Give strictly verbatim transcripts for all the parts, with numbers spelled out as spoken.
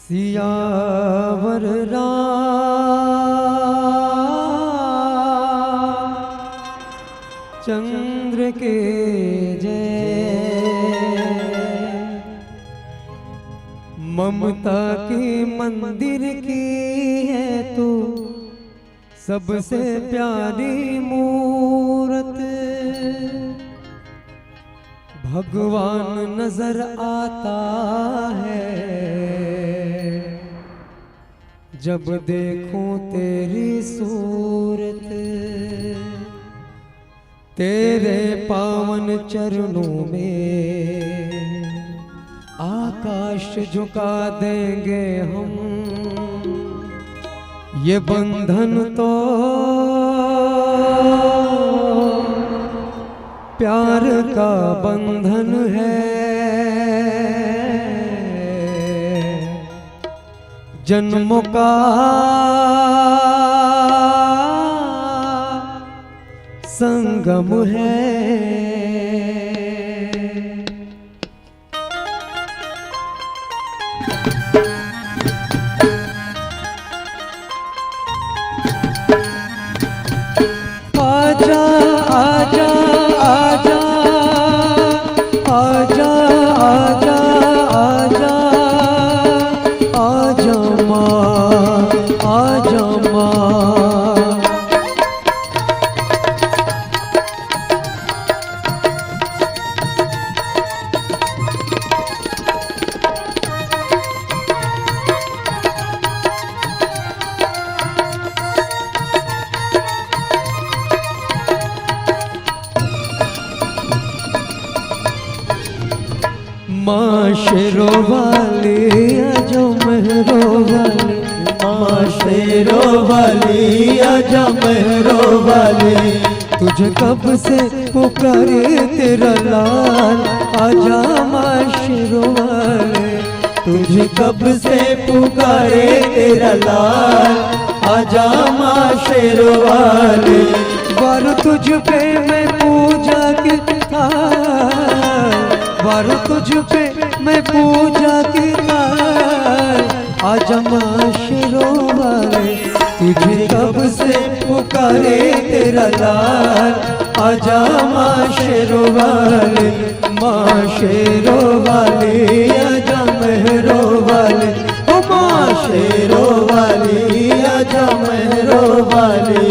सियावर रामचंद्र के जय। ममता के मंदिर की है तू सबसे प्यारी मूरत। भगवान नजर आता है जब देखूं तेरी सूरत। तेरे पावन चरणों में आकाश झुका देंगे हम। ये बंधन तो प्यार का बंधन है, जन्मों का संगम है। आजा, आजा, आजा, आजा, आजा, आजा, आजा, आजा माँ, आजा माँ। माँ शेरों वाली आजा मेहरों वाली, माँ शेरों वाली आजा मेहरों वाली। तुझे कब से पुकारे तेरा लाल, आजा माँ शेरों वाली। तुझे कब से पुकारे तेरा लाल, आजा माँ शेरों वाली। वारूं तुझ पे मैं पूजा की थाल, वारूं तुझ पे मैं पूजा की थाल, आजा माँ शेरों वाली। तुझे कब से पुकारे तेरा लाल, आजा माँ शेरों वाली। माँ शेरों वाली आजा मेहरों वाली, ओ माँ शेरों वाली आजा मेहरों वाली।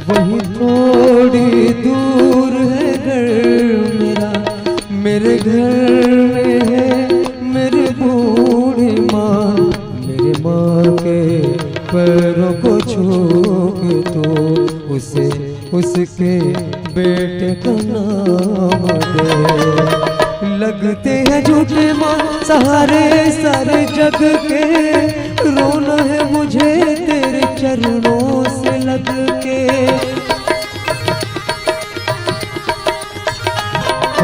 वही थोड़ी दूर है घर मेरा, मेरे घर में है मेरी बूढ़ी माँ। मेरी माँ के पैरों को छू के तू उसे, उसके बेटे का नाम दे। लगते हैं झूठे माँ सहारे सारे जग के, रोना है मुझे तेरे चरणों से लग के।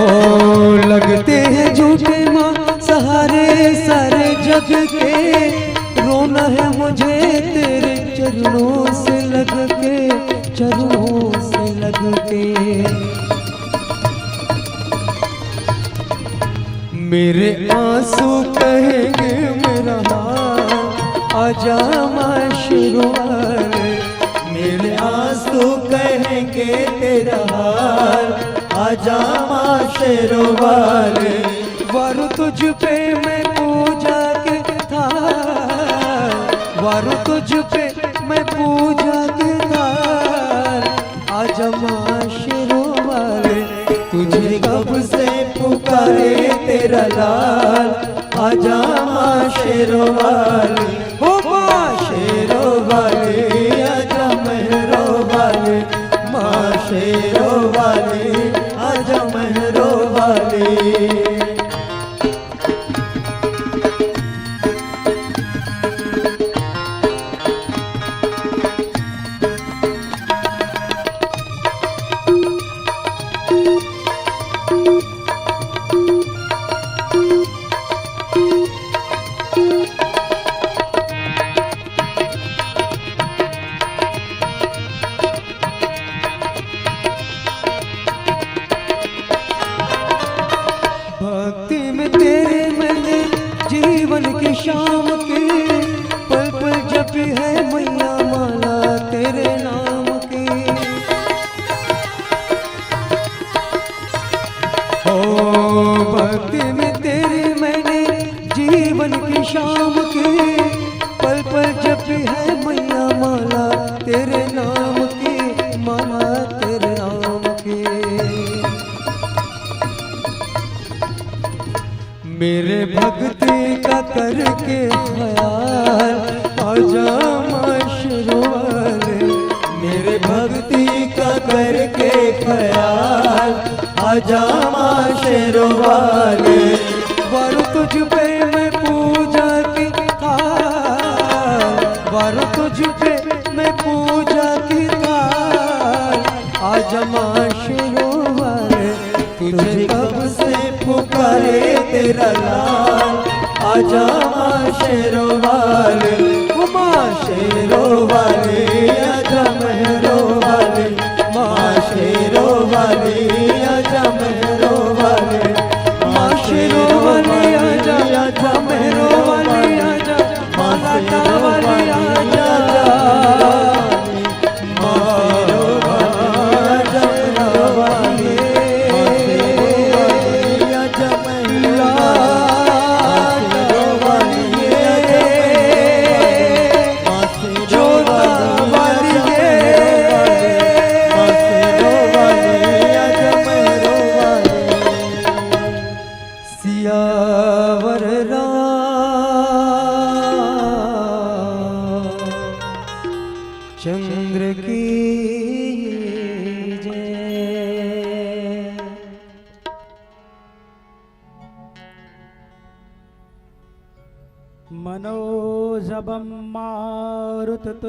ओ, लगते हैं झूठे माँ सहारे सारे जग के, रोना है मुझे तेरे चरणों से लग के, चरणों से लग के। मेरे आंसू कहेंगे मेरा हाल, आजा माँ शेरों वाली। मेरे आंसू कहेंगे तेरा हाल, आजा माँ शेरों वाली। वारूं तुझ पे मैं पूजा के थाल, वारूं तुझ पे मैं पूजा के थाल, आजा माँ शेरों वाली। तुझे कब से पुकारे तेरा लाल, आजा माँ शेरों वाली, ओ माँ शेरों वाली, आजा मेहरों वाली, माँ शेरों वाली, आजा मेहरों वाली। मेरे भक्ति का करके ख्याल, आजा माँ शेरों वाले। मेरे भक्ति का करके ख्याल, आजा माँ शेरों वाले। वारूं तुझ पे मैं पूजा की थाल, वारूं तुझ पे मैं पूजा की थाल, आजा माँ शेरों वाले। तुझे कब से पुकारे तेरा लाल, आजा माँ शेरों वाले, ओ माँ शेरों वाले, आजा मेहरों वाले, माँ शेरों वाले, आजा मेहरों वाले, माँ शेरों वाले, आजा, माँ मेहरों वाले, आजा, माँ लाटा वाले, आजा। सियावर रामचंद्र की जय। मनोजवं मारुततुल्यवेगं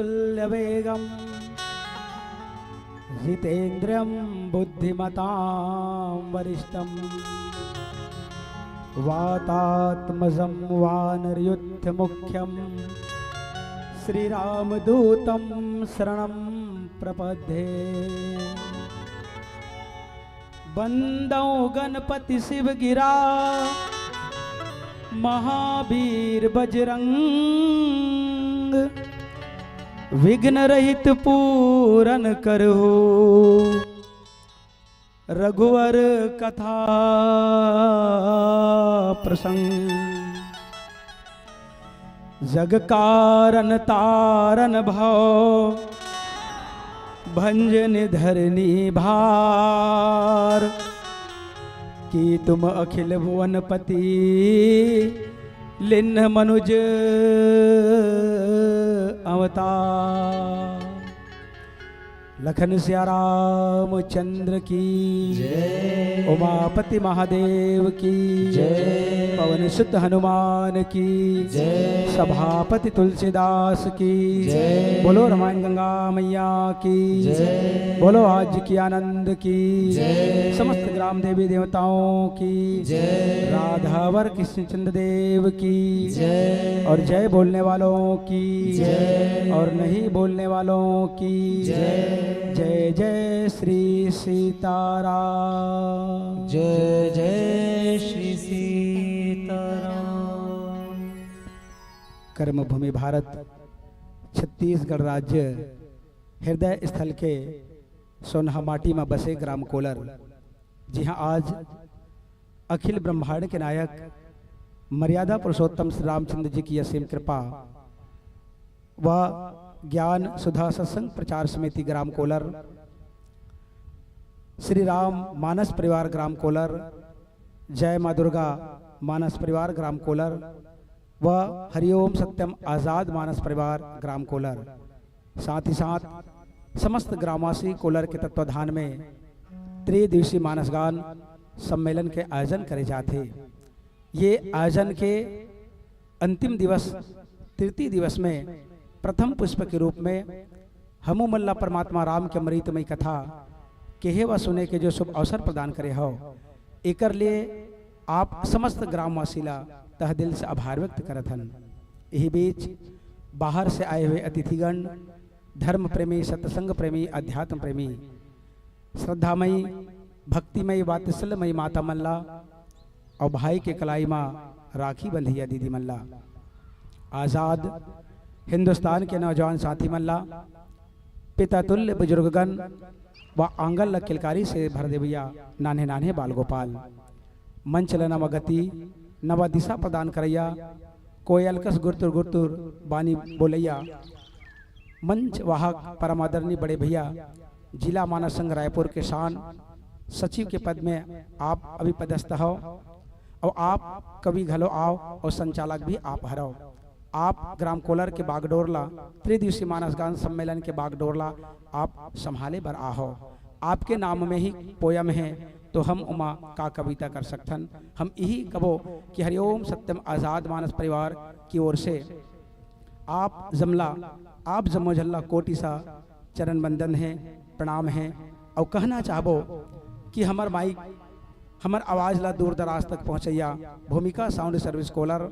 जितेन्द्रियं बुद्धिमतां वरिष्ठं वातात्मजं वानरयूथमुख्यं श्रीरामदूतं शरणं प्रपद्ये। वंदौ गणपति शिव गिरा महावीर बजरंग, विघ्न रहित पूरन करहु रघुवर कथा प्रसंग। जग कारण तारण भव भंजन धरनी भार, की तुम अखिल भुवनपति लिन्ह मनुज अवतार। लखन सिया रामचंद्र की जय। उमापति महादेव की जय। पवन सुत हनुमान की जय। सभापति तुलसीदास की जय। बोलो रामायण गंगा मैया की जय। बोलो आज की आनंद की जय। समस्त ग्राम देवी देवताओं की जय। राधावर कृष्णचंद्र देव की जय। और जय बोलने वालों की जय। और नहीं बोलने वालों की जय। जय जय श्री सीताराम। जय जय श्री सीताराम। कर्मभूमि भारत, छत्तीसगढ़ राज्य, हृदय स्थल के सोनहा माटी म बसे ग्राम कोलर, जिहां आज अखिल ब्रह्मांड के नायक मर्यादा पुरुषोत्तम श्री रामचंद्र जी की असीम कृपा व ज्ञान सुधा सत्संग प्रचार समिति ग्राम कोलर, श्री राम मानस परिवार ग्राम कोलर, जय माँ दुर्गा मानस परिवार ग्राम कोलर व हरिओम सत्यम आजाद मानस परिवार ग्राम कोलर, साथ ही साथ समस्त ग्रामवासी कोलर के तत्वाधान में त्रिदिवसीय मानस गान सम्मेलन के आयोजन करे जाथे। ये आयोजन के अंतिम दिवस, तृतीय दिवस में प्रथम पुष्प के रूप में हमू मन ला परमात्मा राम के अमृतमयी कथा केहे व सुने के जो शुभ अवसर प्रदान करे हव, एकर लिए आप समस्त ग्रामवासी ला तह दिल से आभार व्यक्त करत हन। यही बीच बाहर से आए हुए अतिथिगण, धर्म प्रेमी, सत्संग प्रेमी, अध्यात्म प्रेमी, श्रद्धामयी, भक्तिमयी, वात्सल्यमयी माता मन ला अउ भाई के कलाई मा राखी बंधइया दीदी मन ला, आजाद हिंदुस्तान के नौजवान साथी मन ला, पिता तुल्य बुजुर्गगण व आंगन ला किलकारी से भर देवइया नान्हे नान्हे बाल गोपाल, मंच ला नवा गति, नवा दिशा प्रदान करइया, कोयल कस गुरतुर गुरतुर बानी बोलइया, मंच वाहक परम आदरणीय बड़े भैया, जिला मानस संघ रायपुर के शान सचिव के पद में आप अभी पदस्थ हव। अउ आप कवि घलो आव अउ संचालक भी आप हरव। आप ग्राम कोलर के बागडोर ला, त्रिदिवसीय मानस गान सम्मेलन के बागडोर ला आप संभाले बर आहो। आपके नाम में ही पोयम है, तो हम ओमा का कविता कर सकथन? हम इही कबो कि हरिओम सत्यम आजाद मानस परिवार की ओर से आप जमला, आप जम्मो झन ला कोटि सा चरण वंदन है, प्रणाम है। अउ कहना चाहबो कि हमर माइक, हमर आवाज ला दूर दराज तक पहुंचैया भूमिका साउंड सर्विस कोलर,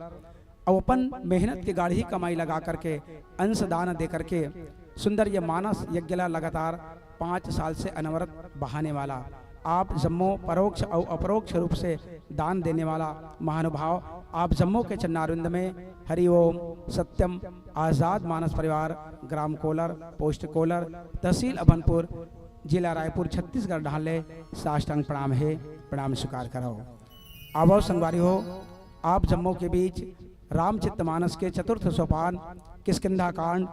अउ अपन मेहनत के गाढ़ी कमाई लगा करके, अंश दान दे करके सुंदर ये मानस यज्ञ ला लगातार पाँच साल से अनवरत बहाने वाला, आप जम्मो परोक्ष अउ अपरोक्ष रूप से दान देने वाला महानुभाव, आप जम्मो के चरणारविंद में हरि ओम सत्यम आजाद मानस परिवार, ग्राम कोलर, पोस्ट कोलर, तहसील अभनपुर, जिला रायपुर, छत्तीसगढ़ डहान ले साष्टांग प्रणाम हे, प्रणाम स्वीकार करव। आवव संगवारी हो, आप जम्मो के बीच रामचित्त मानस के चतुर्थ सोपान किष्किंधा कांड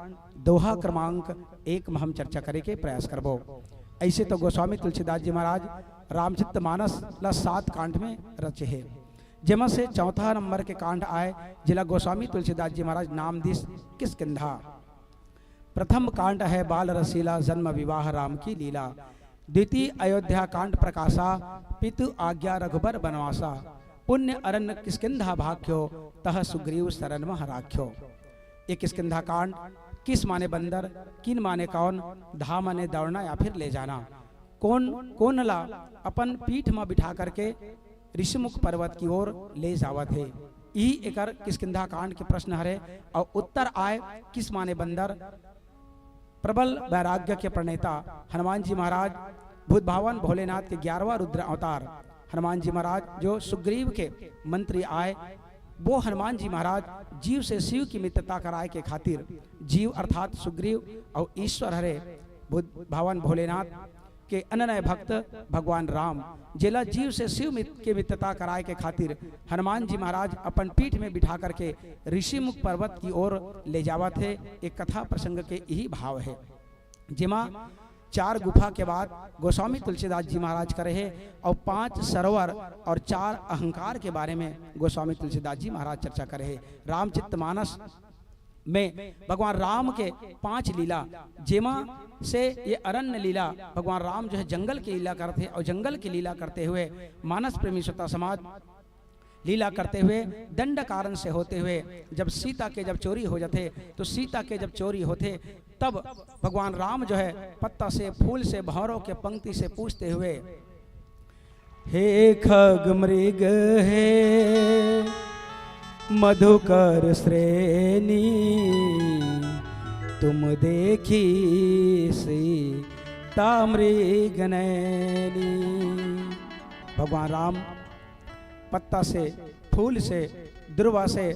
दोहा क्रमांक एक में हम चर्चा करे के प्रयास करबो। ऐसे तो गोस्वामी तुलसीदास जी महाराज रामचित्त मानस ला सात कांड में रचे हे, जेमा से चौथा नंबर के कांड आय, जेला गोस्वामी तुलसीदास जी महाराज नाम दिस किष्किंधा। प्रथम कांड है बाल रसीला, जन्म विवाह राम की लीला। द्वितीय अयोध्या कांड प्रकाशा, पितु आज्ञा रघुबर बनवासा। पुण्य अरण्य किष्किंधा भाख्यो, तह सुग्रीव शरण मह राख्यो। ये किष्किंधा कांड, किस माने बंदर, किन माने कौन, धा माने दौड़ना या फिर ले जाना, कोन कोन ला अपन पीठ म बिठा करके ऋषिमुख पर्वत की ओर ले जावत हे। इही एकर किष्किंधा कांड के प्रश्न हरे। अउ उत्तर आय, किस माने बंदर, प्रबल वैराग्य के प्रणेता हनुमान जी महाराज, भूत भावन भोलेनाथ के ग्यारहवाँ रुद्र अवतार हनुमान जी महाराज, जो सुग्रीव के मंत्री आय, वो हनुमान जी महाराज जीव से शिव की मित्रता कराय के खातिर, जीव अर्थात सुग्रीव अउ ईश्वर हरे भूत भावन भोलेनाथ के अनन्य भक्त भगवान राम, जेला जीव से शिव मित-, के मित्रता कराय के खातिर हनुमान जी महाराज अपन पीठ में बिठा करके ऋषिमुख पर्वत की ओर ले जावत हे। एक कथा प्रसंग के यही भाव है, जेमा चार गुफा के बात गोस्वामी तुलसीदास जी महाराज करे हे अउ पांच सरोवर अउ चार अहंकार के बारे में गोस्वामी तुलसीदास जी महाराज चर्चा करे हे। रामचित्त मानस में भगवान राम के पांच लीला, जेमा से ये अरण्य लीला, भगवान राम जो है जंगल की लीला करथे अउ जंगल की लीला करते हुए मानस प्रेमी श्रोता समाज लीला करते हुए दंड कारण से होते हुए जब सीता के जब चोरी हो जाथे, तो सीता के जब चोरी होथे तब भगवान राम जो है पत्ता से, फूल से, भौरों के पंक्ति से पूछते हुए, हे खग मृग, हे मधुकर श्रेणी, तुम देखी सीता मृग नैनी। भगवान राम पत्ता से, फूल से, दुर्वा से,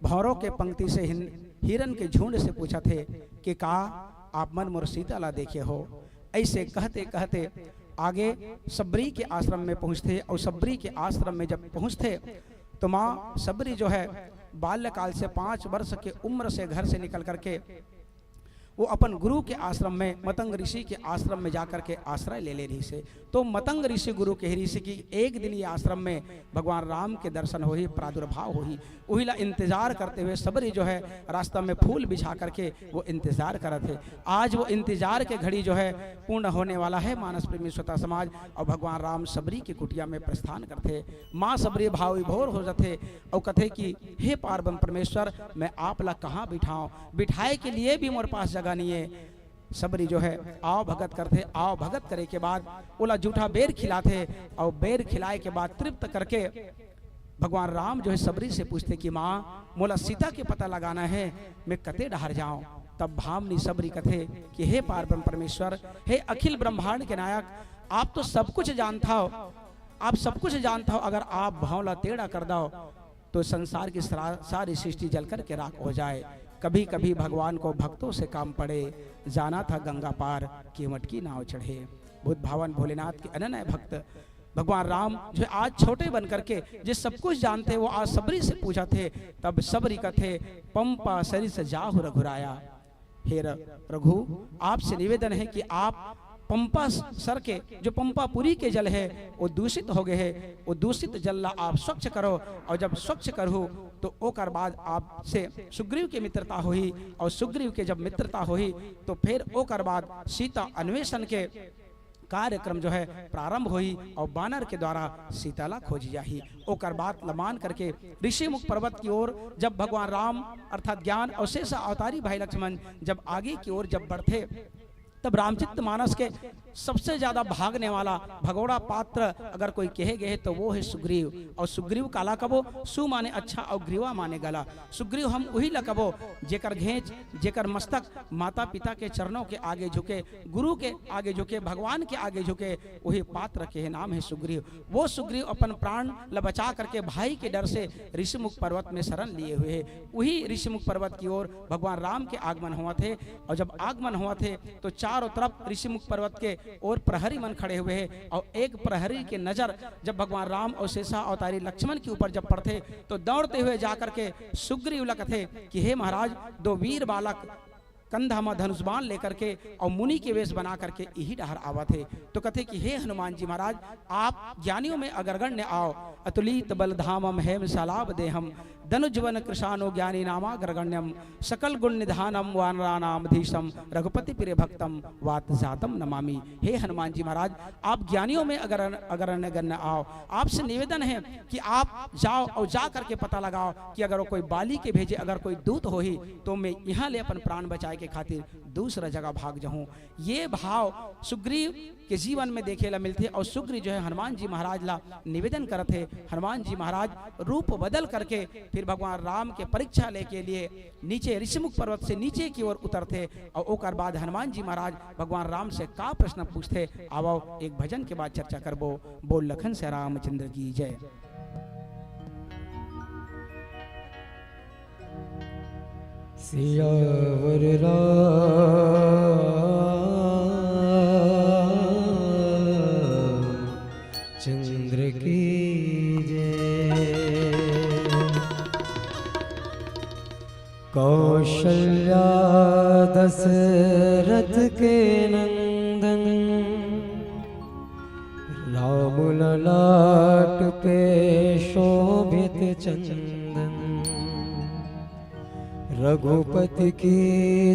भौरों के पंक्ति से, हिन-, हिरन के झुंड से पूछथे कि का आप मन मोर सीता ला देखे हो? ऐसे कहते कहते आगे सबरी के आश्रम में पहुंचथे अउ सबरी के आश्रम में जब पहुंचथे तो माँ सबरी जो है बाल्यकाल से पाँच वर्ष के उम्र से घर से निकल करके वो अपन गुरु के आश्रम में, मतंग ऋषि के आश्रम में जाकर के आश्रय ले ले रहिसे। तो मतंग ऋषि गुरु कहे रहिसे कि एक दिन ये आश्रम में भगवान राम के दर्शन होही, प्रादुर्भाव होही। उही ला इंतजार करते हुए सबरी जो है रास्ता में फूल बिछा करके वो इंतजार करत हे। आज वो इंतजार के घड़ी जो है पूर्ण होने वाला है। मानस प्रेमी श्रोता समाज, अउ भगवान राम सबरी के कुटिया में प्रस्थान करथे। माँ सबरी भाव विभोर हो जाथे अउ कथे कि हे पार ब्रह्म परमेश्वर, मैं आप ला कहाँ बिठाऊं? बिठाए के लिए भी मोर पास जगह नहीं है। सबरी जो है आव भगत करथे, आव भगत करे के बाद ओला जूठा बेर खिलाथे अउ बेर खिलाए के बाद तृप्त करके भगवान राम जो है सबरी से पूछथे कि माँ, मोला सीता के पता लगाना है, मैं कते डहर जाऊं? तब भामनी सबरी कथे कि हे पार ब्रह्म परमेश्वर, हे अखिल ब्रह्मांड के नायक, आप तो सब कुछ जानत हव, आप सब कुछ जानत हव, अगर आप भाव ला टेढ़ा कर दव तो संसार की सरा-, सारी सृष्टि जल करके राख हो जाए। कभी कभी भगवान को भक्तों से काम पड़े, जाना था गंगा पार, कीमत की नाव चढ़े। भूत भावन भोलेनाथ के अनन्य भक्त भगवान राम जो आज छोटे बन करके जे सब कुछ जानथे, वो आज सबरी से पूछथे, तब सबरी कथे, पंपा सरिस जाहु रघुराया। हे र-, रघु, आपसे निवेदन है कि आप पंपा सर के, जो पंपापुरी के जल हे, वो दूषित हो गए हे, वो दूषित जल ला आप स्वच्छ करो, और जब स्वच्छ करहू, तो ओकर बाद आपसे सुग्रीव के मित्रता होही, और सुग्रीव के जब मित्रता होही, तो फिर ओकर बाद सीता अन्वेषण के कार्यक्रम जो है प्रारंभ होही, और बानर के द्वारा सीता ला खोजी जाही। ओकर बात ल मान करके ऋषिमुख पर्वत की ओर जब भगवान राम अर्थात ज्ञान और शेषा अवतारी भाई लक्ष्मण जब आगे की ओर जब बढ़थे, तब रामचरित मानस के सबसे ज्यादा भागने वाला भगोड़ा पात्र अगर कोई कहे गए तो वो है सुग्रीव। और सुग्रीव काला कबो, सु माने अच्छा और ग्रीवा माने गला। सुग्रीव हम उही ला कबो जेकर घेंच, जेकर मस्तक माता पिता के चरणों के आगे झुके, गुरु के आगे झुके, भगवान के आगे झुके, वही पात्र के नाम है सुग्रीव। वो सुग्रीव अपन प्राण ल बचा करके भाई के डर से ऋषिमुख पर्वत में शरण लिए हुए है। वही ऋषिमुख पर्वत की ओर भगवान राम के आगमन होवत हे, और जब आगमन होवत हे तो चारों तरफ ऋषिमुख पर्वत के ओर प्रहरी मन खड़े हुए हैं, और एक प्रहरी के नजर जब भगवान राम और शेषा अवतारी लक्ष्मण के ऊपर जब पड़थे, तो दौड़ते हुए जा करके सुग्रीव ला कथे कि हे महाराज, दो वीर बालक कंधा म धनुष बाण लेकर के और मुनि के वेश बना करके इही डहर आवत हे। तो कथे कि हे हनुमान जी महाराज, आप ज्ञानियों में अग्रगण्य आओ। अतुलित बल धामम हेम सलाब देहम, दनुजवन कृशानो ज्ञानी नामाग्रगण्यम, सकल गुण निधानम वानरानाम धीशम, रघुपति प्रिय भक्तम वात जातम नमामि। हे हनुमान जी महाराज, आप ज्ञानियों में अगर अग्रगण्य आओ। आपसे निवेदन है कि आप जाओ और जा करके पता लगाओ कि अगर वो कोई बाली के भेजे, अगर कोई दूत होही, तो मैं यहाँ ले अपन प्राण बचाए के खातिर दूसरा जगह भाग जाऊं। ये भाव सुग्रीव के जीवन में देखे ला मिलथे, और सुग्रीव जो है हनुमान जी महाराज ला निवेदन करत हे। हनुमान जी महाराज रूप बदल करके फिर भगवान राम के परीक्षा लेके लिए नीचे ऋषिमुख पर्वत से नीचे की ओर उतरथे, और ओकर बाद हनुमान जी महाराज भगवान राम से का प्रश्न पूछथे, आवो एक भजन के बाद चर्चा करबो। बोल लखन से रामचंद्र की जय। सियावर रामचंद्र की जय। कौशल्या दशरथ के नंदन, राम ललाट पे शोभित चंदन। रघुपति की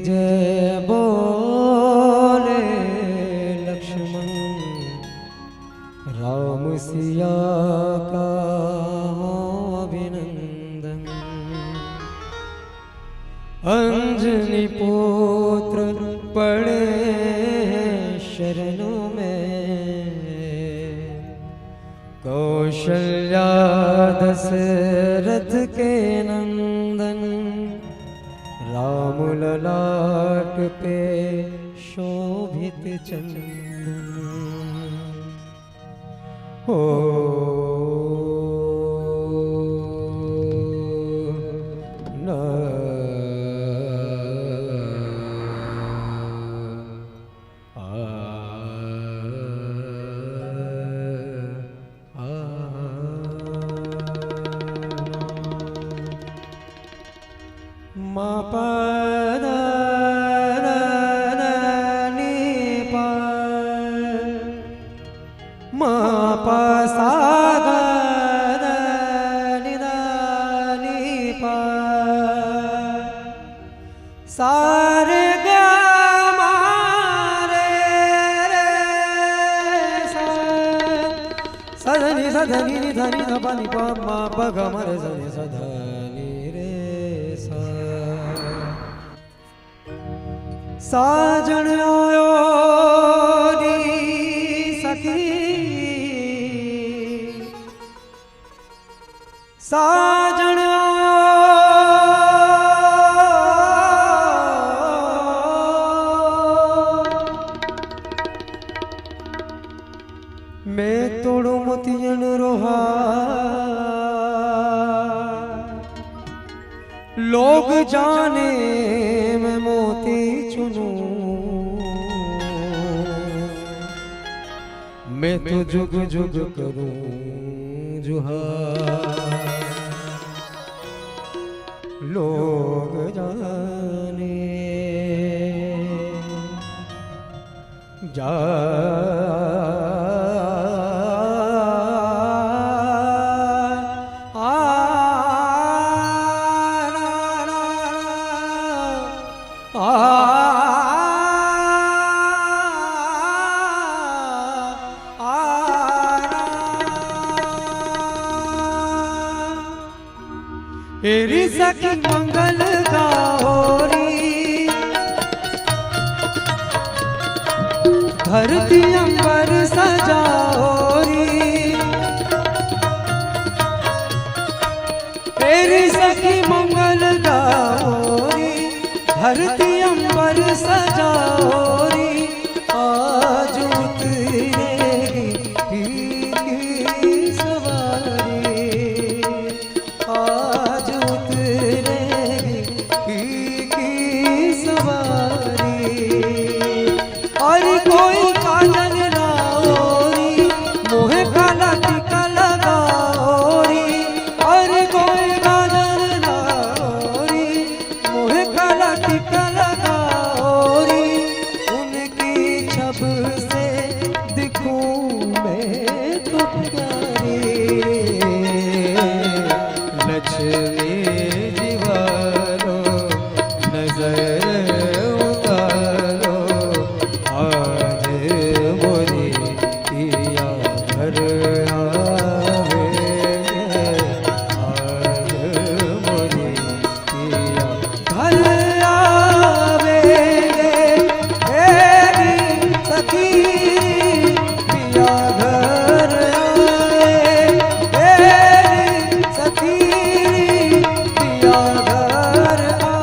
जय बोले लक्ष्मण, राम सिया का हो अभिनंदन। अंजनी पुत्र पड़े हैं शरणों में, कौशल्या दशरथ के नंदन, राम ललाट पे शोभित चंदन। हो ना। आ, आ, मा पा दा दा दा नी पा, मा पा सा दा दा नी दा नी पा। सा रे गा मा रे रे सा। सा ध नी सा ध नी नी ध नी ध पा नी पा मा पा गा मा रे सा नी सा ध नी रे सा। साजन आयो नी सखी। साजन आयो। मैं तोड़ू मोतियन रो हार, लोग जाने मैं मोती चुनूं। मैं तो जुग जुग करूं जुहार, लोग जाने। जा। आ, ना, ना, ना। आ, आ, ना। एरी सखी मंगल गाओरी, धरती अंबर सजाओरी। एरी सखी मंगल गाओरी, धरती अंबर सजाओरी। आज उतरेगी पीर की सवारी, आज उतरेगी पीर की सवारी। और कोई काजल ना ओरी, मुँह काला टीका लगा ओरी। और कोई काजल ना ओरी, मुँह काला टीका लगा ओरी। उनकी छब से दिखूं मैं तो प्यारी। लक्ष्मी जी वालों, नजर उतारो, आज मोरी पिया घर आवे, आज मोरी पिया घर आवे। हे सखी, पिया घर आए, हे सखी, पिया घर आए।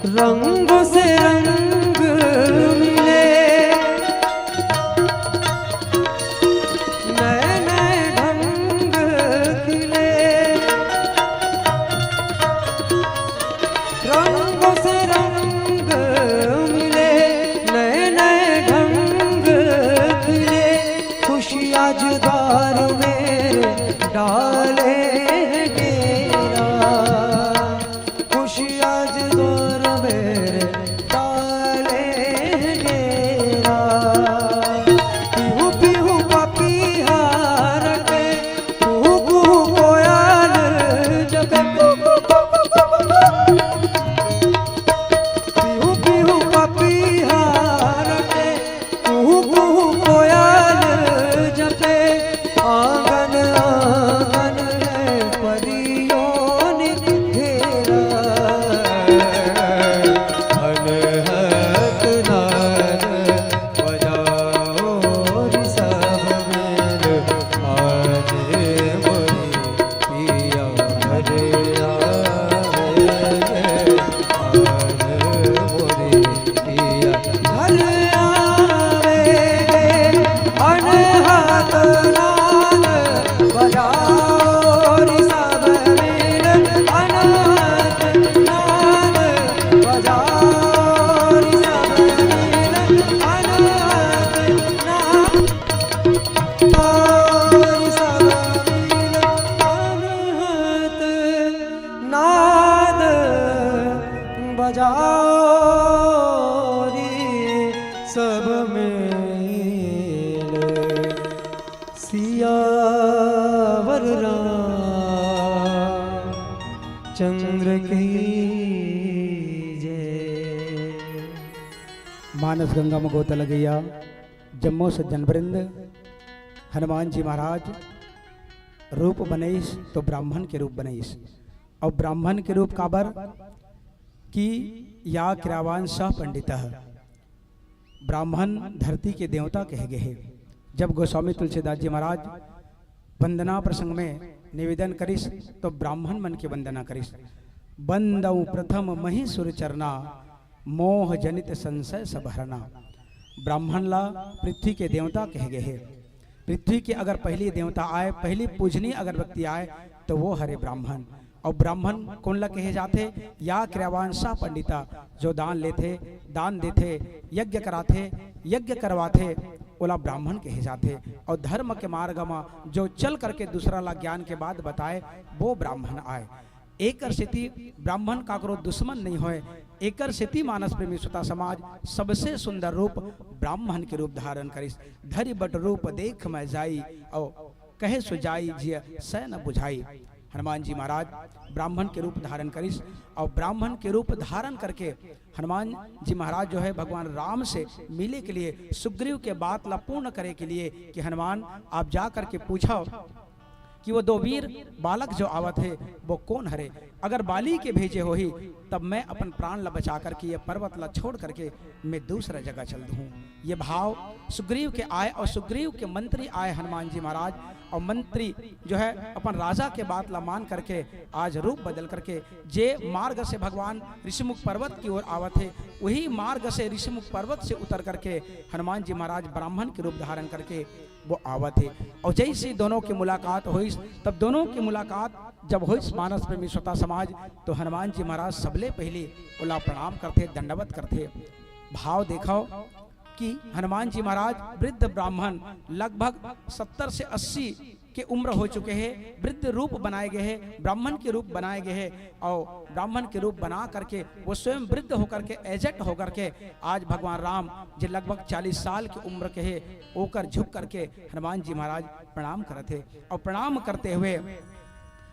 रंग से रंग मिले, नए नए ढंग खिले। रंग से रंग मिले, नए नए ढंग खिले। खुशी आज द्वार मेरे डाले डेरा। खुशी आज द्वार मेरे डाले डेरा। पीहू पीहू पपीहा रटे, कुहू कुहू कोयल जपे। पीहू पीहू पपीहा रटे, कुहू कुहू कोयल जपे। आंगन आंगन है परियों ने घेरा। अनहद नाद बजाओ रे सब मिल, आज मोरी पिया घर आवे, आज मोरी पिया घर आवे। अनहद नाद बजाओ रे सब मिल, अनहद नाद बजाओ रे सब मिल, अनहद नाद बजाओ रे सब मिल, अनहद नाद बजाओ रे सब मिल। सियावर रामचंद्र की जय। मानस गंगा म गोता लगइया जम्मो सज्जन वृंद, हनुमान जी महाराज रूप बनइस तो ब्राह्मण के रूप बनइस। अउ ब्राह्मण के रूप काबर कि या क्रियावान सह पंडितः, ब्राह्मण धरती के देवता कहे गे हे। जब गोस्वामी तुलसीदास जी महाराज वंदना प्रसंग में निवेदन करिस, तो ब्राह्मण मन के वंदना करिस। "बंदौ प्रथम मही सुर चरना, मोह जनित संशय सब हरना।" ब्राह्मण ला पृथ्वी के देवता कहे गए हे। पृथ्वी के अगर पहली देवता आए, पहली पूजनीय अगर व्यक्ति आए, तो वो हरे ब्राह्मण। और ब्राह्मण कोन ला कहे जाथे? या क्रियावान सा पंडिता, जो दान लेथे, दान देथे, यज्ञ कराथे, यज्ञ करवाथे, ओला ब्राह्मण कहे जाथे। और धर्म के मार्ग म जो चल करके दूसरा ला ज्ञान के बात बताए, वो ब्राह्मण आए। एकर सेती ब्राह्मण काकरो दुश्मन नहीं होय। एकर सेती मानस प्रेमी श्रोता समाज, सबसे सुंदर रूप ब्राह्मण के रूप धारण करिस। धरि बट रूप देख मैं जाई, और कहे सो जाई जिय सै न बुझाई। हनुमान जी महाराज ब्राह्मण के रूप धारण करिस, और ब्राह्मण के रूप धारण करके हनुमान जी महाराज जो है भगवान राम से मिले के लिए, सुग्रीव के बात ला पूर्ण करे के लिए कि हनुमान, आप जा करके पूछो कि वो दो वीर बालक जो आवत हे, वो कोन हरे? अगर बाली के भेजे होही, तब मैं अपन प्राण ला बचा करके, ये पर्वत ला छोड़ करके मैं दूसरा जगह चल दूँ। ये भाव सुग्रीव के आए और सुग्रीव के मंत्री आए हनुमान जी महाराज, और मंत्री जो है अपन राजा के बात ला मान करके आज रूप बदल करके जे मार्ग से भगवान ऋषिमुख पर्वत की ओर आवत हे, वही मार्ग से ऋषिमुख पर्वत से उतर करके हनुमान जी महाराज ब्राह्मण के रूप धारण करके वो आवत हे। और जैसे ही दोनों की मुलाकात होइस, तब दोनों की मुलाकात जब होइस मानस प्रेमी श्रोता समाज, तो हनुमान जी महाराज सबले पहले ओला प्रणाम करथे, दंडवत करथे। भाव देखो कि हनुमान जी महाराज वृद्ध ब्राह्मण, लगभग सत्तर से अस्सी के उम्र हो चुके हे, वृद्ध रूप बनाए गए हे, ब्राह्मण के रूप बनाए गए हे, और ब्राह्मण के रूप बना करके वो स्वयं वृद्ध होकर के, एजेड होकर के आज भगवान राम जे लगभग चालीस साल के उम्र के हे, ओकर झुक करके हनुमान जी महाराज प्रणाम करत हे। और प्रणाम करते हुए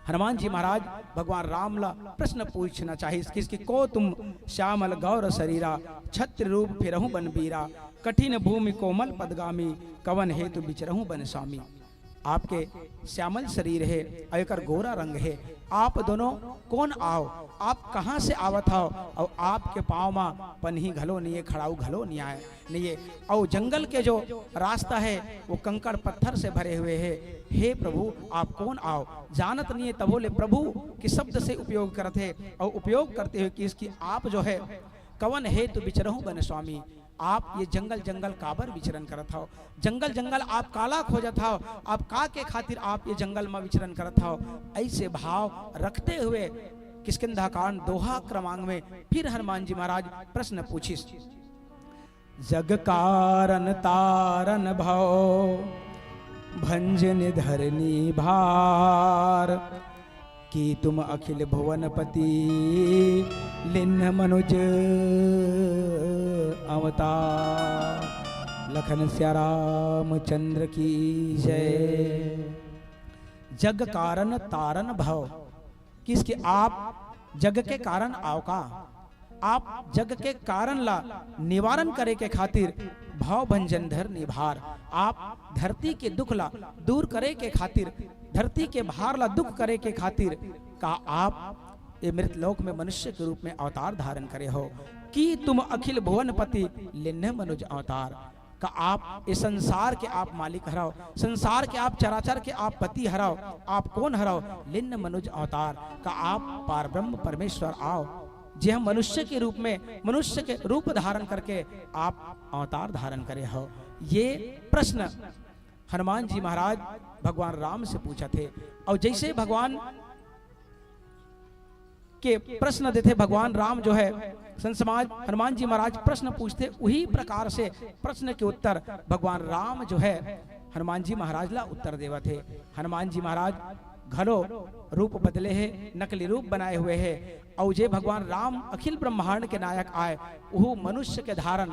हनुमान जी महाराज भगवान राम ला प्रश्न पूछना चाहिस, किसकी को तुम श्यामल गौर शरीरा, छत्र रूप फिरहु बन बीरा, कठिन भूमि कोमल पदगामी, कवन हेतु बिचरहु बन स्वामी। आपके श्यामल शरीर हे और एकर गोरा रंग हे, आप दोनों कोन आओ, आप कहाँ से आवत हव? और आपके पाँव मा पनही घलो नहीं है, खड़ाऊ घलो नहीं आए, नहीं है। और जंगल के जो रास्ता है वो कंकड़ पत्थर से भरे हुए है। हे प्रभु, आप कोन आओ? जानत नहीं है, तभो ले प्रभु के शब्द से उपयोग करत है और उपयोग करते हुए कि इसकी आप जो है कवन हेतु बिचरहु बन स्वामी, आप ये जंगल जंगल काबर विचरण करत हव? जंगल जंगल आप काला खोजत हव? आप का के खातिर आप ये जंगल में विचरण करत हव? ऐसे भाव रखते हुए किष्किंधाकांड दोहा क्रमांक में फिर हनुमान जी महाराज प्रश्न पूछिस। जग कारण तारण भव भंजन धरनी भार, की तुम अखिल भुवनपति लिन्ह मनुज अवतार। लखन सिया रामचंद्र की जय। जग कारण तारण भव, किसके आप जग के कारण आओ का? आप जग के कारण ला निवारण करे के खातिर भव भंजन धरनी भार, आप धरती के दुख ला दूर करे के खातिर, धरती के भार ला दुख करे के खातिर का आप ये मृत लोक में मनुष्य के रूप में अवतार धारण करे हो? कि तुम अखिल भुवनपति लिन्ह मनुज अवतार। का आप ये संसार के आप मालिक हरव, संसार के आप चराचर के आप पति हरव, आप कोन हरव? लिन्ह मनुज अवतार। का आप पार ब्रह्म परमेश्वर आओ, जे हम मनुष्य के रूप में, मनुष्य के रूप धारण करके आप अवतार धारण करे हो? ये प्रश्न हनुमान जी महाराज भगवान राम से पूछत हे। और जैसे भगवान के प्रश्न देथे भगवान राम जो है, संत समाज, हनुमान जी महाराज प्रश्न पूछथे, उही प्रकार से प्रश्न के उत्तर भगवान राम जो है हनुमान जी महाराज ला उत्तर देवत हे। हनुमान जी महाराज घलो रूप बदले हे, नकली रूप बनाए हुए हे। और जे भगवान राम अखिल ब्रह्मांड के नायक आए, उहू मनुष्य के धारण,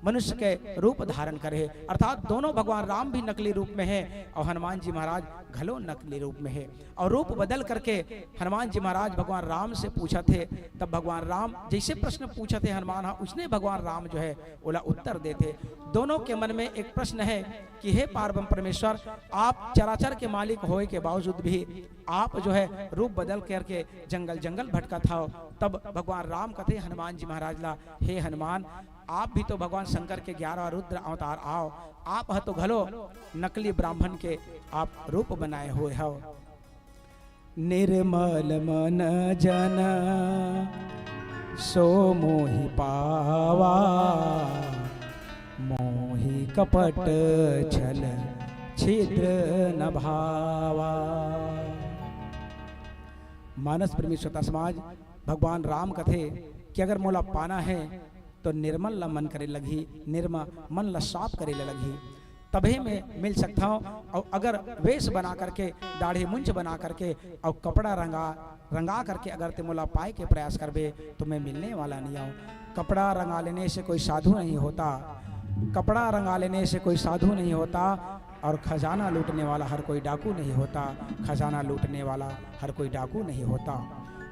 मनुष्य के रूप धारण करे हे, अर्थात दोनों भगवान राम भी नकली रूप में हे और हनुमान जी महाराज घलो नकली रूप में हे। और रूप बदल करके हनुमान जी महाराज भगवान राम से पूछत हे, तब भगवान राम जैसे प्रश्न पूछत हे हनुमान हा, उसने भगवान राम जो है ओला उत्तर देथे। दोनों के मन में एक प्रश्न है कि हे पार ब्रह्म परमेश्वर, आप चराचर के मालिक होए के बावजूद भी आप जो है रूप बदल करके जंगल जंगल भटकत हव। तब भगवान राम कथे हनुमान जी महाराज ला, हे हनुमान, आप भी तो भगवान शंकर के ग्यारह रुद्र अवतार आव, आप ह तो घलो नकली ब्राह्मण के आप रूप बनाए हुए हव। निर्मल मन जन सो मोहि पावा, मोह कपट छल छिद्र न भावा। मानस प्रेमी श्रोता समाज, भगवान राम कथे कि अगर मोला पाना हे तो निर्मल ला मन करे लगही, निर्मल मन ला साफ करे ला लगही, तभे मैं मिल सकथंव। अउ अगर वेश बना करके, दाढ़ी मुंछ बना करके अउ कपड़ा रंगा रंगा करके अगर ते मोला पाए के प्रयास करबे तो मैं मिलने वाला नहीं आऊं। कपड़ा रंगा लेने से कोई साधु नहीं होता, कपड़ा रंगा लेने से कोई साधु नहीं होता, और खजाना लूटने वाला हर कोई डाकू नहीं होता, खजाना लूटने वाला हर कोई डाकू नहीं होता।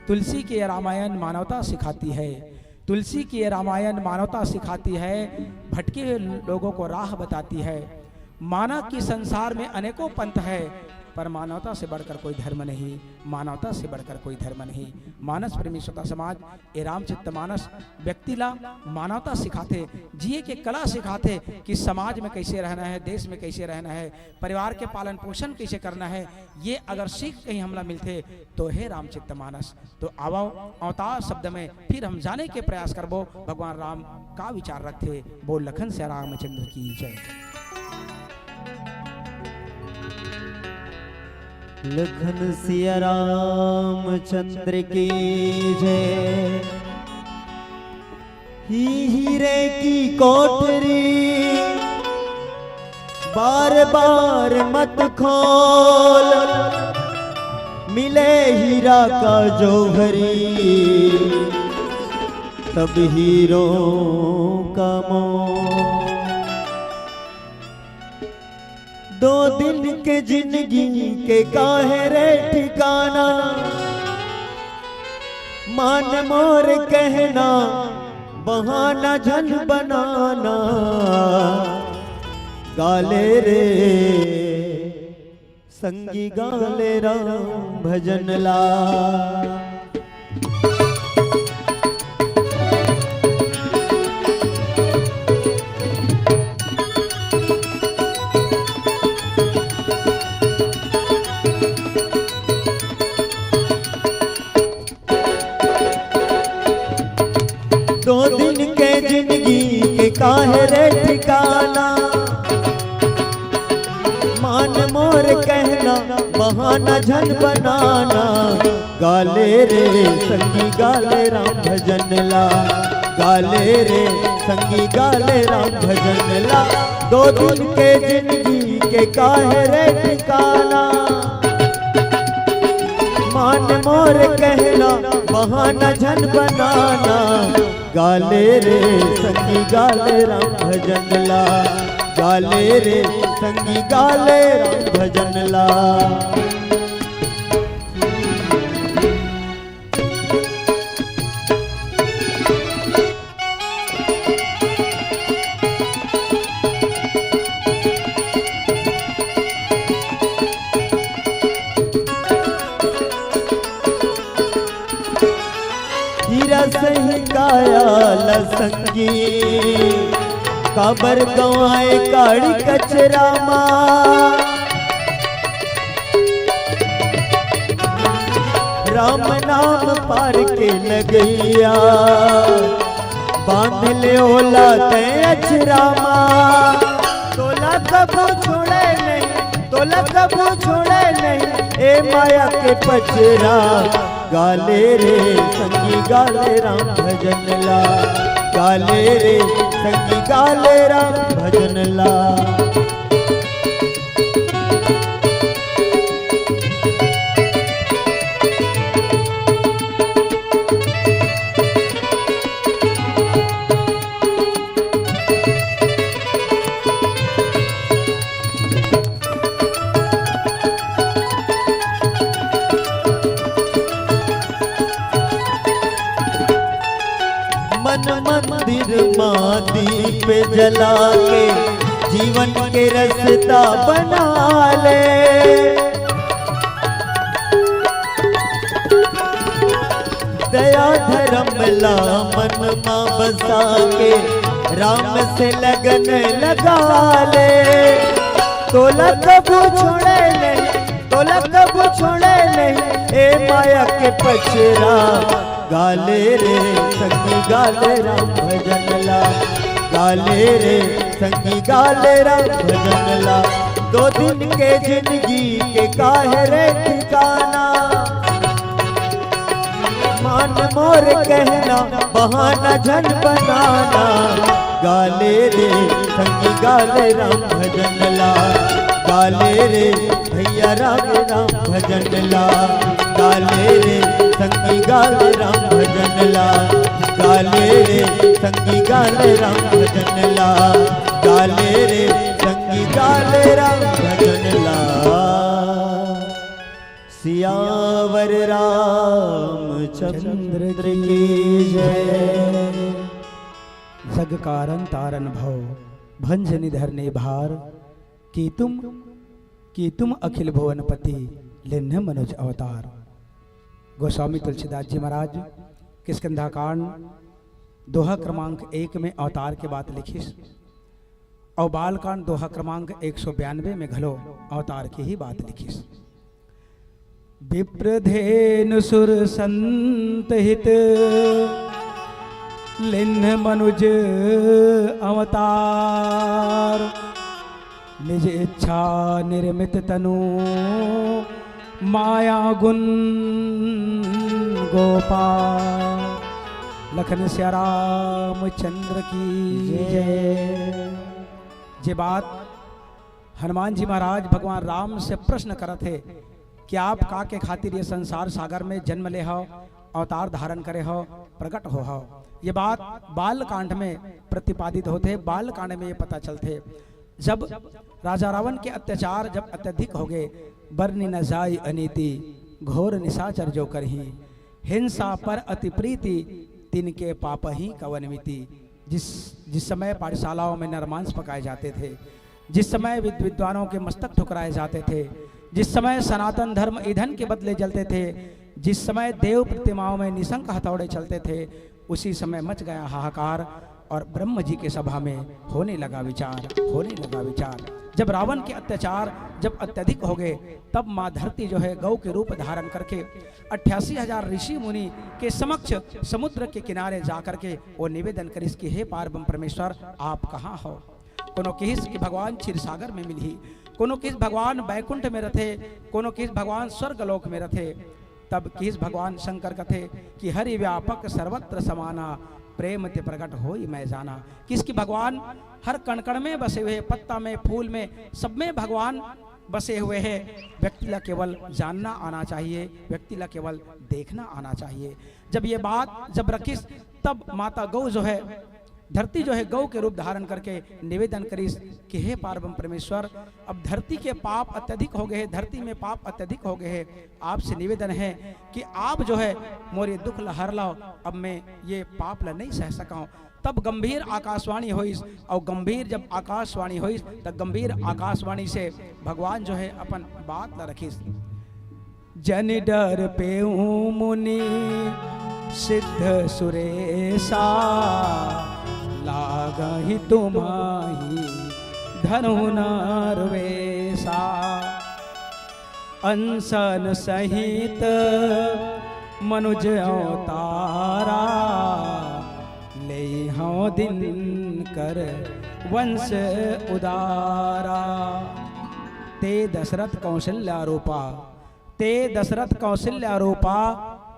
तुलसी की ये रामायण मानवता सिखाती है, तुलसी की ये रामायण मानवता सिखाती है, भटके हुए लोगों को राह बताती है। माना कि संसार में अनेकों पंथ है, पर मानवता से बढ़कर कोई धर्म नहीं, मानवता से बढ़कर कोई धर्म नहीं। मानस प्रेमी श्रोता समाज, ए रामचरित मानस व्यक्ति ला मानवता सिखाथे, जिए के कला सिखाथे कि समाज में कैसे रहना है, देश में कैसे रहना है, परिवार के पालन पोषण कैसे करना है। ये अगर सीख कहीं हमला मिलथे तो हे रामचरित मानस। तो आवव, अवतार शब्द में फिर हम जाने के प्रयास करबो, भगवान राम का विचार रखथे। बोल लखन सिया रामचंद्र की जय। लखन सिया रामचंद्र की जय। ही हीरे की कोठरी बार बार मत खोल, मिले हीरा का जौहरी तब हीरों का मोल। दो दिन के जिंदगी के काहे रे ठिकाना, मान मोर कहना बहाना झन बनाना। गाले रे संगी गाले राम भजन ला। दो दिन के जिंदगी के काहे रे ठिकाना, मान मोर कहना बहाना झन बनाना। गाले रे संगी गाले राम भजन ला, गाले रे संगी गाले राम भजन ला। दो दिन के जिंदगी के काहे रे ठिकाना, मान मोर कहना बहाना झन बनाना। गाले रे संगी गाले राम भजन ला, गाले रे संगी गाले राम भजन ला। हीरा सही काया ला संगी, काबर गंवाए काड़ी कचरा मा। राम नाम पार के लगैया, बांध ले ओला तैं अचरा मा। तोला कभू छोड़े नहीं, तोला कभू छोड़े नहीं, ए माया के पचरा। गाले रे संगी गाले राम भजन ला, गाले रे संगी गाले राम भजन ला। मन मंदिर मा दीप जला के, जीवन के रस्ता बना ले। दया धर्म ला मन मा बसा के, राम से लगन लगा ले। तोला कभू छोड़े नहीं, तोला कभू छोड़े नहीं, ए माया के पचरा। गाले रे संगी गाले राम भजन ला, गाले रे संगी गाले राम भजन ला, दो दिन के जिंदगी के काहे रे ठिकाना। मान मोर कहना बहाना झन बनाना। गाले रे संगी गाले राम भजन ला, गाले रे भैया राम राम भजन ला। गाले रे संगी गाले राम भजन ला, गाले रे संगी गाले राम भजन ला, गाले रे संगी गाले राम भजन ला। सियावर रामचंद्र की जय। जग कारण तारण भव भंजनि धरनी भार, कीतुम कीतुम अखिल भुवनपति लिन्ह मनुज अवतार। गोस्वामी तुलसीदास जी महाराज किष्किंधा कांड दोहा क्रमांक एक में अवतार के बात लिखिस, और बालकांड दोहा क्रमांक एक सौ बयानवे में घलो अवतार की ही बात लिखिस। विप्रधेनु सुर संत हित लिन्ह मनुज अवतार, निज इच्छा निर्मित तनु माया गुण गोपाल। लखन सिया रामचंद्र की जय। जे बात हनुमान जी महाराज भगवान राम से प्रश्न करत हे कि आप का के खातिर ये संसार सागर में जन्म ले हव, अवतार धारण करे हव, प्रकट हो हव। ये बात बाल कांड में प्रतिपादित होथे, बाल कांड में ये पता चलथे। जब राजा रावण के अत्याचार जब अत्यधिक हो गए, बरनि न जाय अनीति, घोर निशाचर जो करही, हिंसा पर अति प्रीति, तिनके पापहि कवन मिति। जिस जिस समय पाठशालाओं में नरमांस पकाए जाते थे, जिस समय विद-, विद्वानों के मस्तक ठुकराए जाते थे, जिस समय सनातन धर्म ईंधन के बदले जलते थे, जिस समय देव प्रतिमाओं में निशंक हथौड़े चलते थे, उसी समय मच गया हाहाकार और ब्रह्म जी के सभा में होने लगा विचार, होने लगा विचार। जब रावण के अत्याचार जब अत्यधिक हो गए, तब माँ धरती जो है गौ के रूप धारण करके अट्ठासी हजार ऋषि मुनि के समक्ष समुद्र के किनारे जा करके वो निवेदन करिस कि हे पार ब्रह्म परमेश्वर, आप कहाँ हो? कोनो किहिस कि भगवान क्षीर सागर में मिलही, कोनो किहिस भगवान बैकुंठ में रथे, कोनो किहिस भगवान स्वर्ग लोक में रथे। तब किहिस भगवान शंकर कथे कि हरि व्यापक सर्वत्र समाना, प्रेम ते प्रगट होई मैं जाना। किहिस कि भगवान हर कण कण में बसे हुए, पत्ता में, फूल में, सब में भगवान बसे हुए हैं। व्यक्ति ला केवल जानना आना चाहिए, व्यक्ति ला केवल देखना आना चाहिए। जब ये बात जब रखिस, तब माता गौ जो है, धरती जो है गौ के रूप धारण करके निवेदन करिस कि हे पार ब्रह्म परमेश्वर, अब धरती के पाप अत्यधिक हो गए हैं, धरती में पाप अत्यधिक हो गए हैं, आपसे निवेदन है कि आप जो है मोरे दुख ला हर लाओ, अब मैं ये पाप ला नहीं सह सका हूँ। तब गंभीर आकाशवाणी होइस, और गंभीर जब आकाशवाणी होइस, तब गंभीर आकाशवाणी से भगवान जो है अपन बात ला रखिस। जनि डर पेउ मुनि सिद्ध सुरेसा, लागहि तुम्हहि धनु नरवेसा। अंसन सहित मनुज अवतारा, लेहौ दिन कर वंश उदारा। ते दशरथ कौशल्या रूपा, ते दशरथ कौशल्या रूपा,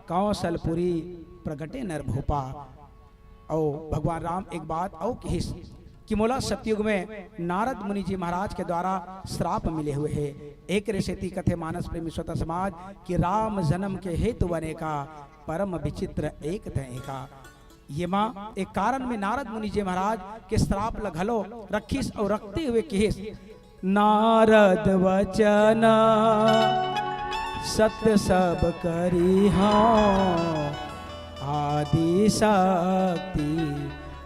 कौशलपुरी प्रगटे नर भूपा। अउ भगवान राम एक बात अउ किहिस कि मोला सतयुग में नारद मुनि जी महाराज के द्वारा श्राप मिले हुए हे। एकरे सेती कथे मानस प्रेमी श्रोता समाज कि राम जन्म के हेतु अनेका, परम विचित्र एक तैं एका। ये माँ एक कारण में नारद मुनि जी महाराज के श्राप ल घलो रखिस अउ रखते हुए किहिस, नारद वचन सत्य सब करिहौं, आदि शक्ति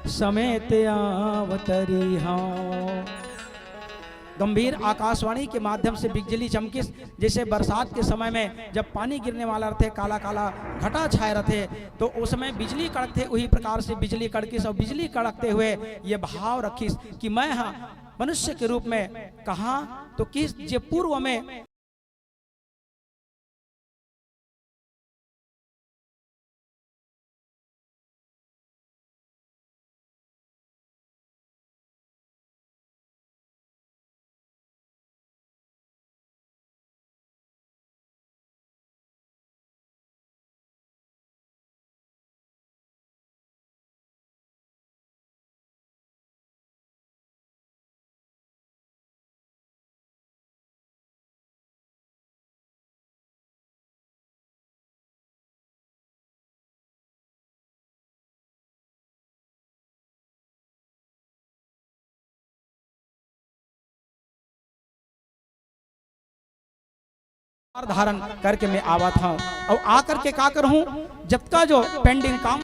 समेत अवतरिहौं। गंभीर आकाशवाणी के माध्यम से बिजली चमकिस, जैसे बरसात के समय में जब पानी गिरने वाला रहते, काला काला घटा छाए रहते, तो उस समय बिजली कड़कते, वही प्रकार से बिजली कड़किस और बिजली कड़कते हुए ये भाव रखिस कि मैं हाँ मनुष्य के रूप में कहा तो किस जे पूर्व में धारण करके मैं आवत हूँ। और आकर के का करहूँ, जतका जो pending काम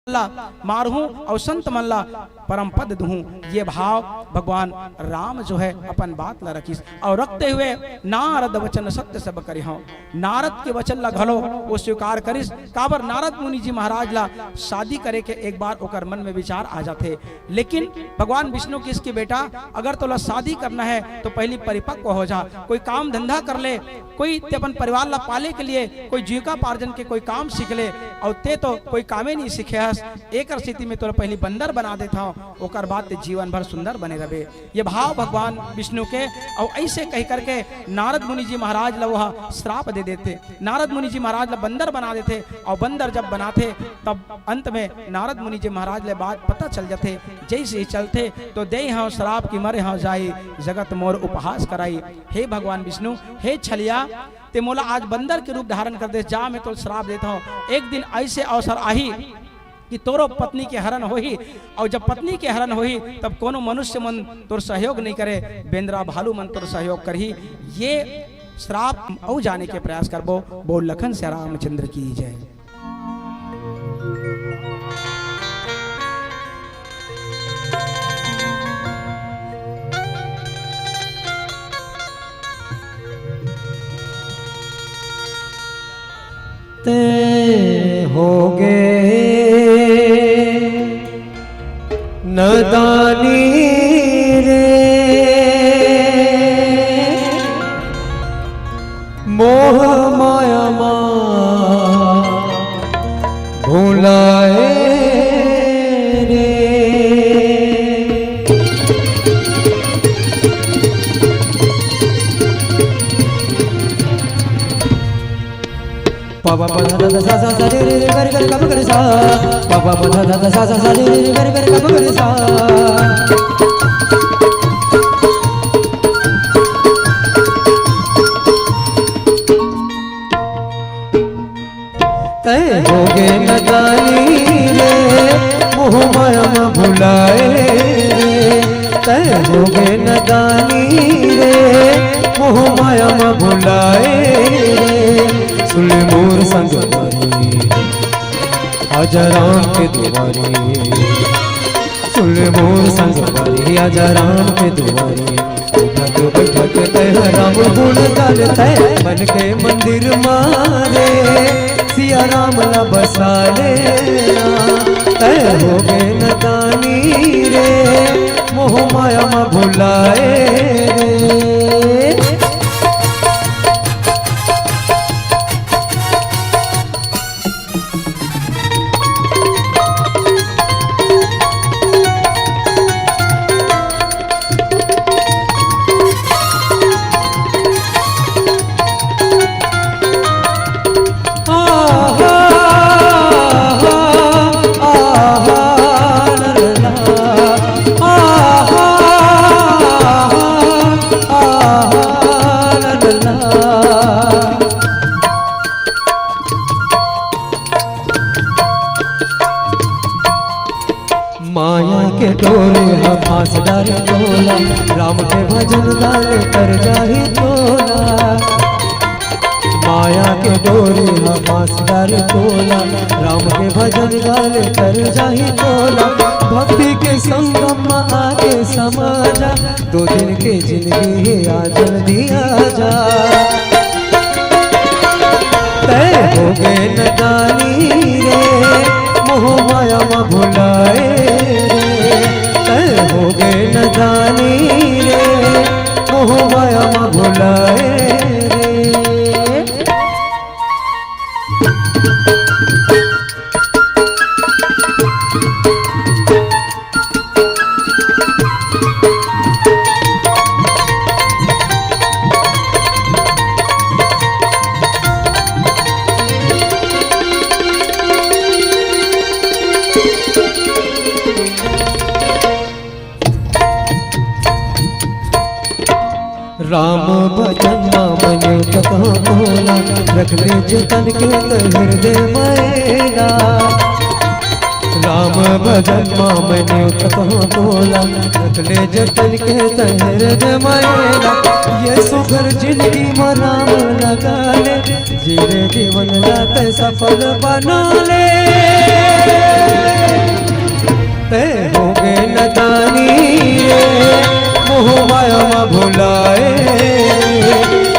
ला मारहूँ और संत मन ला परम पद दुहूँ। ये भाव भगवान राम जो है अपन बात ला रखिस और रखते हुए नारद वचन सत्य सब करिहौं। नारद के वचन ला घलो वो स्वीकार करिस। काबर नारद मुनि जी महाराज ला शादी करे के एक बार ओकर मन में विचार आ जाथे, लेकिन भगवान विष्णु किहिस कि बेटा, अगर तोला शादी करना है तो पहली परिपक्व हो जा, कोई काम धंधा कर ले, कोई ते अपन परिवार ला पाले के लिए कोई जीविकापार्जन के कोई काम सीख ले, और ते तो कोई कामे नहीं सीखे हस। एकर स्थिति में तोला पहली बंदर बना देत हौं, ओकर बाद ते जीवन भर सुंदर बने रहबे। ये भाव भगवान विष्णु के, और ऐसे कह करके नारद मुनि जी महाराज ला वह श्राप दे देथे। नारद मुनि जी महाराज ला बंदर बना देथे, और बंदर जब बनाथे तब अंत में नारद मुनि जी महाराज ले बात पता चल जाथे। जैसे ही चलथे तो दे हौं श्राप कि मरे हौं जाई, जगत मोर उपहास कराई। हे भगवान विष्णु, हे छलिया, ते मोला आज बंदर के रूप धारण कर दे, जा मैं तो श्राप देत हौं। एक दिन ऐसे अवसर आही कि तोरो पत्नी के हरण होही, और जब पत्नी के हरण होही तब कोनो मनुष्य मन तोर सहयोग नहीं करे, बेंदरा भालू मन तोर सहयोग करही। ये श्राप अउ जाने के प्रयास करबो। बोल लखन सिया रामचंद्र की जय। ते होगे नदानी रे, मोह माया मा भुलाए रे। पा पा पा धा धा धा सा सा सा रे रे रे गा रे गा रे गा मा गा रे सा। पा पा पा धा धा धा सा सा सा रे रे रे गा रे गा रे गा मा गा रे सा। तै होगे नदानी रे, मोह माया मा भुलाए रे। तै होगे नदानी रे, मोह माया मा भुलाए रे। सुन ले मोर संगवारी, आजा राम के दुआरी। सुन ले मोर संगवारी, आजा राम के दुआरी। बैठक बैठक तै ह राम गुण गाल, तै मन के मंदिर मा रे, सिया राम ला बसा लेना। तै होगे नदानी रे, मोह माया मा भुलाए रे। माया के डोरे ह फांस डारे तोला, राम के भजन गाले तर जाही तोला। माया के डोरे ह फांस डारे तोला, राम के भजन गाले तर जाही तोला। भक्ति के संगम म आके समा जा, दो दिन के जिंदगी हे आ जल्दी आ जा। तै होगे नदानी रे, मोह माया मा भुलाए रे। तै होगे नदानी रे, मोह माया मा भुलाए रे। राम भजन मा मनो कतहु तोला, रख ले जो तन के तो हृदय मैला। राम भजन मा मैं न्योतत हों तोला, रख ले जतन के तहर जमाएला। ये सुघर जिंदगी मा राम लगा ले, जीरे जीवन ला तैं सफल बना ले। तैं होगे नदानी रे, मोह माया मा भुलाए।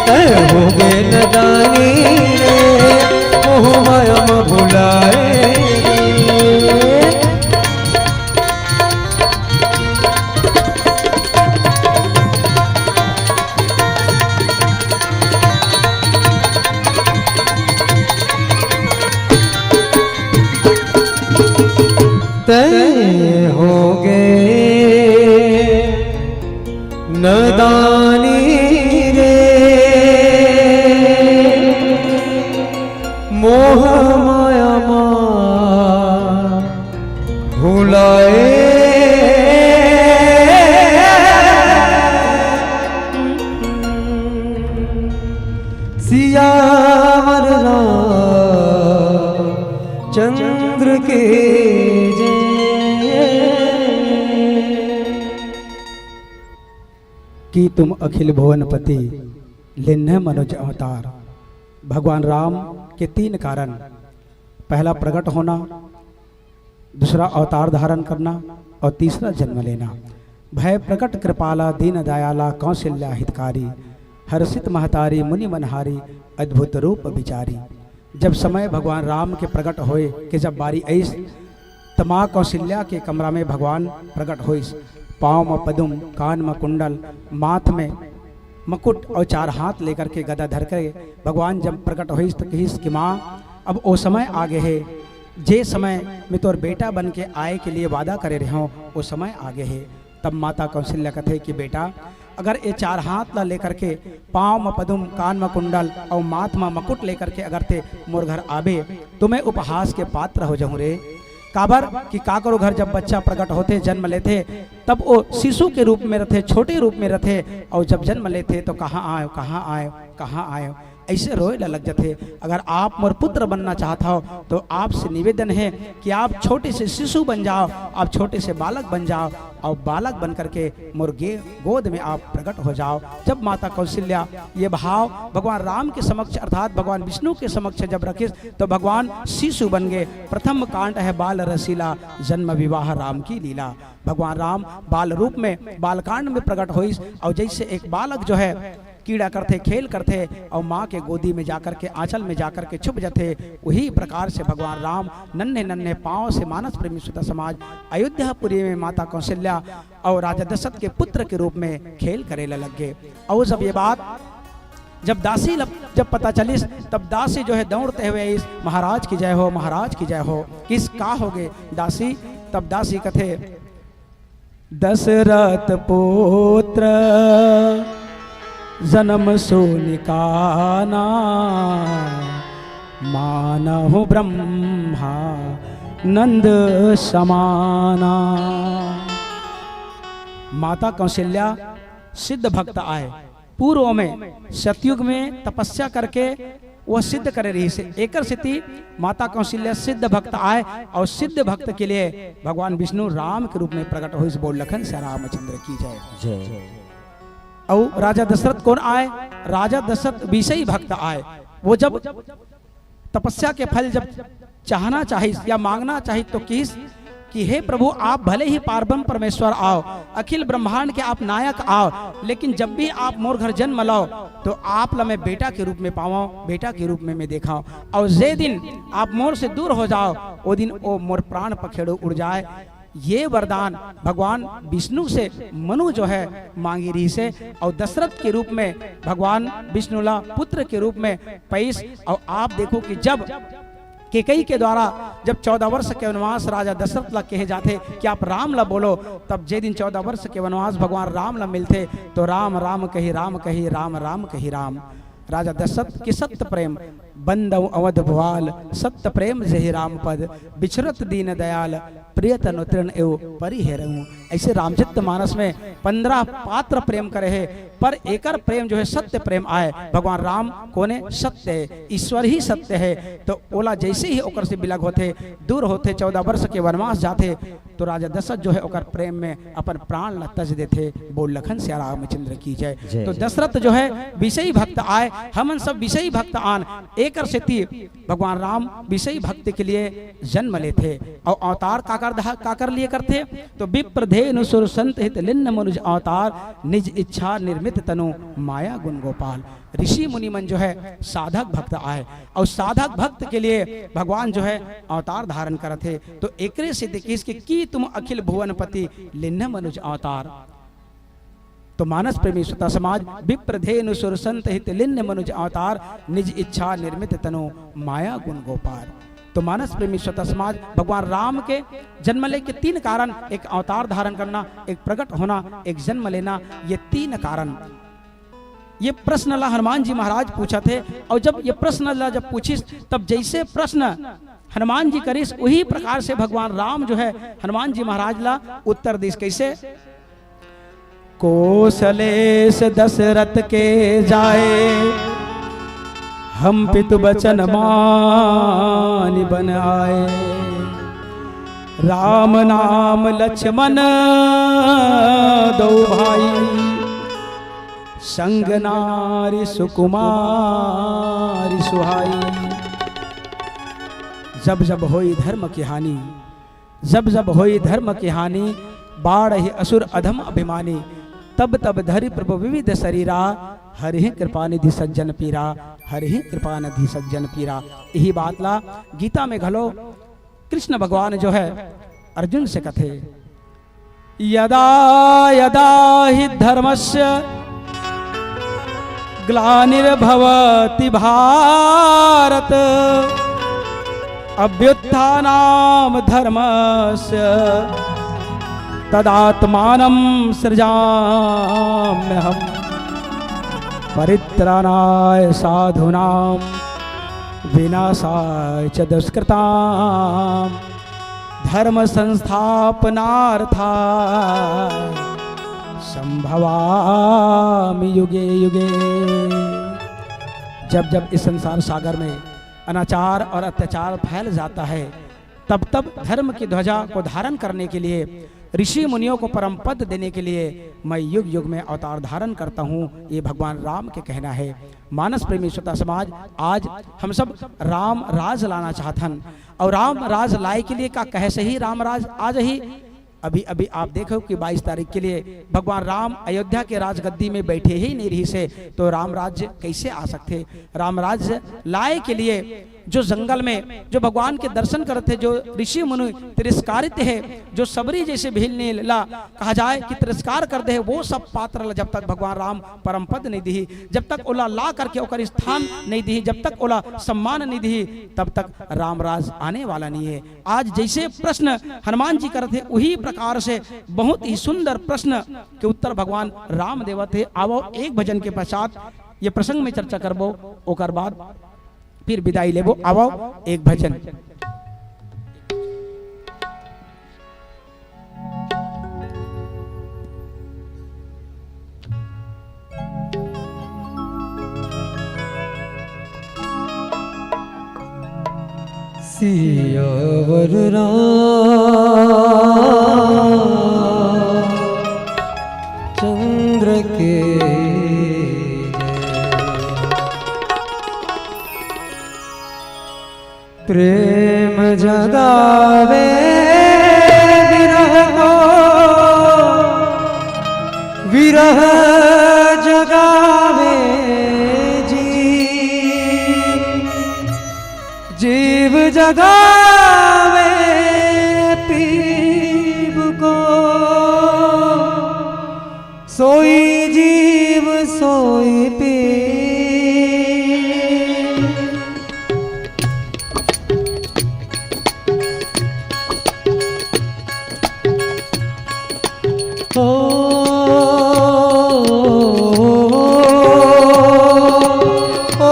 तैं होगे नदानी रे, मोह माया मा भुलाए। तैं होगे नदानी रे, मोह माया मा भुलाए। सियावर रामचंद्र के जय। कि तुम अखिल भुवनपति, लीन्ह मनुज अवतार। भगवान राम के तीन कारण, पहला प्रकट होना, दूसरा अवतार धारण करना और तीसरा जन्म लेना। भय प्रकट कृपाला दीन दयाला कौशल्या हितकारी, हर्षित महतारी मुनि मनहारी अद्भुत रूप विचारी। जब समय भगवान राम के प्रकट होए के जब बारी आइस, त माँ कौशल्या के कमरा में भगवान प्रकट होइस। पाँव म पदुम, कान म कुंडल, माथ में मुकुट और चार हाथ लेकर के गदा धर के भगवान जब प्रकट होइस त कहिस कि माँ, अब ओ समय आ गे हे, जे समय में तोर बेटा बन के आए के लिए वादा करे रहे हो, ओ समय आ गे हे। तब माता कौशल्या कथे कि बेटा, अगर ये चार हाथ ला लेकर के पाँव म पदुम, कान म कुंडल और माथ म मुकुट लेकर के अगर ते मोर घर आबे, तो मैं उपहास के पात्र हो जाऊं रे। काबर कि काकरो घर जब बच्चा प्रकट होथे, जन्म लेथे, तब वो शिशु के रूप में रथे, छोटे रूप में रथे, और जब जन्म लेथे तो कहाँ आयो, कहाँ आयो, कहाँ आयो, ऐसे रोए ला लग जथे। अगर आप मोर पुत्र बनना चाहत हो तो आपसे निवेदन है कि आप छोटे से शिशु बन जाओ, आप छोटे से बालक बन जाओ और बालक बन करके मोर गे-, गोद में आप प्रकट हो जाओ। जब माता कौशल्या ये भाव भगवान राम के समक्ष अर्थात भगवान विष्णु के समक्ष जब रखिस तो भगवान शिशु बन गए। प्रथम कांड है बाल रसीला, जन्म विवाह राम की लीला। भगवान राम बाल रूप में, बालकांड में प्रकट होइस और जैसे एक बालक जो है कीड़ा करथे, खेल करथे और माँ के गोदी में जाकर के, आंचल में जाकर के छुप जथे, वही प्रकार से भगवान राम नन्हे नन्हे पाँव से मानस प्रेमी सुधा समाज अयोध्यापुरी में माता कौशल्या और राजा दशरथ के पुत्र के रूप में खेल करे ला लग गए। और जब ये बात जब दासी ला जब पता चलिस, तब दासी जो है दौड़ते हुए इस महाराज की जय हो, महाराज की जय हो। किस का हो गए दासी? तब दासी कथे, दशरथ पुत्र जन्म सुनि काना, मानहु ब्रह्मा नंद समाना। माता कौशल्या सिद्ध भक्त आय, पूर्व में सतयुग में तपस्या करके वो सिद्ध करे रहिस हे। एकर सेती माता कौशल्या सिद्ध भक्त आय और सिद्ध भक्त के लिए भगवान विष्णु राम के रूप में प्रकट होइस। बोल लखन से रामचंद्र की जय। जय। और राजा दशरथ कौन आय? राजा दशरथ विषयी भक्त आय। वो जब तपस्या के फल जब चाहना चाहिस या मांगना चाहिस तो किहिस कि हे प्रभु, आप भले ही पारब्रह्म परमेश्वर आव, अखिल ब्रह्मांड के आप नायक आव, लेकिन जब भी आप मोर घर जन्म लव तो आप ला मैं बेटा के रूप में पावंव, बेटा के रूप में मैं देखंव। और जे दिन आप मोर से दूर हो जाव, ओ दिन ओ मोर प्राण पखेरु उड़ जाय। ये वरदान भगवान विष्णु से मनु जो है मांगे रहिस हे और दशरथ के रूप में भगवान विष्णु ला पुत्र के रूप में पाइस। और आप देखो कि जब कैकेयी के द्वारा जब चौदह वर्ष के वनवास राजा दशरथ ला कहे जाथे कि आप राम ला बोलो, तब जे दिन चौदह वर्ष के वनवास भगवान राम ला मिलथे तो राम राम कही, राम कही, राम राम कही राम। राजा दशरथ के सत्य प्रेम बंदउ अवध भुआल, सत्य प्रेम जहि राम पद, बिछुरत दीन दयाल, प्रिय तनु तृण एव परिहेरउ। ऐसे रामचरित मानस में पन्द्रह पात्र प्रेम करे हे, पर एकर प्रेम जो है सत्य प्रेम आय। भगवान राम कोने? सत्य है, ईश्वर ही सत्य है। तो ओला जैसे ही ओकर से बिलग होथे, दूर होथे, चौदह वर्ष के वनवास जाथे, तो राजा दशरथ जो है ओकर प्रेम में अपन प्राण ला तज देथे। बोल लखन सिया रामचंद्र की जय। जय, तो जय। दशरथ जो है विषयी भक्त आय, हमन सब विषयी भक्त आन। एकर सेती भगवान राम विषयी भक्त के लिए जन्म लेथे। और अवतार काकर धा-, काकर लिए करथे? तो विप्र धेनु सुर संत हित लिन्न मनुज अवतार, निज इच्छा निर्मित तनु माया गुण गोपाल। ऋषि मुनि मन जो है साधक भक्त आय, और साधक भक्त के लिए भगवान जो है अवतार धारण करत हे। तो एकरे से देखिस कि की तुम अखिल भुवनपति लिन्न मनुज अवतार। तो मानस प्रेमी श्रोता समाज, विप्र धेनु सुर संत हित लिन्न मनुज अवतार, निज इच्छा निर्मित तनु माया गुण गोपाल। तो मानस प्रेमी श्रोता समाज, भगवान राम के जन्म ले के तीन कारण, एक अवतार धारण करना, एक प्रकट होना, एक जन्म लेना, ये तीन कारण। ये प्रश्न ला हनुमान जी महाराज पूछत हे, और जब ये प्रश्न ला जब पूछिस, तब जैसे प्रश्न हनुमान जी करिस, वही प्रकार से भगवान राम जो है हनुमान जी महाराज ला उत्तर दिस। कैसे? कोसलेश दशरथ के जाए, हम पितु बचन मानि बन आए। राम नाम लक्ष्मण दो भाई, संग नारी सुकुमारी सुहाई। जब जब होई धर्म की हानि, जब जब होई धर्म की हानि, बाढ़ ही असुर अधम अभिमानी। तब तब धरि प्रभु विविध शरीरा, हरि ही कृपा निधि सज्जन पीरा, हरि ही कृपा निधि सज्जन पीरा। यही बात ला गीता में घलो कृष्ण भगवान जो है अर्जुन से कथे, यदा यदा ही धर्मस्य ग्लानिर्भवति भारत, अभ्युत्थानाम धर्मस्य तदात्मानं सृजाम्यहम। परित्राणाय साधूनाम विनाशाय च दुष्कृताम, धर्म संस्थापनार्थाय संभवामि युगे युगे। जब जब इस संसार सागर में अनाचार और अत्याचार फैल जाता है, तब तब धर्म की ध्वजा को धारण करने के लिए, ऋषि मुनियों को परम पद देने के लिए मैं युग युग में अवतार धारण करता हूँ, ये भगवान राम के कहना है। मानस प्रेमी श्रोता समाज, आज हम सब राम राज लाना चाहत हन, और राम राज लाए के लिए का कहे से ही राम राज आ जाही? अभी अभी आप देखो कि बाईस तारीख के लिए भगवान राम अयोध्या के राजगद्दी में बैठे ही नहीं रहिस हे, तो राम राज्य कैसे आ सकथे? राम राज्य लाए के लिए जो जंगल में जो भगवान के दर्शन करत हे, जो ऋषि मुनि तिरस्कारित हे, जो सबरी जैसे भील ने ला कहा जाए कि तिरस्कार कर दे हे, वो सब पात्र ला जब तक भगवान राम परम पद नहीं दिही, जब तक ओला ला करके ओकर स्थान नहीं दिही, जब तक ओला सम्मान नहीं दिही, तब तक राम राज आने वाला नहीं है। आज जैसे प्रश्न हनुमान जी करत हे, वही प्रकार से बहुत ही सुंदर प्रश्न के उत्तर भगवान राम देवत हे। आवो, एक भजन के पश्चात ये प्रसंग में चर्चा करबो, ओकर बाद फिर विदाई लेबो। आवो, एक भजन। सियावर रामचंद्र के जय। प्रेम जगावे विरह को, विरह जगावे जी। जीव जगावे पीव को, सोई जीव सोई पीव। ओ, ओ, ओ,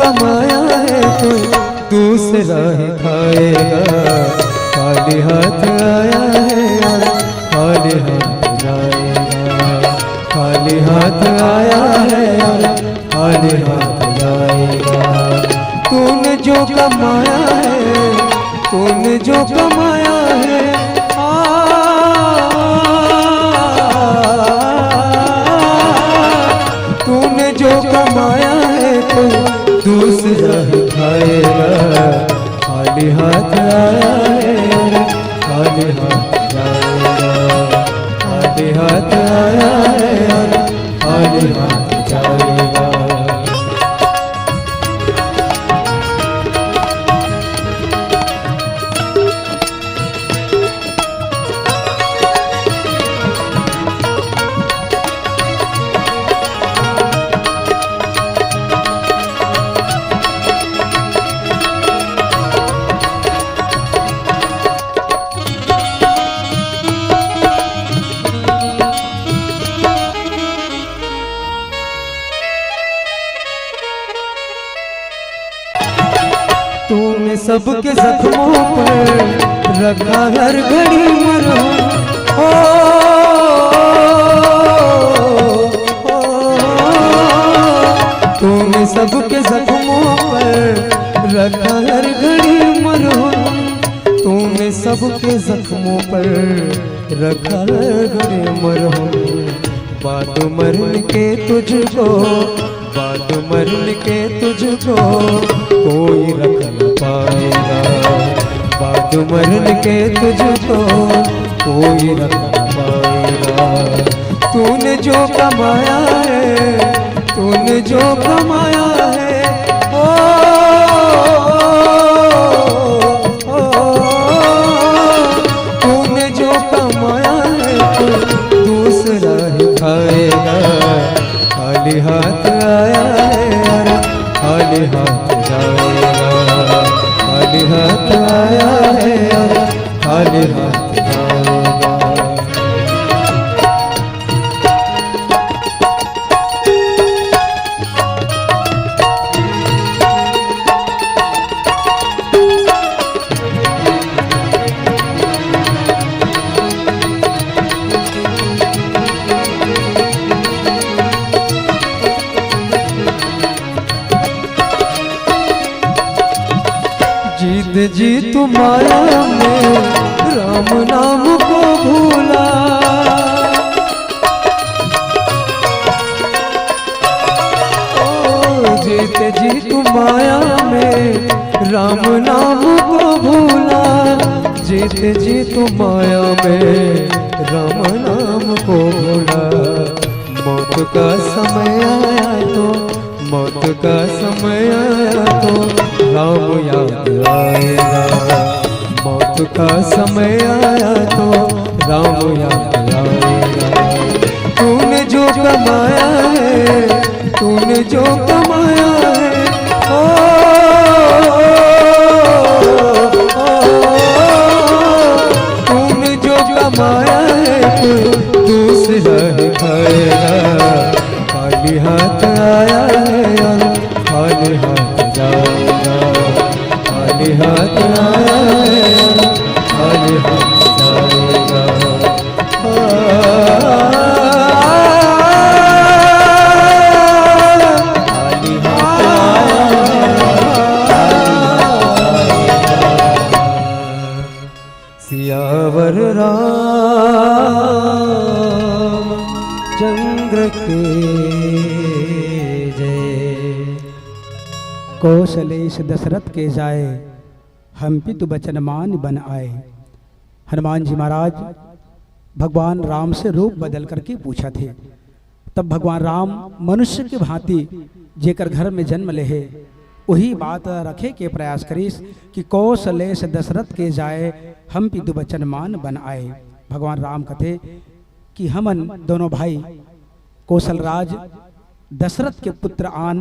कमाया है, कोई दूसरा ही खाएगा। खाली हाथ आया है और खाली हाथ जाएगा। खाली हाथ आया है और खाली हाथ जाएगा। तूने जो कमाया है, तूने जो कमाया है, आ, तूने जो कमाया है, कोई दूसरा ही खाएगा। खाली हाथ आया है, खाली हाथ जाएगा। खाली हाथ आया है, खाली हाथ जाएगा। तूने सबके जख्मों पर रखा हर घड़ी मरहम। ओ, ओ, ओ, तूने सबके जख्मों पर रखा हर घड़ी मरहम। तूने सबके जख्मों पर रखा हर घड़ी मरहम। बाद मरने के तुझको, बाद मरने के तुझको कोई रख न पाएगा। बाद मरने के तुझको कोई रख न पाएगा। तूने जो कमाया है, तूने जो कमाया है, ओ, ओ, ओ, तूने जो कमाया है, कोई दूसरा ही खाएगा। खाली हाथ आया है और खाली हाथ जाएगा। खाली हाथ आया है और खाली हाथ जाएगा। जीत जीत माया में राम नाम को भूला। ओ, जीत जीत माया में राम नाम को भूला। जीत जीत माया में राम नाम को भूला। मौत का समय आया तो, मौत का समय आया तो राम याद आएगा। मौत का समय आया तो राम याद आएगा। तूने जो कमाया है, तूने जो कमाया है, ओ, ओ, ओ, तूने जो कमाया है, कोई दूसरा ही खाएगा। खाली हाथ आया है और खाली हाथ जाएगा। खाली हाथ आया है, खाली हाथ जाएगा। आ, खाली हाथ आया है, खाली हाथ जाएगा। सियावर रामचंद्र के जय। कोसलेश दशरथ के जाय, हम पितु बचन मान बन आय। हनुमान जी महाराज भगवान राम से रूप बदल करके पूछा थे। तब भगवान राम मनुष्य के भांति जेकर घर में जन्म लेहे, वही बात रखे के प्रयास करिस कि कोसलेश दशरथ के जाय, हम पितु बचन मान बन आय। भगवान राम कथे कि हमन दोनों भाई कौशल राज दशरथ के पुत्र आन,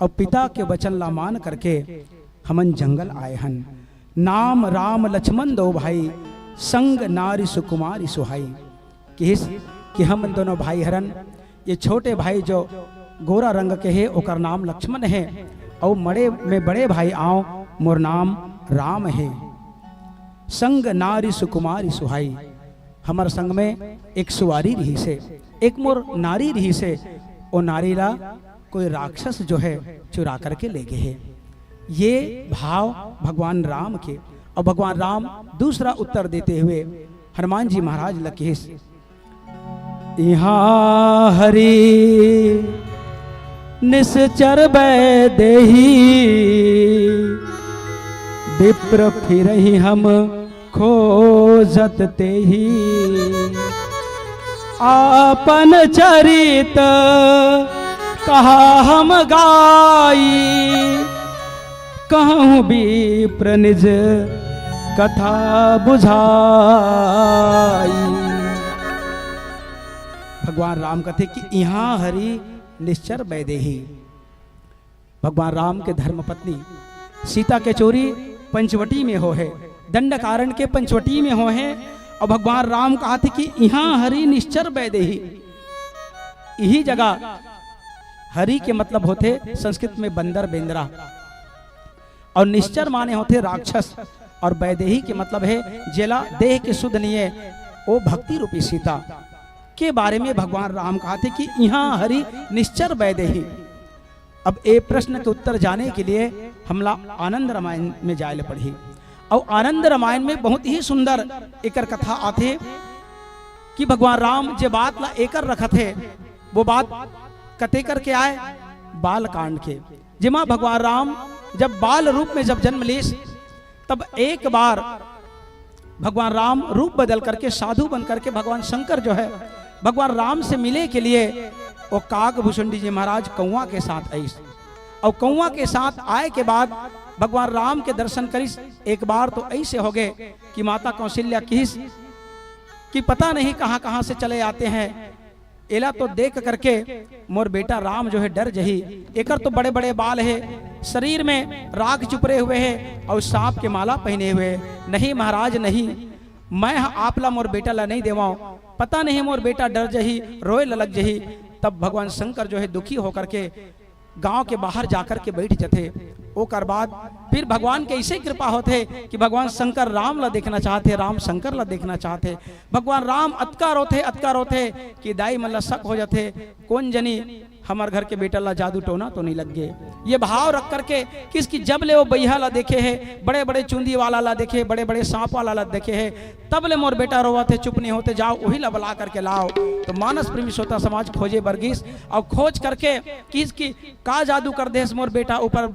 अउ पिता के वचन ला मान करके हमन जंगल आय हन। नाम राम लक्ष्मण दो भाई, संग नारी सुकुमारी सुहाई। किहिस कि हम दोनों भाई हरन, ये छोटे भाई जो गोरा रंग के हे, ओकर नाम लक्ष्मण हे, अउ मड़े में बड़े भाई आंव, मोर नाम राम हे। संग नारी सुकुमारी सुहाई, हमर संग में एक सुवारी रिहिस हे, एक मोर नारी रिहिस हे, ओ नारी ला कोई राक्षस जो है चुरा करके ले गे हे। ये भाव भगवान राम के, अउ भगवान राम दूसरा उत्तर देते हुए हनुमान जी महाराज ल किहिस, इहाँ हरि निश्चर बैदेही, विप्र फिरहि हम खोजत तेही। आपन चरित कहा हम गाई, कहूँ विप्र निज कथा बुझाई। भगवान राम कथे कि इहाँ हरि निश्चर बैदेही। भगवान राम के धर्मपत्नी सीता के चोरी पंचवटी में होहे, दंडकारण्य के पंचवटी में होहे, अउ भगवान राम कहथे कि इहाँ हरि निश्चर बैदेही। इही जगह हरि के मतलब होथे संस्कृत में बंदर, बेंदरा, अउ निश्चर माने होथे राक्षस, अउ बैदेही के मतलब हे जेला देह के सुध नइ हे, ओ भक्ति रूपी सीता के बारे में भगवान राम कहथे कि इहाँ हरि निश्चर बैदेही। अब ए प्रश्न के उत्तर जाने के लिए हमला आनंद रामायण में जाय ल पड़ही। अउ आनंद रामायण में बहुत ही सुंदर एकर कथा आथे कि भगवान राम जे बात ला एकर रखत हे, वो बात कते करके आय? बाल कांड के। जेमा भगवान राम जब बाल रूप में जब जन्म लीस, तब एक बार भगवान राम रूप बदल करके, साधु बन करके भगवान शंकर जो है, भगवान राम से मिले के लिए वो काग भुसुंडी जी महाराज कौआ के साथ आइस। अउ कौआ के साथ आय के बाद भगवान राम के दर्शन करिस। एक बार तो ऐसे हो गए कि माता कौशल्या किहिस कि पता नहीं कहाँ-कहाँ से चले आते हैं, एला तो देख करके मोर बेटा राम जो है डर जही। एकर तो बड़े-बड़े बाल हे, शरीर में राख चुपरे हुए हे अउ सांप के माला पहिने हुए हे। नहीं महाराज, नहीं, मैं ह आप ला मोर बेटा ला नहीं देवंव। पता नहीं मोर बेटा डर जही, रोए ल लग जही। तब भगवान शंकर जो है दुखी होकर के गांव के बाहर जाकर के बैठ जथे। ओकर बाद फिर भगवान के ऐसे कृपा होथे कि भगवान शंकर राम ला देखना चाहथे, राम शंकर ला देखना चाहथे। भगवान राम अतका रोथे, अतका रोथे कि दाई मन ला शक हो जथे, कोन जनी हमर घर के बेटा ला जादू टोना तो नहीं लग गे। ये भाव रख करके किस कि जब ले वो बइहा ला देखे हे, बड़े-बड़े चूंदी वाला ला देखे, बड़े-बड़े सांप वाला ला देखे हे, तब ले मोर बेटा रोवत हे, चुप नहीं होते, जाओ वही ला बला करके लाओ। तो मानस प्रेमी श्रोता समाज खोजे बर गिस अउ खोज करके किस कि का जादू कर देस मोर बेटा ऊपर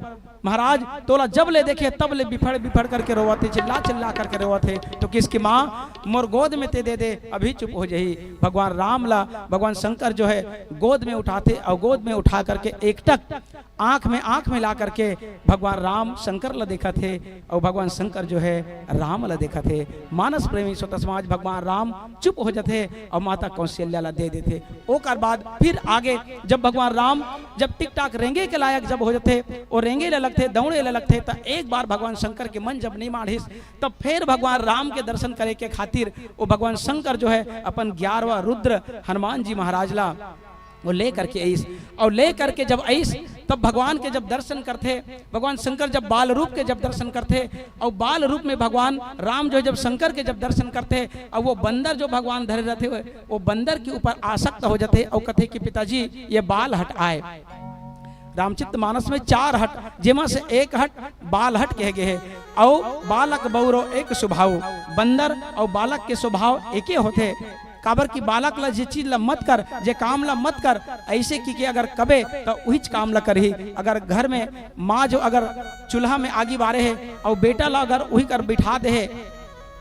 महाराज, तोला जब ले देखे तब ले बिफड़ बिफड़ करके रोवत हे, चिल्ला चिल्ला करके रोवत हे। तो किस कि माँ मोर गोद में ते दे दे, अभी चुप हो जही। भगवान राम ला, भगवान शंकर जो है गोद में उठाथे अउ गोद में उठा करके एकटक आंख में आंख मिला करके भगवान राम शंकर ला देखत हे अउ भगवान शंकर जो है राम ला देखत हे। मानस प्रेमी श्रोता समाज, भगवान राम चुप हो जथे अउ माता कौशल्या ला दे देथे। ओकर बाद फिर आगे जब भगवान राम जब टिकटाक रेंगे के लायक जब हो जथे, वो रेंगे ले लगथे, दौड़े ले लगथे, त एक बार भगवान शंकर के मन जब नहीं माढ़िस, तब फिर भगवान राम के दर्शन करे के खातिर वो भगवान शंकर जो है अपन ग्यारहवाँ रुद्र हनुमान जी महाराज ला वो ले करके आइस। अउ ले करके जब आइस, तब भगवान के जब दर्शन करथे, भगवान शंकर जब बाल रूप के जब दर्शन करथे, अउ बाल रूप में भगवान राम जो है जब शंकर के जब दर्शन करथे, अउ वो बंदर जो भगवान धरे रहथे, वो बंदर के ऊपर आसक्त हो जाथे, अउ कथे कि पिताजी, ये बाल हट आय। रामचरित मानस में चार हट, जेमा से एक हट बाल हट कहे गे हे। अउ बालक बउरो एक स्वभाव, बंदर अउ बालक के स्वभाव एके होथे। काबर कि बालक ला जे चीज ला मत कर, जे काम ला मत कर, ऐसे कि, कि अगर कबे त उहिच काम ला करही। अगर घर में माँ जो अगर चूल्हा में आगी बारे हे अउ बेटा ला अगर उही कर बिठा दे हे,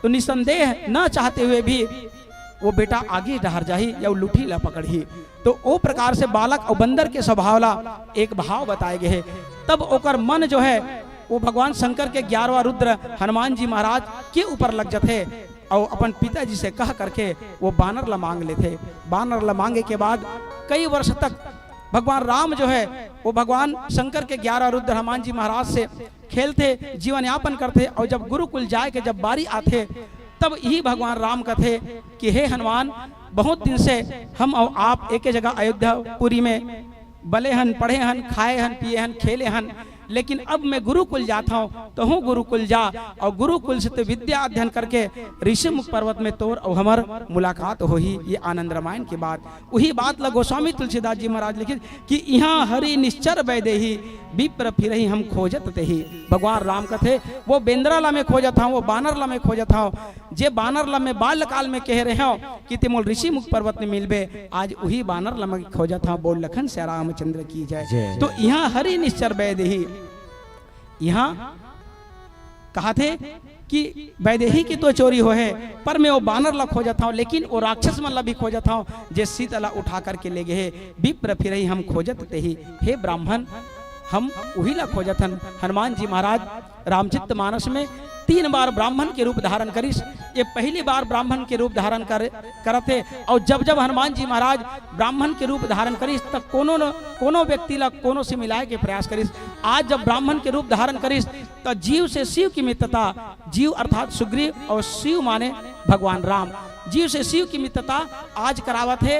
तो निसंदेह न चाहते हुए भी वो बेटा आगी डहर जाही या वो लुठी ला पकड़ही। तो ओ प्रकार से बालक अउ बंदर के स्वभाव ला एक भाव बताए गे हे। तब ओकर मन जो है वो भगवान शंकर के ग्यारहवाँ रुद्र हनुमान जी महाराज के ऊपर लग जथे अउ अपन पिताजी से कह करके वो बानर ला मांग लेथे। बानर ला मांगे के बाद कई वर्ष तक भगवान राम जो है वो भगवान शंकर के ग्यारह रुद्र हनुमान जी महाराज से खेलथे, जीवन यापन करथे। अउ जब गुरुकुल जाए के जब बारी आथे, तब यही भगवान राम कथे कि हे हनुमान, बहुत दिन से हम अउ आप एके जगह अयोध्यापुरी में बले हन, पढ़े हन, खाए हन, पिए हन, खेले हन, लेकिन अब मैं गुरुकुल जात हंव, तहूं गुरुकुल जा, अउ गुरुकुल से तो विद्या अध्ययन करके ऋषिमुख पर्वत में तोर अउ हमर मुलाकात होही। ये आनंद रामायण के बात, उही बात ला गोस्वामी तुलसीदास जी महाराज लिखिस कि इहां हरि निश्चर वैदेही, विप्र फिरही हम खोजत तेही। भगवान राम कथे, वो बेंदरा ला मैं खोजत हंव, वो बानर ला मैं खोजत हंव, जे बानर ला मैं बाल्यकाल में कहे रहेंव कि ते मोला ऋषिमुख पर्वत में मिलबे, आज उही बानर ला मैं खोजत हंव। बोल लखन सिया रामचंद्र की जय। जय। तो इहां हरि निश्चर वैदेही, इहां कहाथे कि वैदेही के तो चोरी होहे, पर मैं वो बानर ला खोजत हंव, लेकिन वो राक्षस मन ला भी खोजत हंव, जे सीता ला उठा करके ले गे हे। विप्र फिरही हम खोजत तेही, हे ब्राह्मण, हम उही ला खोजत हन। हनुमान जी महाराज रामचरित मानस में तीन बार ब्राह्मण के रूप धारण करिस। ये पहली बार ब्राह्मण के रूप धारण कर, करत हे। अउ जब जब हनुमान जी महाराज ब्राह्मण के रूप धारण करिस, त कोनो न कोनो व्यक्ति ला कोनो से मिलाए के प्रयास करिस। आज जब ब्राह्मण के रूप धारण करिस, त जीव से शिव की मित्रता, जीव अर्थात सुग्रीव अउ शिव माने भगवान राम, जीव से शिव की मित्रता आज करावत हे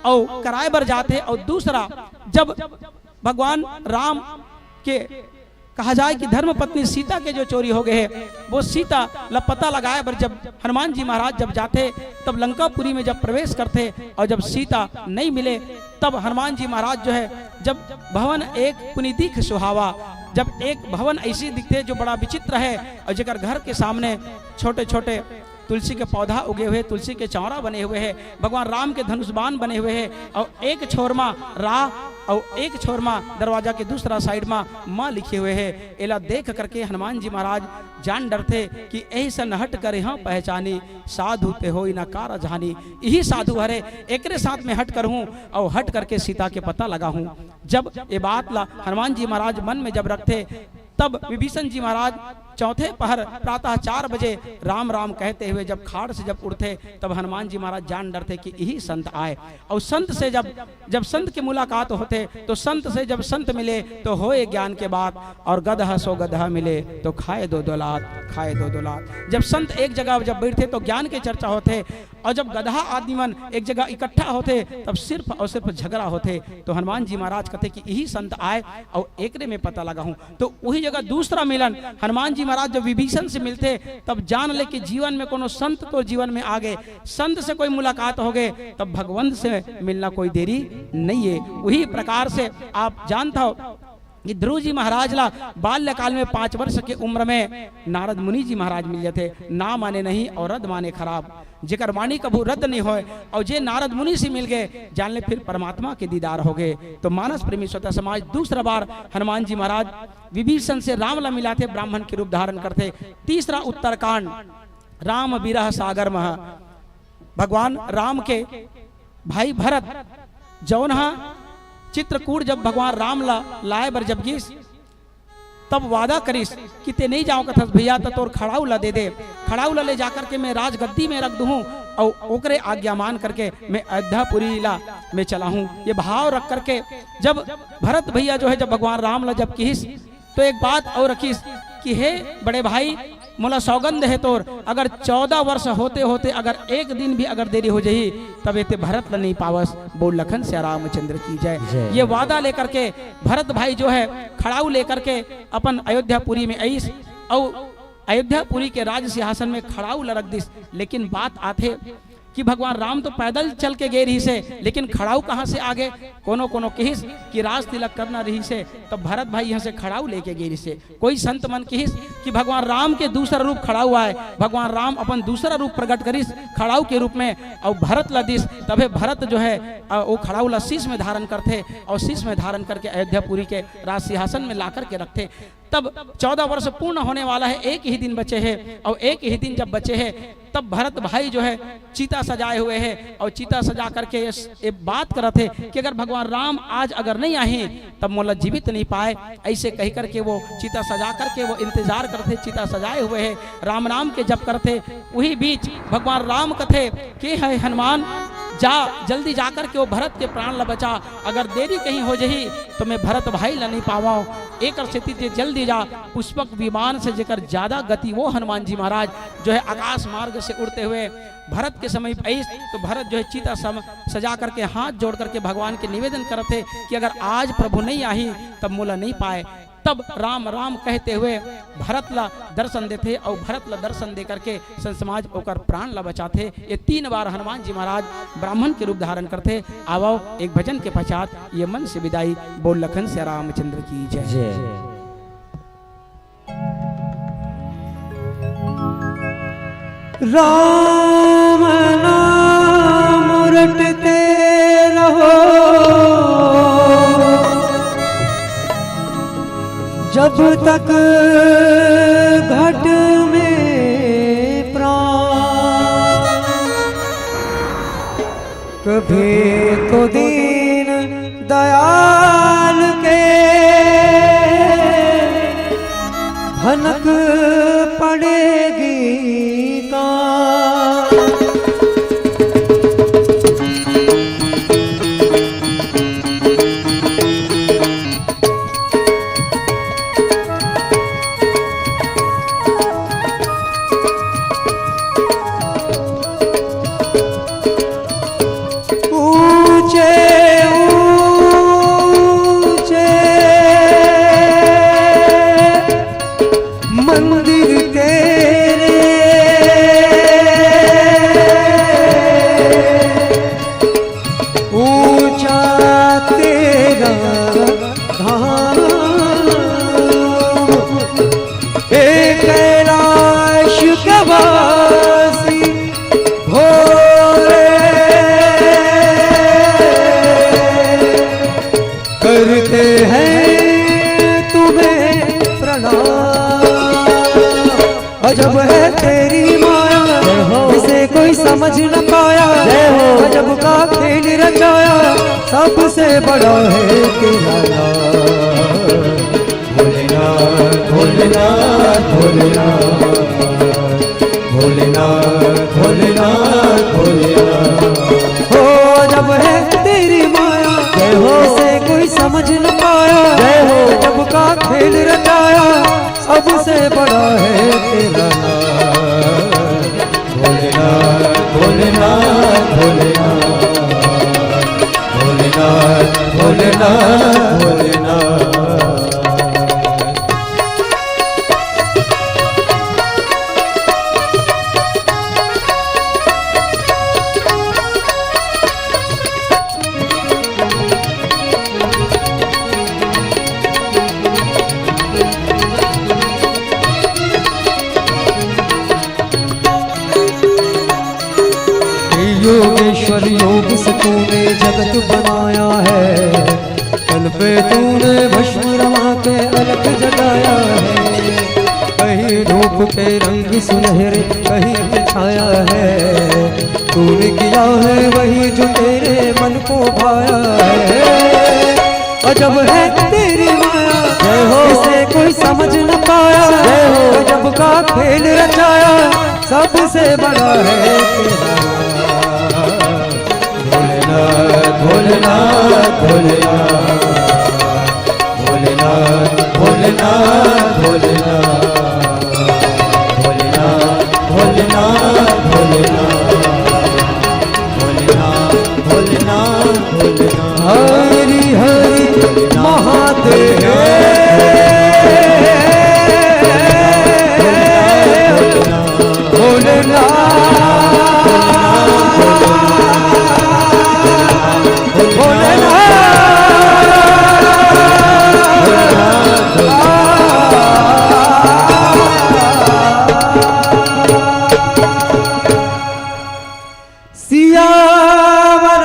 अउ कराए बर जात हे। अउ दूसरा, जब भगवान राम के कहा जाए कि धर्म पत्नी सीता के जो चोरी हो गे हे, वो सीता ला पता लगाए बर जब हनुमान जी महाराज जब जाथे, तब लंकापुरी में जब प्रवेश करथे अउ जब सीता नहीं मिले, तब हनुमान जी महाराज जो हे, जब भवन एक पुनि दीख सुहावा, जब एक भवन ऐसी दिखथे जो बड़ा विचित्र हे अउ जेकर घर के सामने छोटे-छोटे तुलसी के पौधा उगे हुए, तुलसी के चौरा बने हुए हे, भगवान राम के धनुष बाण बने हुए हे, अउ एक छोर मा रा अउ एक छोर मा दरवाजा के दूसरा side मा माँ लिखे हुए हे। एला देख करके हनुमान जी महाराज जान डरथे कि एही सन हठ करे हंव पहचानी, साधु ते होई न कारज हानि। इही साधु हरे, एकरे साथ में हठ करहूं अउ हठ करके सीता के पता लगाहूं। जब ये बात ला हनुमान जी महाराज मन में जब रखथे, तब विभीषण जी महाराज चौथे पहर प्रातः चार बजे राम राम कहते हुए जब खाड़ से जब उठथे, तब हनुमान जी महाराज जान डरथे कि इही संत आए। अउ संत से जब, जब संत के मुलाकात होथे, तो संत से जब संत मिले, तो होए ज्ञान के बात, अउ गदहा सो गदहा मिले, तो खाए दो दो लात, खाए दो दो लात। जब संत एक जगह जब बैठथे, तो ज्ञान के चर्चा होथे, अउ जब गदहा आदमी मन एक जगह इकट्ठा होथे, तब सिर्फ अउ सिर्फ झगड़ा होथे। तो हनुमान जी महाराज कथे कि इही संत आए अउ एकरे में पता लगाहूं। तो उही जगह दूसरा मिलन, हनुमान जी महाराज जब विभीषण से मिलथे, तब जान ले कि जीवन में कोनो संत तोर जीवन में आ गे, संत से कोई मुलाकात हो गे, तब भगवंत से मिलना कोई देरी नहीं हे। उही प्रकार से आप जानत हव कि ध्रुव जी महाराज ला बाल्यकाल में पांच वर्ष के उम्र में नारद मुनि जी महाराज मिल जाथे। नाम माने नहीं अउ रद माने खराब, जेकर वाणी कभू रद्द नहीं होय, अउ जे नारद मुनि से मिल गे, जान ले फिर परमात्मा के दीदार हो गे। तो मानस प्रेमी श्रोता समाज, दूसरा बार हनुमान जी महाराज विभीषण से राम ला मिलाथे, ब्राह्मण के रूप धारण करथे। तीसरा उत्तरकांड, राम विरह सागर मह। भगवान राम के भाई भरत, जौन हा चित्रकूट जब भगवान राम ला लाए बर जब गिस, तब वादा करिस कि ते नहीं जाओ कथस भैया, त तोर खड़ाऊ ला दे दे, खड़ाऊ ला ले जाकर के मैं राजगद्दी में रख दूहूं अउ ओकरे आज्ञा मान करके मैं अयोध्यापुरी ला मैं चलाहूं। ये भाव रख करके जब भरत भैया जो है, जब भगवान राम ला जब किहिस, तो एक बात अउ रखिस कि हे बड़े भाई, मोला सौगंध हे तोर, अगर चौदह वर्ष होते होते अगर एक दिन भी अगर देरी हो जाही, तब एते भरत ला नहीं पावस। बोल लखन सिया रामचंद्र की जय। जय। ये वादा लेकर के भरत भाई जो है, खड़ाऊ लेकर के अपन अयोध्यापुरी में आइस अउ अयोध्यापुरी के राज सिंहासन में खड़ाऊ ला रख दिस। लेकिन बात आथे कि भगवान राम तो पैदल चल के गे रहिस हे, लेकिन खड़ाऊ कहां से आ गे? कोनो कोनो किहिस कि राज तिलक करना रहिस हे, तब भरत भाई यहां से खड़ाऊ लेके गे रहिस हे। कोई संत मन किहिस कि भगवान राम के दूसरा रूप खड़ाऊ आए, भगवान राम अपन दूसरा रूप प्रकट करिस खड़ाऊ के रूप में अउ भरत ला दिस, तभे भरत जो है, अ, वो खड़ाऊ ला शीश में धारण करथे अउ शीश में धारण करके अयोध्यापुरी के राज सिंहासन में ला करके रखथे। तब चौदह वर्ष पूर्ण होने वाला है, एक ही दिन बचे है, और एक ही दिन जब बचे है, तब भरत भाई जो है, चिता सजाए हुए है, और चिता सजा करके ये, ये बात करत है कि अगर भगवान राम आज अगर नहीं आही, तब मोला जीवित नहीं पाए। ऐसे कह करके वो चिता सजा करके वो इंतजार करते, चिता सजाए हुए है, राम नाम के जप करते। वही बीच भगवान राम कथे, "के है हनुमान, जा, जल्दी जा करके वो भरत के प्राण ला बचा, अगर देरी कहीं हो जही, तो मैं भरत भाई ला नहीं पावाऊं।" एकर सेती ते जल्दी जा, पुष्पक विमान से जेकर ज्यादा गति, वो हनुमान जी महाराज जो है आकाश मार्ग से उड़ते हुए भरत के समीप आइस, तो भरत जो है चिता सम-, सजा करके, हाथ जोड़ करके भगवान के निवेदन करत है कि अगर आज प्रभु नहीं आही, तब मोला नहीं पाए। तब राम राम कहते हुए भरत ला दर्शन देथे अउ भरत ला दर्शन दे करके संत समाज ओकर प्राण ला बचाथे। ये तीन बार हनुमान जी महाराज ब्राह्मण के रूप धारण करथे। आवव एक भजन के पश्चात ये मन से विदाई। बोल लखन सिया रामचंद्र की जय। जय। राम नाम रटते रहो, जब तक घट में प्राण। कभी तो दीन दयाल के भनक पड़ेगी कान। ऊंचे ऊंचे मंदिर तेरे, ऊंचा तेरा धाम। हे कैलाश के वासी भोले, करते हैं तुम्हें प्रणाम। अजब है तेरी माया, जय हो। इसे कोई समझ न पाया। जय हो। गजब का खेल रचाया, सबसे बड़ा है तेरा नाम। भोलेनाथ, भोलेनाथ, भोलेनाथ, भोलेनाथ, भोलेनाथ, भोलेनाथ। हो, अजब है तेरी माया, जय हो। इसे कोई समझ न पाया। जय हो। गजब का खेल रचाया, सबसे बड़ा है तेरा नाम। भोलेनाथ, भोलेनाथ, भोलेनाथ, भोलेनाथ, भोलेनाथ, भोलेनाथ, भोलेनाथ। योगेश्वर योग से तूने जगत बनाया है, तन पे तूने भस्म रमा के अलख जगाया है। कहीं धूप के रंग सुनहरे, कहीं पे छाया है। तूने किया है वही जो तेरे मन को भाया है। अजब है तेरी माया, जय हो। इसे कोई समझ न पाया। जय हो। गजब का खेल रचाया, सबसे बड़ा है तेरा नाम। भोलेनाथ, भोलेनाथ, भोलेनाथ, भोलेनाथ, भोलेनाथ, भोलेनाथ, भोलेनाथ, भोलेनाथ, भोलेनाथ, भोलेनाथ, भोलेनाथ। हरि हरि महादेव। भोलेनाथ, भोलेनाथ। सियावर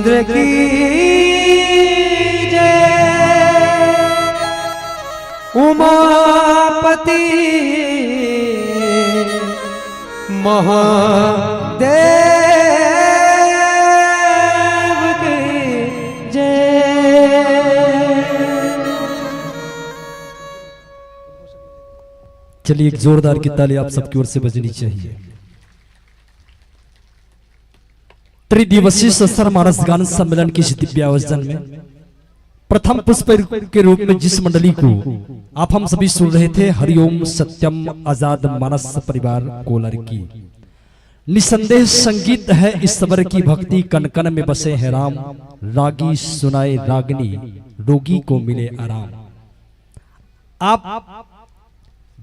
रामचंद्र की जय। उमापति महादेव की जय। चलिए, एक जोरदार की ताली आप सबकी ओर से बजनी चाहिए। त्रिदिवसीय सत्संग मानस गान सम्मेलन के इस दिव्य आयोजन में प्रथम पुष्प के रूप में जिस मंडली को आप हम सभी सुन रहे थे, हरिओम सत्यम आजाद मानस परिवार कोलार की, निसंदेह संगीत है ईश्वर की भक्ति, कण कण में बसे हैं राम। रागी सुनाए रागनी, रोगी को मिले आराम। आप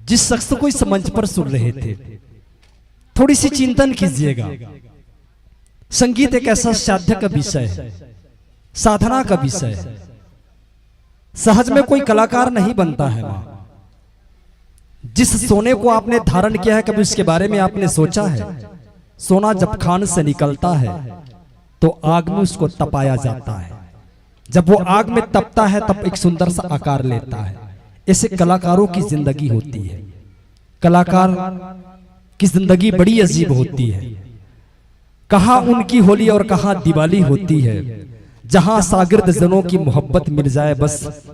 जिस शख्स को इस मंच पर सुन रहे थे, थोड़ी सी चिंतन कीजिएगा। संगीत एक ऐसा साध्य का विषय है, साधना का विषय है। सहज में कोई कलाकार नहीं बनता है माँ। जिस सोने को आपने धारण किया है, कभी उसके बारे में आपने सोचा है? सोना जब खान से निकलता है तो आग में उसको तपाया जाता है। जब वो आग में तपता है तब एक सुंदर सा आकार लेता है। ऐसे कलाकारों की जिंदगी होती है। कलाकार की जिंदगी बड़ी अजीब होती है। कहाँ उनकी होली और कहाँ दिवाली होती है। जहाँ शागिर्द जनों की मोहब्बत मिल जाए, बस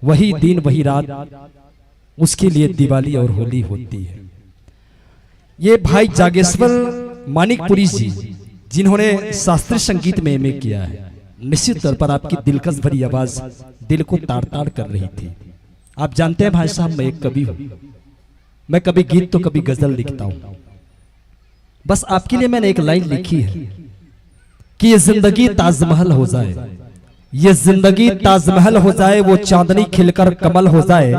वही दिन वही रात उसके लिए दिवाली और होली होती है। ये भाई जागेश्वर मानिकपुरी जी, जिन्होंने शास्त्रीय संगीत में एमए किया है, निश्चित तौर पर आपकी दिलकश भरी आवाज दिल को ताड़ ताड़ कर रही थी। आप जानते हैं भाई साहब, मैं एक कवि हूँ, मैं कभी गीत तो कभी गजल लिखता हूँ। बस आपके लिए मैंने एक लाइन लिखी है कि ये जिंदगी ताजमहल हो जाए, ये जिंदगी ताजमहल हो जाए, वो चांदनी खिलकर कमल हो जाए।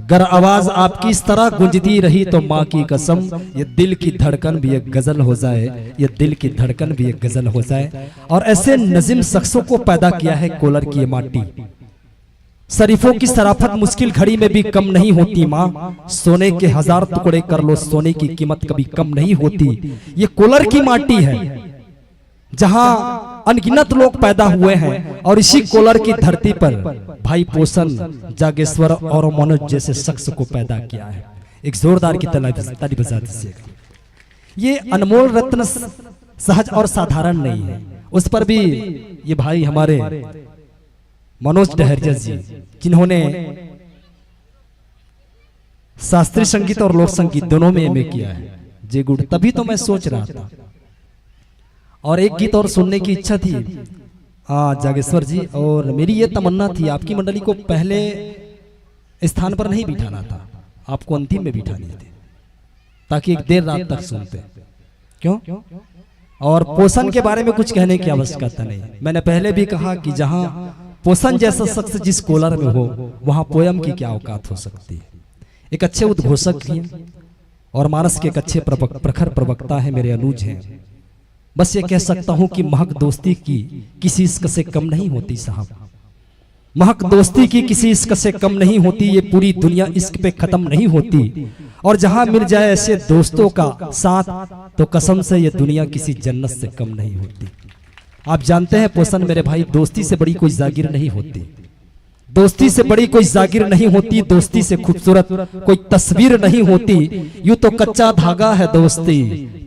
अगर आवाज आपकी इस तरह गूंजती रही तो माँ की कसम, ये दिल की धड़कन भी एक गजल हो जाए, ये दिल की धड़कन भी एक गजल हो जाए। और ऐसे नजीम शख्सों को पैदा किया है कोलर की ये माटी। शरीफों की शराफत मुश्किल घड़ी में भी कम नहीं होती माँ। सोने के हजार टुकड़े कर लो, सोने की कीमत कभी कम नहीं होती। ये कोलर की माटी है, जहां अनगिनत लोग पैदा हुए हैं और इसी कोलर की धरती पर भाई पोषण, जागेश्वर और मनोज जैसे शख्स को पैदा किया है। एक जोरदार की ताली, ताली बजा दीजिएगा। ये अनमोल रत्न स-, सहज और साधारण नहीं है। उस पर भी ये भाई हमारे मनोज डहरिया जी, जिन्होंने शास्त्रीय संगीत और लोक संगीत दोनों में एमए किया है, जे गुड। तभी तो मैं सोच रहा था, और एक गीत और सुनने की इच्छा थी, आ, जागेश्वर जी, और मेरी ये तमन्ना थी, आपकी मंडली को पहले स्थान पर नहीं बिठाना था, आपको अंतिम में बिठानी थी, ताकि एक देर रात तक सुनते। क्यों? और पोषण के बारे में कुछ कहने की आवश्यकता नहीं। मैंने पहले भी कहा कि जहां पोषण जैसा शख्स जिस कोलर में हो, वहां पोयम की क्या औकात हो सकती है। एक अच्छे उद्घोषक हैं और मानस के एक अच्छे प्रवक-, प्रखर प्रवक्ता हैं, मेरे अनुज हैं। बस ये कह सकता हूं कि महक दोस्ती की किसी इश्क से कम नहीं होती साहब। महक दोस्ती की किसी इश्क से कम नहीं होती, ये पूरी दुनिया इश्क पे खत्म नहीं होती। और जहां मिल जाए ऐसे दोस्तों का साथ, तो कसम से ये दुनिया किसी जन्नत से कम नहीं होती। आप जानते हैं पोषण मेरे भाई, दोस्ती से बड़ी कोई जागीर नहीं होती, दोस्ती से बड़ी कोई जागीर नहीं होती, दोस्ती से खूबसूरत कोई तस्वीर नहीं होती। यूं तो कच्चा धागा है दोस्ती,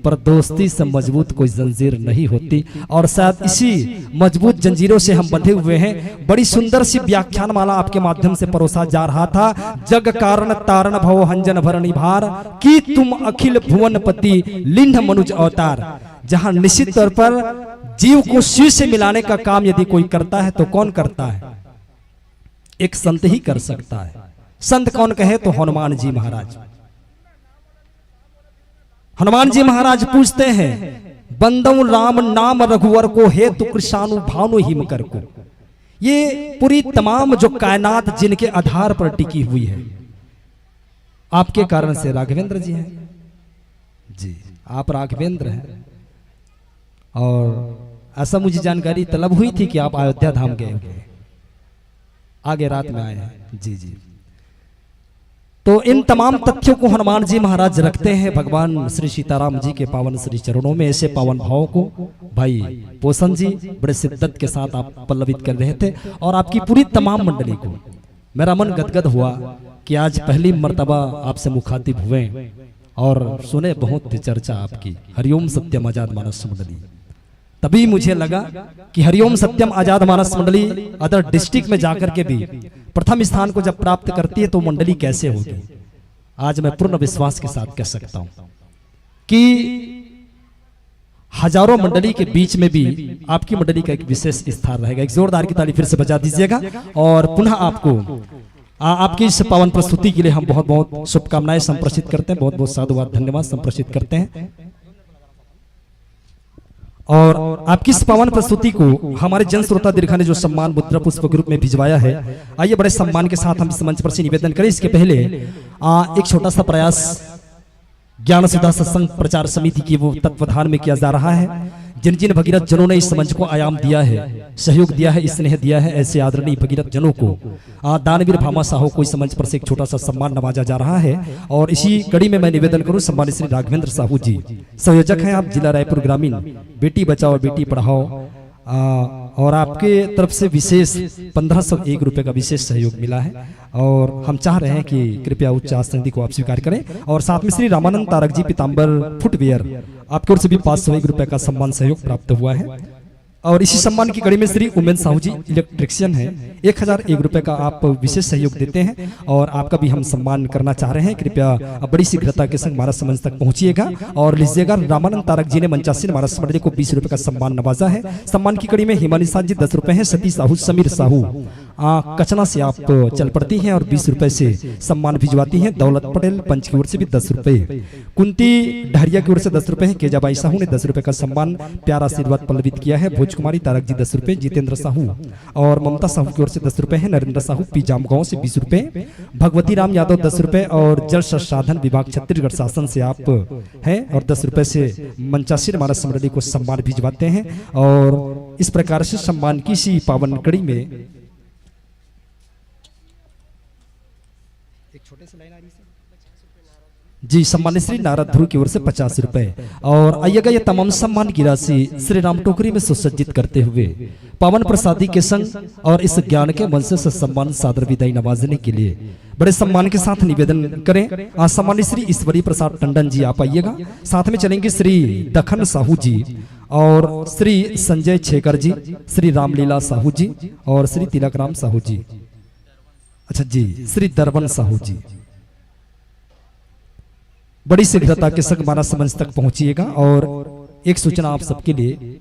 पर दोस्ती से मजबूत कोई जंजीर नहीं होती। और शायद इसी मजबूत जंजीरों से हम बंधे हुए हैं। बड़ी सुंदर सी व्याख्यान माला आपके माध्यम से परोसा जा रहा था। जग कारण तारण भव हंजन भरणी भार, की तुम अखिल भुवनपति लिन्ह मनुज अवतार। जहां निश्चित तौर पर जीव को शिव से मिलाने का काम यदि कोई करता है तो कौन करता है? एक संत ही कर सकता है। संत कौन कहे तो हनुमान जी महाराज। हनुमान जी महाराज पूछते हैं, बंदौ राम नाम रघुवर को, हेतु कृशानु भानु हिम कर को। ये पूरी तमाम जो कायनात जिनके आधार पर टिकी हुई है, आपके कारण से राघवेंद्र जी हैं। जी, आप राघवेंद्र हैं। और ऐसा मुझे जानकारी तलब हुई थी कि आप अयोध्या धाम गए हुए हैं, आगे रात में आए हैं। जी, जी। तो इन तमाम तथ्यों को हनुमान जी महाराज रखते हैं भगवान श्री सीताराम जी के पावन श्री चरणों में। ऐसे पावन भावों को भाई पोषण जी बड़े शिद्दत के साथ आप पल्लवित कर रहे थे, और आपकी पूरी तमाम मंडली को। मेरा मन गदगद हुआ कि आज पहली मर्तबा आपसे मुखातिब हुए और सुने बहुत चर्चा आपकी। हरिओम सत्यम आजाद मानस मंडली। तभी मुझे लगा कि हरिओम सत्यम आजाद मानस मंडली अदर डिस्ट्रिक्ट में जाकर के भी प्रथम स्थान को जब प्राप्त करती है तो मंडली कैसे होगी। आज मैं पूर्ण विश्वास के साथ कह सकता हूं कि हजारों मंडली के बीच में भी आपकी मंडली का एक विशेष स्थान रहेगा। एक जोरदार की ताली फिर से बजा दीजिएगा। और पुनः आपको आ, आपकी इस पावन प्रस्तुति के लिए हम बहुत बहुत शुभकामनाएं संप्रेषित करते हैं, बहुत बहुत साधुवाद, धन्यवाद संप्रेषित करते हैं। और आपकी इस पावन प्रस्तुति को हमारे जन श्रोता दीर्घा ने जो सम्मान मुद्रा पुष्प के रूप में भिजवाया है, आइए बड़े सम्मान के साथ हम इस मंच पर से निवेदन करें। इसके पहले आ, एक छोटा सा प्रयास ज्ञान सुधा सत्संग प्रचार समिति की वो तत्वाधान में किया जा रहा है। जिन जिन भगीरथ जनों ने इस मंच को आयाम दिया है, सहयोग दिया है, स्नेह दिया है, ऐसे आदरणीय भगीरथ जनों को, आ, दानवीर भामा साहू को इस मंच पर से एक छोटा सा सम्मान नवाजा जा रहा है। और इसी कड़ी में मैं निवेदन करूं, सम्मानित श्री राघवेंद्र साहू जी, संयोजक हैं आप जिला रायपुर ग्रामीण, बेटी बचाओ बेटी पढ़ाओ, आ, और आपके तरफ से विशेष पन्द्रह सौ एक रुपये का विशेष सहयोग मिला है और हम चाह रहे हैं कि कृपया उच्च आसन को आप स्वीकार करें। और साथ में श्री रामानंद तारक जी पीताम्बर फुटवेयर, आपकी ओर से भी पाँच सौ एक रुपये का सम्मान सहयोग प्राप्त हुआ है। और इसी सम्मान की कड़ी में श्री उमेश साहू जी इलेक्ट्रिशियन हैं, एक हजार एक रुपये का आप विशेष सहयोग देते हैं और आपका भी हम सम्मान करना चाह रहे हैं। कृपया बड़ी शीघ्रता के संग मानस मंच तक पहुंचिएगा और लीजिएगा। रामानंद तारक जी ने मंचासीन मानस मंडली को बीस रुपये का सम्मान नवाजा है। सम्मान की कड़ी में हेमा निषाद जी दस रुपये हैं, सती साहू, समीर साहू, आ, कचना से आप चल पड़ती हैं और बीस रुपये से सम्मान भिजवाती हैं। दौलत पटेल पंच की ओर से भी दस रुपये, कुंती डहरिया की ओर से दस रुपये हैं, केजाबाई साहू ने दस रुपये का सम्मान प्यारा आशीर्वाद पल्लवित किया है। भोज कुमारी तारक जी दस रुपये, जितेंद्र साहू और ममता साहू की ओर से दस रुपये हैं, नरेंद्र साहू पी जामगांव से बीस रुपये, भगवती राम यादव दस रुपये और जल संसाधन विभाग छत्तीसगढ़ शासन से आप हैं और दस रुपये से मंचासीन मानस मंडली को सम्मान भिजवाते हैं। और इस प्रकार से सम्मान की इसी पावन कड़ी में एक छोटे से लाइन आ रही है। जी, सम्मानित श्री नारद ध्रुव की ओर से पचास रुपए। और आइएगा, ये तमाम सम्मान की राशि श्री राम टोकरी में सुसज्जित करते हुए पावन प्रसादी के संग और इस ज्ञान के मंच से सम्मान सादर विदाई नवाजने के लिए बड़े सम्मान के साथ निवेदन करें। आज सम्मानित श्री ईश्वरी प्रसाद टंडन जी आप आइएगा, साथ में चलेंगे श्री दखन साहू जी और श्री संजय छेकर जी, श्री रामलीला साहू जी और श्री तिलक राम साहू जी। अच्छा जी, श्री दरवन साहू जी। बड़ी शीघ्रता के संग मानस मंच तक पहुंचिएगा। और एक सूचना आप सबके लिए,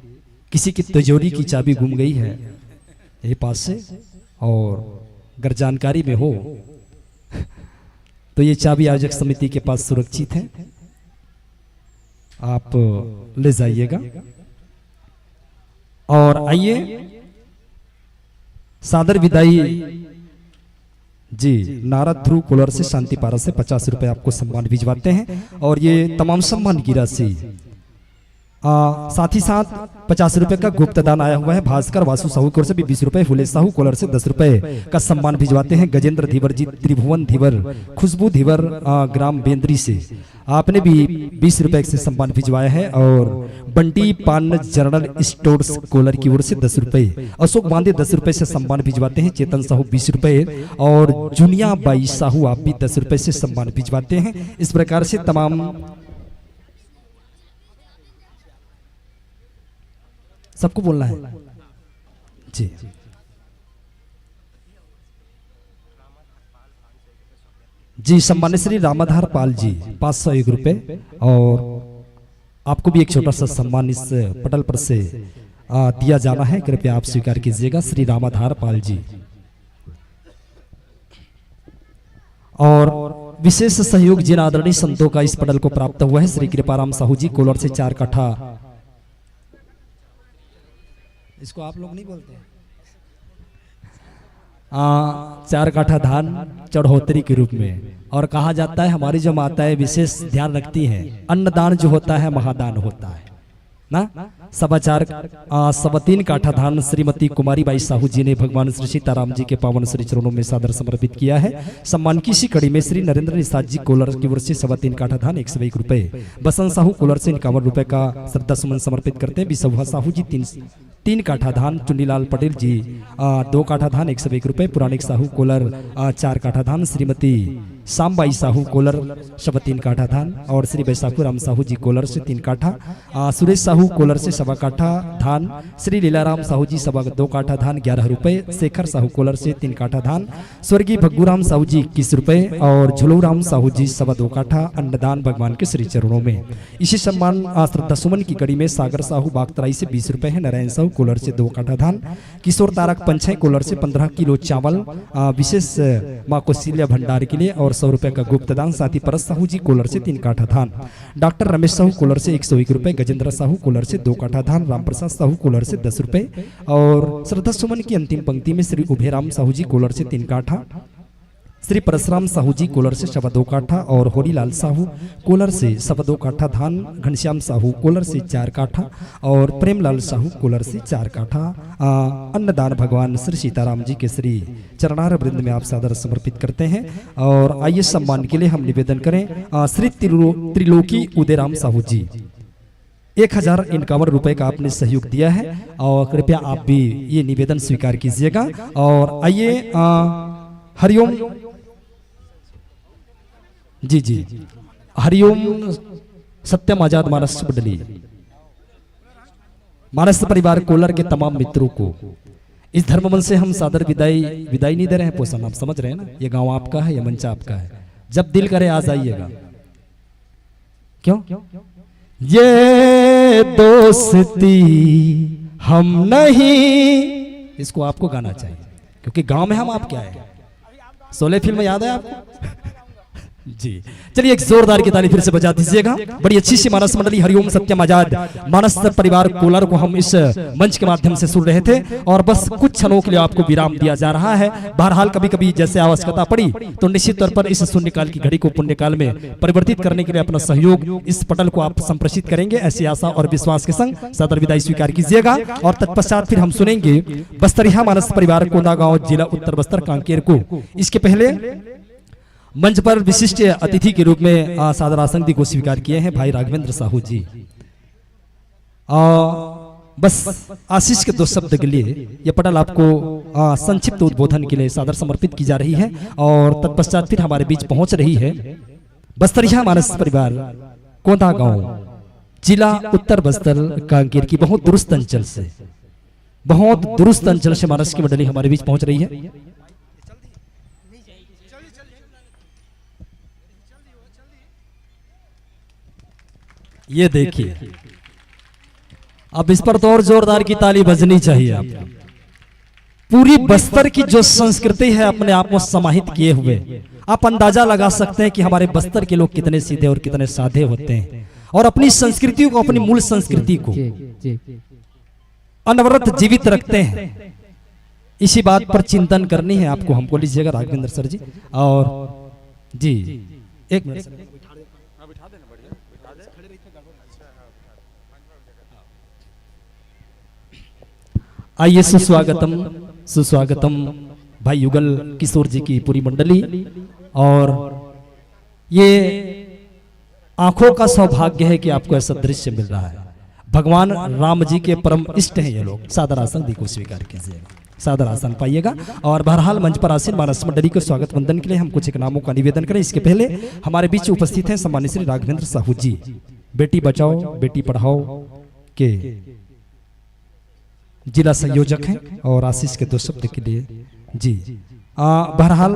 किसी की तिजोरी की चाबी गुम गई है यही पास से और अगर जानकारी में हो तो ये चाबी आयोजक समिति के पास सुरक्षित है, आप ले जाइएगा। और आइए सादर विदाई जी, नारद ध्रुव कोलर से शांति पारा से पचास रुपए आपको सम्मान भिजवाते हैं। और ये तमाम सम्मान की राशि, आ, साथ ही साथ पचास रुपए का गुप्त दान आया हुआ है भास्कर वासु साहू की ओर से भी बीस रुपए, फुलेश साहू कोलर से दस रुपए का सम्मान भिजवाते हैं गजेंद्र धीवर जी, त्रिभुवन धीवर, खुशबू धीवर, आ, ग्राम बेंदरी से आपने भी बीस रुपए से सम्मान भिजवाया है। और बंटी पान जनरल स्टोर्स कोलर की ओर से दस रुपए, अशोक बांदे दस रुपए से सम्मान भिजवाते हैं, चेतन साहू बीस रुपए और जुनिया बाई साहू आप भी दस रुपए से सम्मान भिजवाते हैं। इस प्रकार से तमाम सबको बोलना है जी। जी, सम्मानित श्री रामाधार पाल जी, पाँच सौ एक रुपए। और आपको भी एक छोटा सा सम्मान इस पटल पर से, आ, दिया जाना है, कृपया आप स्वीकार कीजिएगा श्री रामाधार पाल जी। और विशेष सहयोग जिन आदरणीय संतों का इस पटल को प्राप्त हुआ है, श्री कृपाराम साहू जी कोलर से चार कट्ठा, इसको आप लोग नहीं बोलते हैं? आ, चार काठा धान चढ़ोतरी के रूप में। और कहा जाता है, हमारी जो माताएं विशेष ध्यान रखती हैं, अन्नदान जो होता है, महादान होता है ना। सवा चार, आ, सवा तीन काठा धान श्रीमती कुमारी बाई साहू जी ने भगवान श्री सीताराम जी के पावन श्री चरणों में सादर समर्पित किया है। सम्मान की इसी कड़ी में श्री नरेंद्र निषाद जी कोलर की ओर से सवा तीन काठा धान एक सौ एक रुपए, बसंत साहू कोलर से इक्यावन रुपए का श्रद्धा सुमन समर्पित करते हैं। बिसौहा साहू जी तीन तीन काठा धान, चुन्नीलाल पटेल जी, आ, दो काठा धान एक सौ एक रुपए, पुराणिक साहू कोलर, आ, चार काठा धान, श्रीमती सामबाई साहू कोलर सवा तीन काठा धान और श्री बैसाखू राम साहू जी कोलर से तीन काठा, आ, सुरेश साहू कोलर से सवा काठा धान, श्री लीलाराम साहू जी सवा दो काठा धान ग्यारह रुपए, शेखर साहू कोलर से तीन काठा धान, स्वर्गीय भग्गूराम साहू जी इक्कीस रुपए और झुलूराम साहू जी सवा दो काठा अन्नदान भगवान के श्री चरणों में। इसी सम्मान, आ, श्रद्धा सुमन की कड़ी में सागर साहू बागतराई से बीस रुपए है, नारायण साहू कोलर से दो काठा धान, किशोर तारक पंछई कोलर से पन्द्रह किलो चावल, आ, विशेष, आ, माँ कौशल्या भंडार के लिए और सौ रुपए का गुप्त दान। साथ ही परस साहू जी कोलर से तीन काठा धान, डॉक्टर रमेश साहू कोलर से एक सौ एक रुपए, गजेंद्र साहू कोलर से दो काठा धान, रामप्रसाद साहू कोलर से दस रुपए और श्रद्धा सुमन की अंतिम पंक्ति में श्री उभयराम साहू जी कोलर से तीन काठा, श्री परसराम साहू जी कोलर से सवा दो काठा और होरीलाल साहू कोलर से सवा दो काठा धान, घनश्याम साहू कोलर से चार काठा और प्रेमलाल साहू कोलर से चार काठा, आ, अन्नदान भगवान श्री सीताराम जी के श्री चरणार वृंद में आप सादर समर्पित करते हैं। और आइए, सम्मान के लिए हम निवेदन करें, आ, श्री त्रिलो-, त्रिलोकी उदयराम साहू जी, एक हजार इक्यावन रुपए का आपने सहयोग दिया है और कृपया आप भी ये निवेदन स्वीकार कीजिएगा। और आइए, आ, हरिओम, जी जी, हरिओम सत्यम आजाद मानस मंडली, मानस परिवार कोलर के तमाम मित्रों को इस धर्म मंच से हम सादर विदाई, विदाई नहीं दे रहे हैं पोसन, आप समझ रहे हैं ना, ये गांव आपका है, ये मंच आपका है। जब दिल करे आ जाइएगा। क्यों? ये दोस्ती हम नहीं, इसको आपको गाना चाहिए, क्योंकि गांव में हम आपके आए हैं। शोले फिल्म याद है आपको? जी, चलिए, एक जोरदार की ताली फिर से बजा दीजिएगा। बड़ी अच्छी सी मानस मंडली हरिओम सत्यम आजाद मानस परिवार कोलर को हम इस मंच के माध्यम से सुन रहे थे और बस कुछ क्षणों के लिए आपको विराम दिया जा रहा है। बहरहाल, कभी कभी जैसे आवश्यकता पड़ी तो निश्चित तौर पर इस शून्यकाल की घड़ी को पुण्यकाल में परिवर्तित करने के लिए अपना सहयोग इस पटल को आप संप्रेषित करेंगे, ऐसी आशा और विश्वास के संग सादर विदाई स्वीकार कीजिएगा। और तत्पश्चात फिर हम सुनेंगे बस्तरिया मानस परिवार कोंडागांव, जिला उत्तर बस्तर कांकेर को। इसके पहले मंच पर विशिष्ट अतिथि के रूप में, आ, सादर आसन दी को स्वीकार किए हैं भाई राघवेंद्र साहू जी। आ, बस आशीष के दो शब्द के लिए ये पटल आपको, आ, संक्षिप्त उद्बोधन के लिए सादर समर्पित की जा रही है और तत्पश्चात फिर हमारे बीच पहुंच रही है बस्तरिया मानस परिवार कोंडागांव, जिला उत्तर बस्तर कांकेर की बहुत दुरुस्त अंचल से, बहुत दुरुस्त अंचल से मानस की मंडली हमारे बीच पहुंच रही है। ये देखिए, अब इस पर तो और जोरदार की ताली बजनी चाहिए आपको। पूरी बस्तर की जो संस्कृति है अपने आप में समाहित किए हुए, आप अंदाजा लगा सकते हैं कि हमारे बस्तर के लोग कितने सीधे और कितने साधे होते हैं और अपनी संस्कृति को, अपनी मूल संस्कृति को जी, जी। अनवरत जीवित रखते हैं। इसी बात पर चिंतन करनी है आपको, हमको लीजिएगा राघवेंद्र सर जी। और जी, एक मिनट सर। आइए, सुस्वागतम, सुस्वागतम भाई युगल किशोर जी की पूरी मंडली। और ये आंखों का सौभाग्य है कि आपको ऐसा दृश्य मिल रहा है। भगवान राम जी के परम इष्ट हैं ये लोग। सादर आसन दी को स्वीकार कीजिएगा, सादर आसन पाइएगा। और बहरहाल, मंच पर आसीन मानस मंडली के स्वागत वंदन के लिए हम कुछ एक नामों का निवेदन करें। इसके पहले हमारे बीच उपस्थित हैं सम्मानित श्री राघवेंद्र साहू जी, बेटी बचाओ बेटी पढ़ाओ के जिला संयोजक हैं और आशीष के दो शब्द के लिए जी। आ, बहरहाल,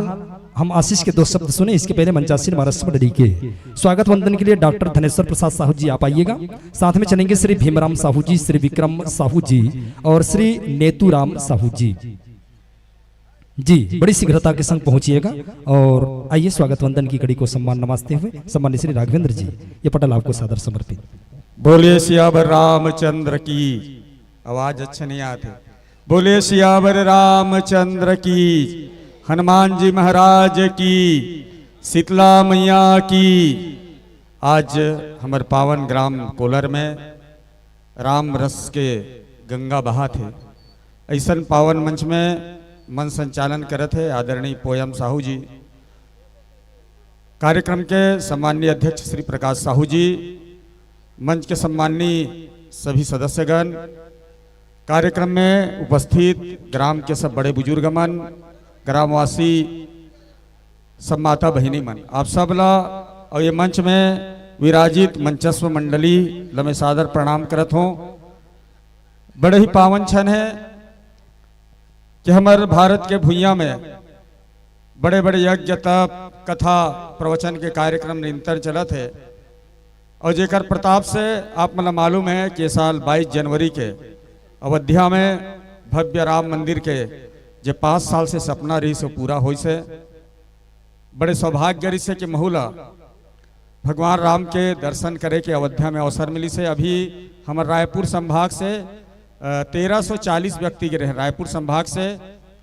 हम आशीष के दो शब्द सुने, इसके पहले मंचासीन मानस मंडली के स्वागत वंदन के लिए डॉक्टर धनेश्वर प्रसाद साहू जी आप आइएगा। साथ में चलेंगे श्री भीमराम साहू जी, श्री विक्रम साहू जी और श्री नेतूराम साहू जी। जी, बड़ी शीघ्रता के संग पहुंचिएगा। और आइए, स्वागत वंदन की कड़ी को सम्मान नवाजते हुए सम्मानित श्री राघवेंद्र जी, ये पटल आपको सादर समर्पित। बोलिए सियावर रामचंद्र की। आवाज अच्छा नहीं आते। बोलिए सियावर रामचंद्र की, हनुमान जी महाराज की, शीतला मैया की। आज हमर पावन ग्राम कोलर में राम रस के गंगा बहात हे। ऐसन पावन मंच में मन संचालन करत हे आदरणीय पोयम साहू जी, कार्यक्रम के सम्माननीय अध्यक्ष श्री प्रकाश साहू जी, मंच के सम्माननीय सभी सदस्यगण, कार्यक्रम में उपस्थित ग्राम के सब बड़े बुजुर्ग मन, ग्रामवासी, सब माता बहिनी मन, आप सब ला और ये मंच में विराजित मंचस्व मंडली ल मैं सादर प्रणाम करत हों। बड़े ही पावन क्षण हे कि हमर भारत के भुइयां में बड़े-बड़े यज्ञ, तप, कथा, प्रवचन के कार्यक्रम निरंतर चलत हे और जेकर प्रताप से आप मन ल मालूम हे कि ये साल बाईस जनवरी के अयोध्या में भव्य राम मंदिर के जे पाँच साल से सपना रहिस, वो पूरा होइस हे। बड़े सौभाग्य रिहिसे कि महू ला भगवान राम के दर्शन करे के अवध्या में अवसर मिलिसे। अभी हमर रायपुर संभाग से, अ, तेरह सौ चालीस व्यक्ति गे रहे रायपुर संभाग से।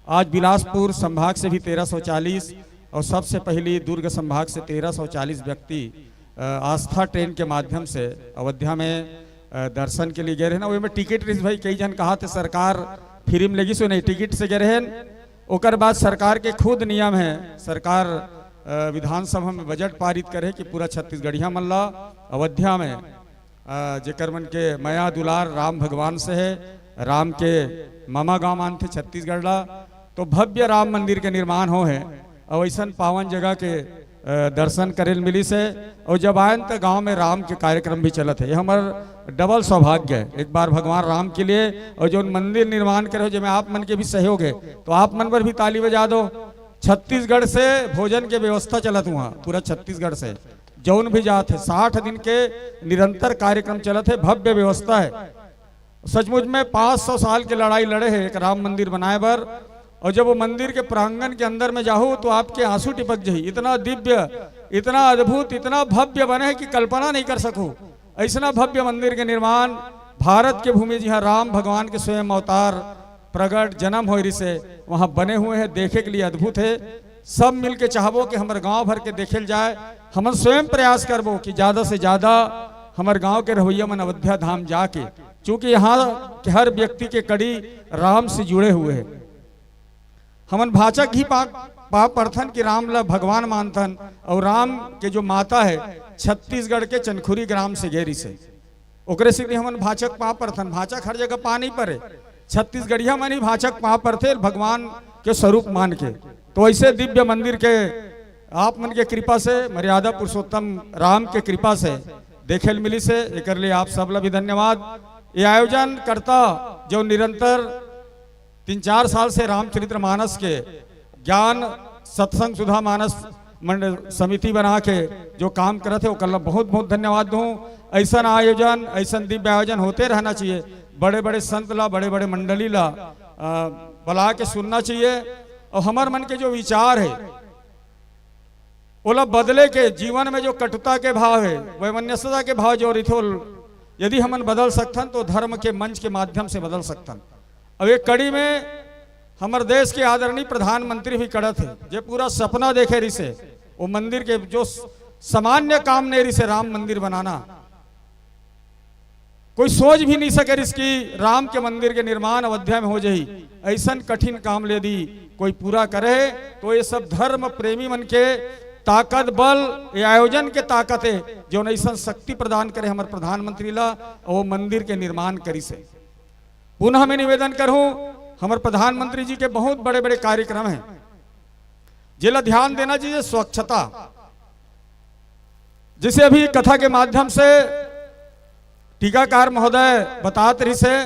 आज बिलासपुर संभाग से भी तेरह सौ चालीस और सबसे पहली दुर्ग संभाग से तेरह सौ चालीस व्यक्ति, अ, आस्था ट्रेन के माध्यम से अवध्या में, अ, दर्शन के लिए गे रहे ना। ओमे टिकट रिहिस भाई, कई झन कहाथे सरकार फ्री में लेगिस, नहीं, टिकट से गे रहे। ओकर बाद सरकार के खुद नियम है, सरकार, अ, विधानसभा में बजट पारित करे कि पूरा छत्तीसगढ़िया मन ला अवध्या में, अ, जेकर मन के मया दुलार राम भगवान से है, राम के मामा गांव मानथे छत्तीसगढ़ ला, तो भव्य राम मंदिर के निर्माण हो है। और ऐसन पावन जगह के, अ, दर्शन करे ल मिलिसे। और जब आयन त गांव में राम के कार्यक्रम भी चलत है, ये हमर डबल सौभाग्य है। एक बार भगवान राम के लिए और जो मंदिर निर्माण करे हो, जेमे आप मन के भी सहयोग है, तो आप मन बर भी ताली बजा दो। छत्तीसगढ़ से भोजन के व्यवस्था चलत हुआ, पूरा छत्तीसगढ़ से जौन भी जात है, साठ दिन के निरंतर कार्यक्रम चलत है, भव्य व्यवस्था है। सचमुच में पाँच सौ साल के लड़ाई लड़े है एक राम मंदिर बनाए बर, और जब वो मंदिर के प्रांगण के अंदर में जाहू तो आपके आंसू टिपक जाही। इतना दिव्य, इतना अद्भुत, इतना भव्य बने है कि कल्पना नहीं कर सकू। ऐसना भव्य मंदिर के निर्माण भारत के भूमि, जिहाँ राम भगवान के स्वयं अवतार प्रगट जन्म होए रिहिसे, वहाँ बने हुए हैं, देखे के लिए अद्भुत है। सब मिलके चाहबो कि हमर गांव भर के देखे ल जाए। हमन स्वयं प्रयास करबो कि ज्यादा से ज्यादा हमर गांव के रहवैया मन अवध्या धाम जाके, चूंकि यहाँ के हर व्यक्ति के कड़ी राम से जुड़े हुए है। हमन भाचक ही पाप, पाप परथन कि राम ला भगवान मानथन, और राम के जो माता है छत्तीसगढ़ के चनखुरी ग्राम से गे रिहिसे। ओकरे सेती हमन भाचक पाप परथन, भाचक हर जगह पा नहीं परे, छत्तीसगढ़िया मन ही भाचक पाप परथे भगवान के स्वरूप मान के। तो ऐसे दिव्य मंदिर के आप मन के कृपा से, मर्यादा पुरुषोत्तम राम के कृपा से देखे ल मिलिसे, एकर लिए आप सब ला भी धन्यवाद। ये आयोजन करता जो निरंतर तीन चार साल से रामचरित्र मानस के ज्ञान सत्संग सुधा मानस मंड-, समिति बना के जो काम करत है, ओकर ला बहुत बहुत धन्यवाद दूँ। ऐसन आयोजन, ऐसन दिव्य आयोजन होते रहना चाहिए। बड़े बड़े संत ला, बड़े बड़े मंडली ला, अ, बुला के सुनना चाहिए। और हमर मन के जो विचार है, ओला बदले के, जीवन में जो कटुता के भाव है, वैमनस्यता के भाव जो रहिथे, ओल-, यदि हमन बदल सकथन तो धर्म के मंच के माध्यम से बदल सकथन। अब एक कड़ी में हमर देश के आदरणीय प्रधानमंत्री भी कड़त है, जे पूरा सपना देखे रिहिसे, वो मंदिर के जो स-, सामान्य काम नहीं रिहिसे, राम मंदिर बनाना, कोई सोच भी नहीं सके रिहिस कि राम के मंदिर के निर्माण अवध्या में हो जाही। ऐसन कठिन काम ले यदि कोई पूरा करे, तो ये सब धर्म प्रेमी मन के ताकत, बल, ये आयोजन के ताकत है, जो ऐसन शक्ति प्रदान करे हमर प्रधानमंत्री ला, और वो मंदिर के निर्माण करिसे। पुनः मैं निवेदन करूं, हमर प्रधानमंत्री जी के बहुत बड़े बड़े कार्यक्रम हैं, जेला ध्यान देना चाहिए। स्वच्छता, जैसे अभी कथा के माध्यम से टीकाकार महोदय बतात रिहिसे,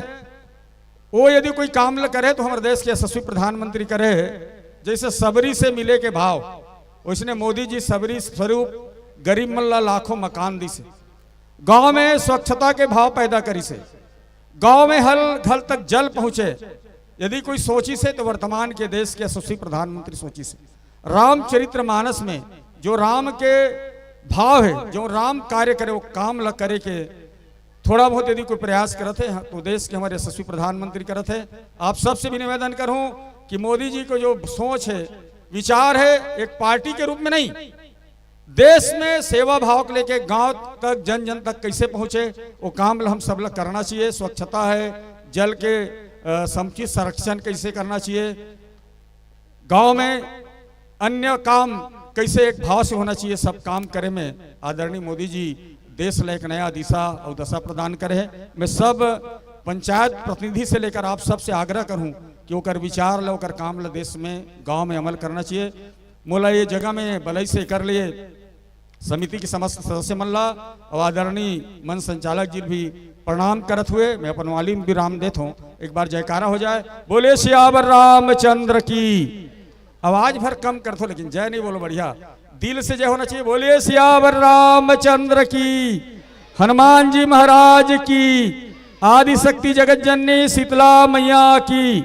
वो यदि कोई काम ल करे तो हमर देश के यशस्वी प्रधानमंत्री करे, जैसे सबरी से मिले के भाव, वैसने मोदी जी सबरी स्वरूप गरीब मन ला लाखों मकान दिसे, गांव में स्वच्छता के भाव पैदा करिसे, गांव में हर घर तक जल पहुंचे। यदि कोई सोचिसे तो वर्तमान के देश के यशस्वी प्रधानमंत्री सोचिसे। रामचरित्र मानस में जो राम के भाव है, जो राम कार्य करे, वो काम ल करे के थोड़ा बहुत यदि कोई प्रयास करत है, तो देश के हमर यशस्वी प्रधानमंत्री करत है। आप सबसे भी निवेदन करूं कि मोदी जी को जो सोच है, विचार है, एक पार्टी के रूप में नहीं, देश में सेवा भाव को लेके गांव तक, जन जन तक कैसे पहुंचे, वो काम ल हम सब ल करना चाहिए। स्वच्छता है, जल के, अ, समुचित संरक्षण कैसे करना चाहिए, गांव में अन्य काम कैसे एक भाव से होना चाहिए, सब काम करे में आदरणीय मोदी जी देश ल एक नया दिशा और दशा प्रदान करे हैं। मैं सब पंचायत प्रतिनिधि से लेकर आप सबसे आग्रह करूं कि ओकर विचार ल, ओकर काम ल देश में, गांव में अमल करना चाहिए। मोला ये जगह में बलई से कर लिए समिति के समस्त सदस्य मन ला और आदरणीय मंच संचालक जी भी प्रणाम करत हुए मैं अपन वाली विराम देत हूँ। एक बार जयकारा हो जाए, बोले सियावर रामचंद्र की। आवाज भर कम करथो, लेकिन जय नहीं बोलो, बढ़िया दिल से जय होना चाहिए। बोले सियावर रामचंद्र की, हनुमान जी महाराज की, आदि शक्ति जगत जननी शीतला मैया की।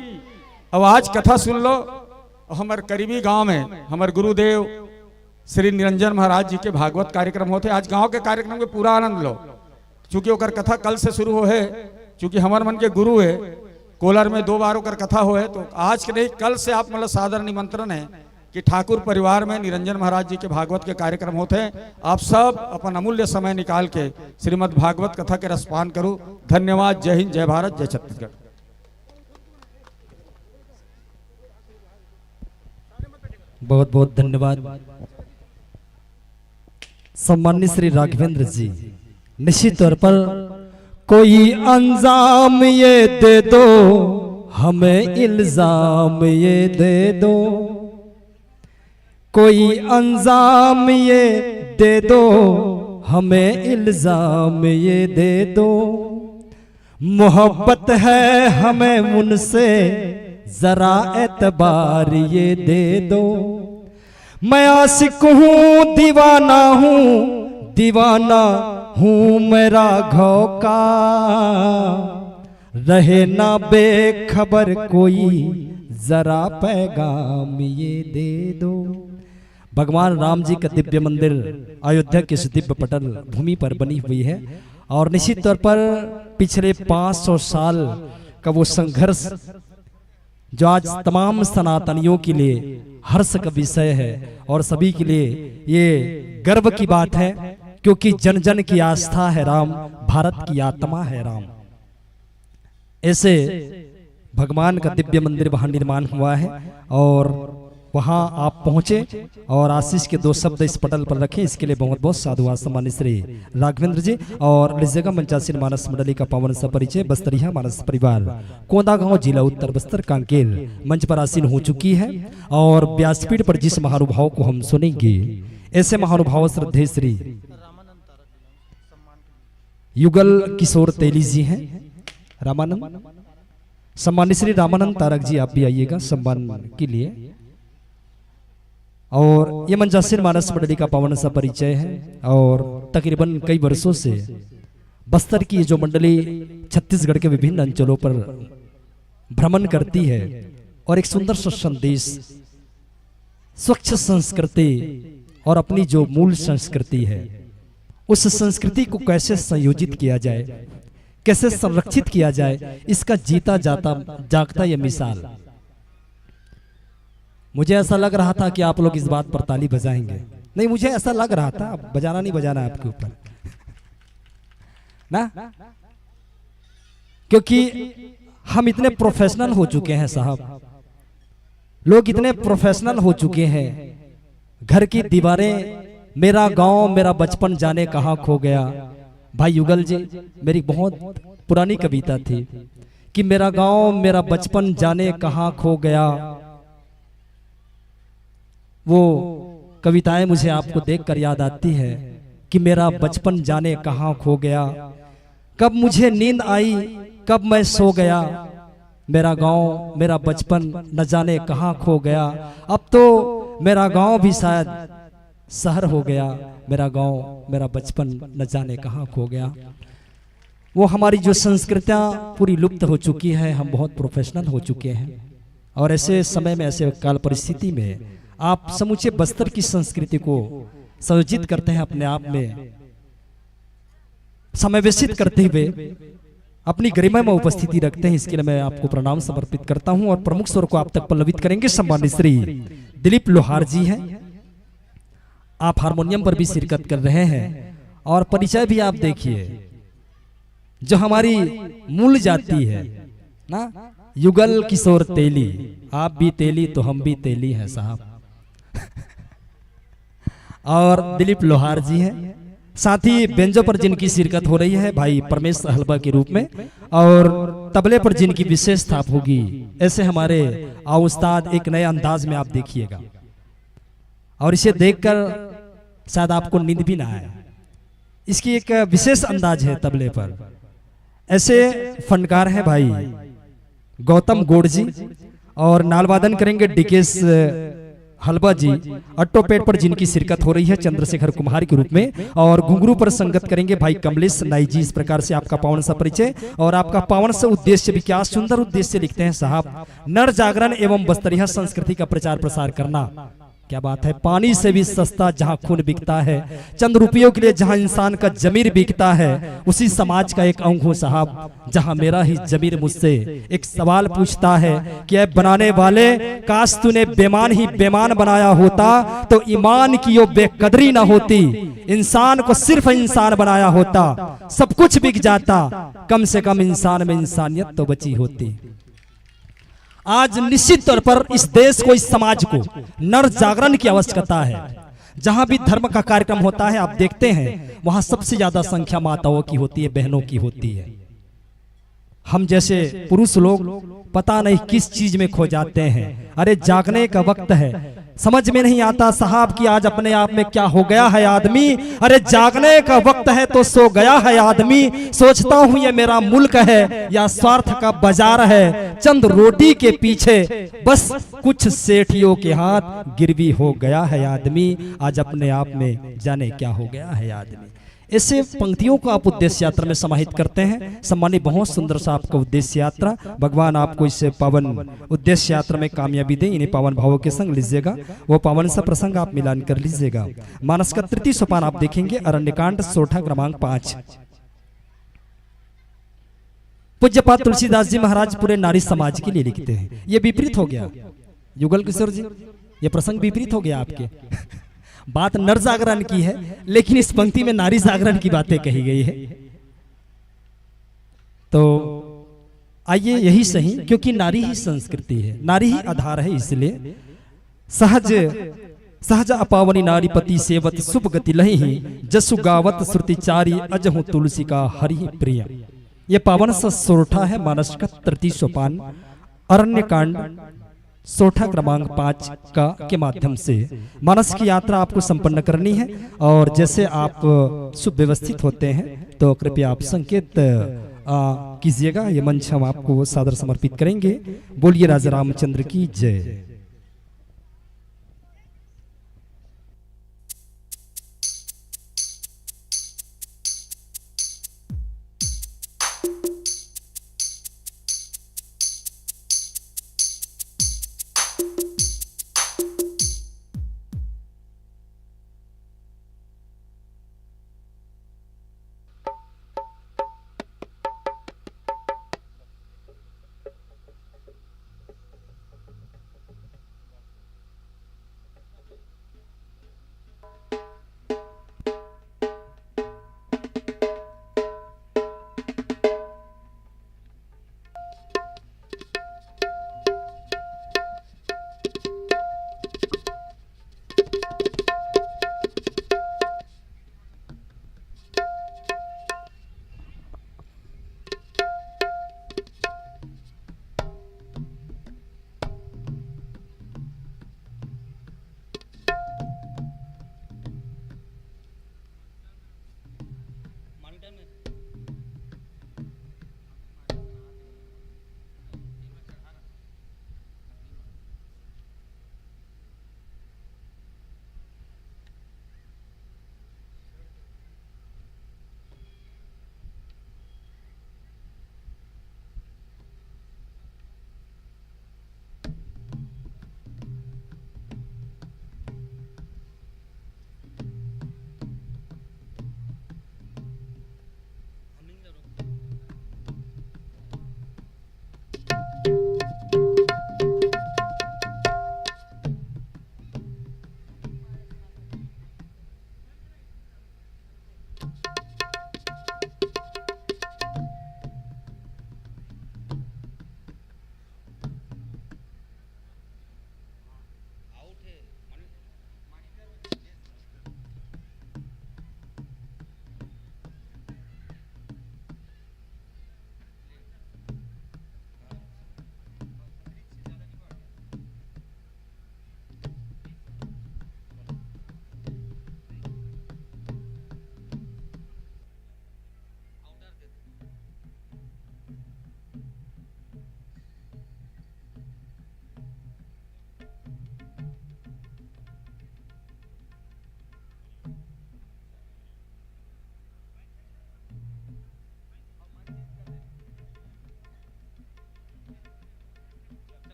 अब आज कथा सुन लो। हमर करीबी गांव में हमर गुरुदेव श्री निरंजन महाराज जी के भागवत कार्यक्रम होथे। आज गांव के कार्यक्रम के पूरा आनंद लो, चूंकि ओकर कथा कल से शुरू हो है, चूंकि हमर मन के गुरु है। कोलर में दो बार ओकर कथा हो है, तो आज के नहीं, कल से आप मतलब सादर निमंत्रण है कि ठाकुर परिवार में निरंजन महाराज जी के भागवत के कार्यक्रम होथे। आप सब अपन अमूल्य समय निकाल के श्रीमद् भागवत कथा के रसपान करू। धन्यवाद। जय हिंद, जय भारत, जय छत्तीसगढ़। बहुत बहुत धन्यवाद सम्माननीय श्री राघवेंद्र जी। निश्चित तौर पर कोई अंजाम ये दे दो, हमें इल्जाम ये दे दो, कोई अंजाम ये दे दो, हमें इल्जाम ये दे दो, मोहब्बत है हमें उनसे, जरा एतबार ये दे दो। मैं आशिक हूँ, दीवाना हूँ, दीवाना हूँ मेरा घोका, रहे ना बेखबर कोई, जरा पैगाम ये दे दो। भगवान राम जी का दिव्य मंदिर अयोध्या के इस दिव्य पटल भूमि पर बनी हुई है और निश्चित तौर पर पिछले पाँच सौ साल का वो संघर्ष जो आज तमाम सनातनियों के लिए हर्ष का विषय है और सभी के लिए ये गर्व की बात है, क्योंकि जन जन की आस्था है राम, भारत की आत्मा है राम। ऐसे भगवान का दिव्य मंदिर वहाँ निर्माण हुआ है और वहाँ आप पहुँचे और आशीष के दो शब्द इस पटल पर रखें, इसके लिए बहुत बहुत साधुवाद सम्मानित श्री राघवेंद्र जी। और लीजिएगा मंचासीन मानस मंडली का पावन सा परिचय, बस्तरिया मानस परिवार, कोंदा गांव, जिला उत्तर बस्तर, कांकेर मंच पर आसीन हो चुकी है और व्यासपीठ पर जिस महानुभाव को हम सुनेंगे, ऐसे महानुभाव श्रद्धेय श्री युगल किशोर तेली जी हैं। रामानंद, सम्मानित श्री रामानंद तारक जी, आप भी आइएगा सम्मान के लिए। और ये मंचासीन मानस मंडली का पावन सा परिचय है और तकरीबन कई वर्षों से बस्तर की ये जो मंडली छत्तीसगढ़ के विभिन्न अंचलों पर भ्रमण करती है और एक सुंदर सा संदेश, स्वच्छ संस्कृति और अपनी जो मूल संस्कृति है, उस संस्कृति को कैसे संयोजित किया जाए, कैसे संरक्षित किया जाए, इसका जीता जाता जागता यह मिसाल। मुझे ऐसा लग रहा था कि आप लोग इस बात पर ताली बजाएंगे, नहीं, मुझे ऐसा लग रहा था, अब बजाना नहीं बजाना है आपके ऊपर ना, क्योंकि हम इतने प्रोफेशनल हो चुके हैं साहब, लोग इतने प्रोफेशनल हो चुके हैं। घर की दीवारें, मेरा गांव, मेरा बचपन जाने कहाँ खो गया। भाई युगल जी, मेरी बहुत पुरानी कविता थी कि मेरा गांव, मेरा बचपन जाने कहाँ खो गया। वो कविताएं मुझे आपको देखकर याद आती है कि मेरा बचपन जाने कहाँ खो गया, कब मुझे नींद आई, कब मैं सो गया। मेरा गांव, मेरा बचपन न जाने कहाँ खो गया। अब तो मेरा गांव भी शायद शहर हो गया। मेरा गांव, मेरा बचपन न जाने कहाँ खो गया। वो हमारी जो संस्कृतियाँ पूरी लुप्त हो चुकी है, हम बहुत प्रोफेशनल हो चुके हैं। और ऐसे समय में, ऐसे काल परिस्थिति में आप समूचे बस्तर की संस्कृति को संयोजित करते हैं, अपने आप में समावेशित करते हुए अपनी गरिमा में उपस्थिति रखते हैं। इसके लिए मैं आपको प्रणाम समर्पित करता हूं और प्रमुख स्वर को आप तक पल्लवित करेंगे, सम्मानित श्री दिलीप लोहार जी हैं। आप हारमोनियम पर भी शिरकत कर रहे हैं और परिचय भी आप देखिए, जो हमारी मूल जाति है ना, युगल किशोर तेली, आप भी तेली तो हम भी तेली हैं साहब। और दिलीप लोहार जी हैं, साथ ही बेंजो पर जिनकी शिरकत हो रही है भाई परमेश हलबा के रूप में, और तबले पर जिनकी विशेष थाप होगी, ऐसे हमारे आ उस्ताद एक नए अंदाज में आप देखिएगा। और इसे देखकर शायद आपको नींद भी ना आए। इसकी एक विशेष अंदाज है तबले पर। ऐसे फनकार हैं भाई गौतम गोड़ जी, और नालवादन करेंगे डीकेश हलबा जी। अट्टोपेट पर जिनकी शिरकत हो रही है चंद्रशेखर कुमार के रूप में, और घुंघरू पर संगत करेंगे भाई कमलेश नाई जी। इस प्रकार से आपका पावन सा परिचय और आपका पावन सा उद्देश्य भी। क्या सुंदर उद्देश्य लिखते हैं साहब, नर जागरण एवं बस्तरिया संस्कृति का प्रचार प्रसार करना। क्या बात है, पानी से भी सस्ता जहां खून बिकता है, चंद रुपयों के लिए जहां इंसान का जमीर बिकता है, उसी समाज का एक अंग हूं साहब, जहां मेरा ही जमीर मुझसे एक सवाल पूछता है कि ऐ बनाने वाले, काश तूने बेमान ही बेमान बनाया होता तो ईमान की यो बेकदरी ना होती। इंसान को सिर्फ इंसान बनाया होता, सब कुछ बिक जाता, कम से कम इंसान में इंसानियत तो बची होती। आज निश्चित तौर पर इस देश को, इस समाज को नर जागरण की आवश्यकता है। जहां भी धर्म का कार्यक्रम होता है, आप देखते हैं, वहां सबसे ज्यादा संख्या माताओं की होती है, बहनों की होती है। हम जैसे पुरुष लोग पता नहीं किस चीज में खो जाते हैं। अरे, जागने का वक्त है, समझ में नहीं आता साहब कि आज अपने आप में क्या हो गया है आदमी। अरे, जागने का वक्त है तो सो गया है आदमी। सोचता हूं, ये मेरा मुल्क है या स्वार्थ का बाजार है? चंद रोटी के पीछे बस कुछ सेठियों के हाथ गिरवी हो गया है आदमी। आज अपने आप में जाने क्या हो गया है आदमी। ऐसे पंक्तियों को आप उद्देश्य यात्रा में समाहित करते हैं। सम्मानित, बहुत सुंदर सा आपका उद्देश्य यात्रा। भगवान आपको इस पावन उद्देश्य यात्रा में कामयाबी दे। इन्हीं पावन भावों के संग लीजिएगा, वो पावन सा प्रसंग आप मिलान कर लीजिएगा। मानस का तृतीय सोपान आप देखेंगे, अरण्यकांड, सोरठा क्रमांक पांच। पूज्यपाद तुलसीदास जी महाराज पूरे नारी समाज के लिए लिखते हैं। ये विपरीत हो गया, युगल किशोर जी, ये प्रसंग विपरीत हो गया आपके। बात नर जागरण की है, लेकिन इस पंक्ति में नारी जागरण की बातें कही गई है। तो आइए, यही सही, क्योंकि नारी ही संस्कृति है, नारी ही आधार है, इसलिए सहज, सहज अपावनी नारी पति सेवत, शुभ गति लही ही, जसु गावत श्रुति चारी, अजहु तुलसी का हरि प्रिय। ये पावन सा सोरठा है, मानस का तृतीय सोपान, अरण्य कांड, सोरठा क्रमांक पांच का, के माध्यम से मानस की यात्रा आपको संपन्न करनी है। और जैसे आप सुव्यवस्थित होते हैं, तो कृपया आप संकेत, आ, कीजिएगा। ये मंच हम आपको सादर समर्पित करेंगे। बोलिए राजा रामचंद्र की जय।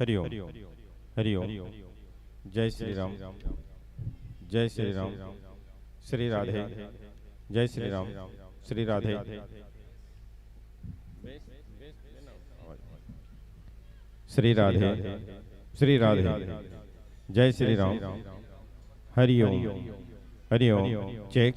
हरिओम। हरिओम। जय श्री राम। जय श्री राम। श्री राधे। जय श्री राम। श्री राधे। श्री राधे। श्री राधे। जय श्री राम। हरि ओम। हरि ओम। चेक।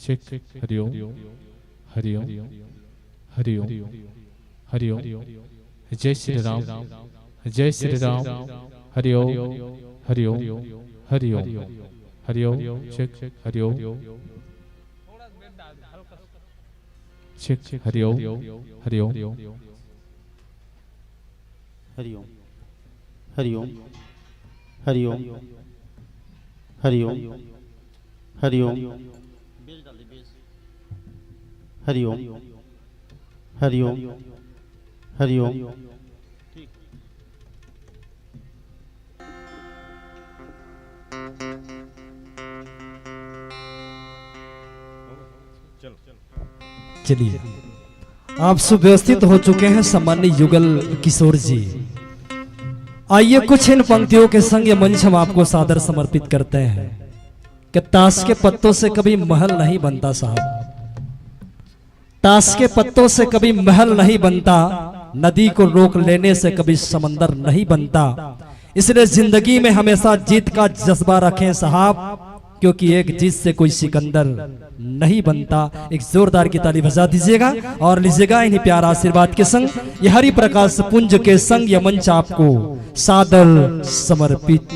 चेक। हरि ओम। हरि ओम। हरि ओम। हरि ओम। जय श्री राम। जय श्री राम। हरि ओम। हरि ओम। हरि ओम। हरि ओम। चेक। हरि ओम। चेक। हरि ओम। हरि ओम। हरि ओम। हरि ओम। हरि ओम। हरि ओम। हरि ओम। हरि ओम। हरि ओम। हरि ओम। चलिए, आप सुव्यवस्थित हो चुके हैं, सम्माननीय युगल किशोर जी। आइए, कुछ इन पंक्तियों के संग ये मंच हम आपको सादर समर्पित करते हैं कि ताश के पत्तों से कभी महल नहीं बनता साहब, ताश के पत्तों से कभी महल नहीं बनता, नदी को रोक लेने से कभी समंदर नहीं बनता। इसलिए जिंदगी में हमेशा जीत का जज्बा रखें साहब, क्योंकि एक जीत से कोई सिकंदर नहीं बनता। एक जोरदार की ताली बजा दीजिएगा और लीजिएगा इन्हीं प्यारा आशीर्वाद के संग ये हरि प्रकाश पुंज के संग ये मंच आपको सादर समर्पित।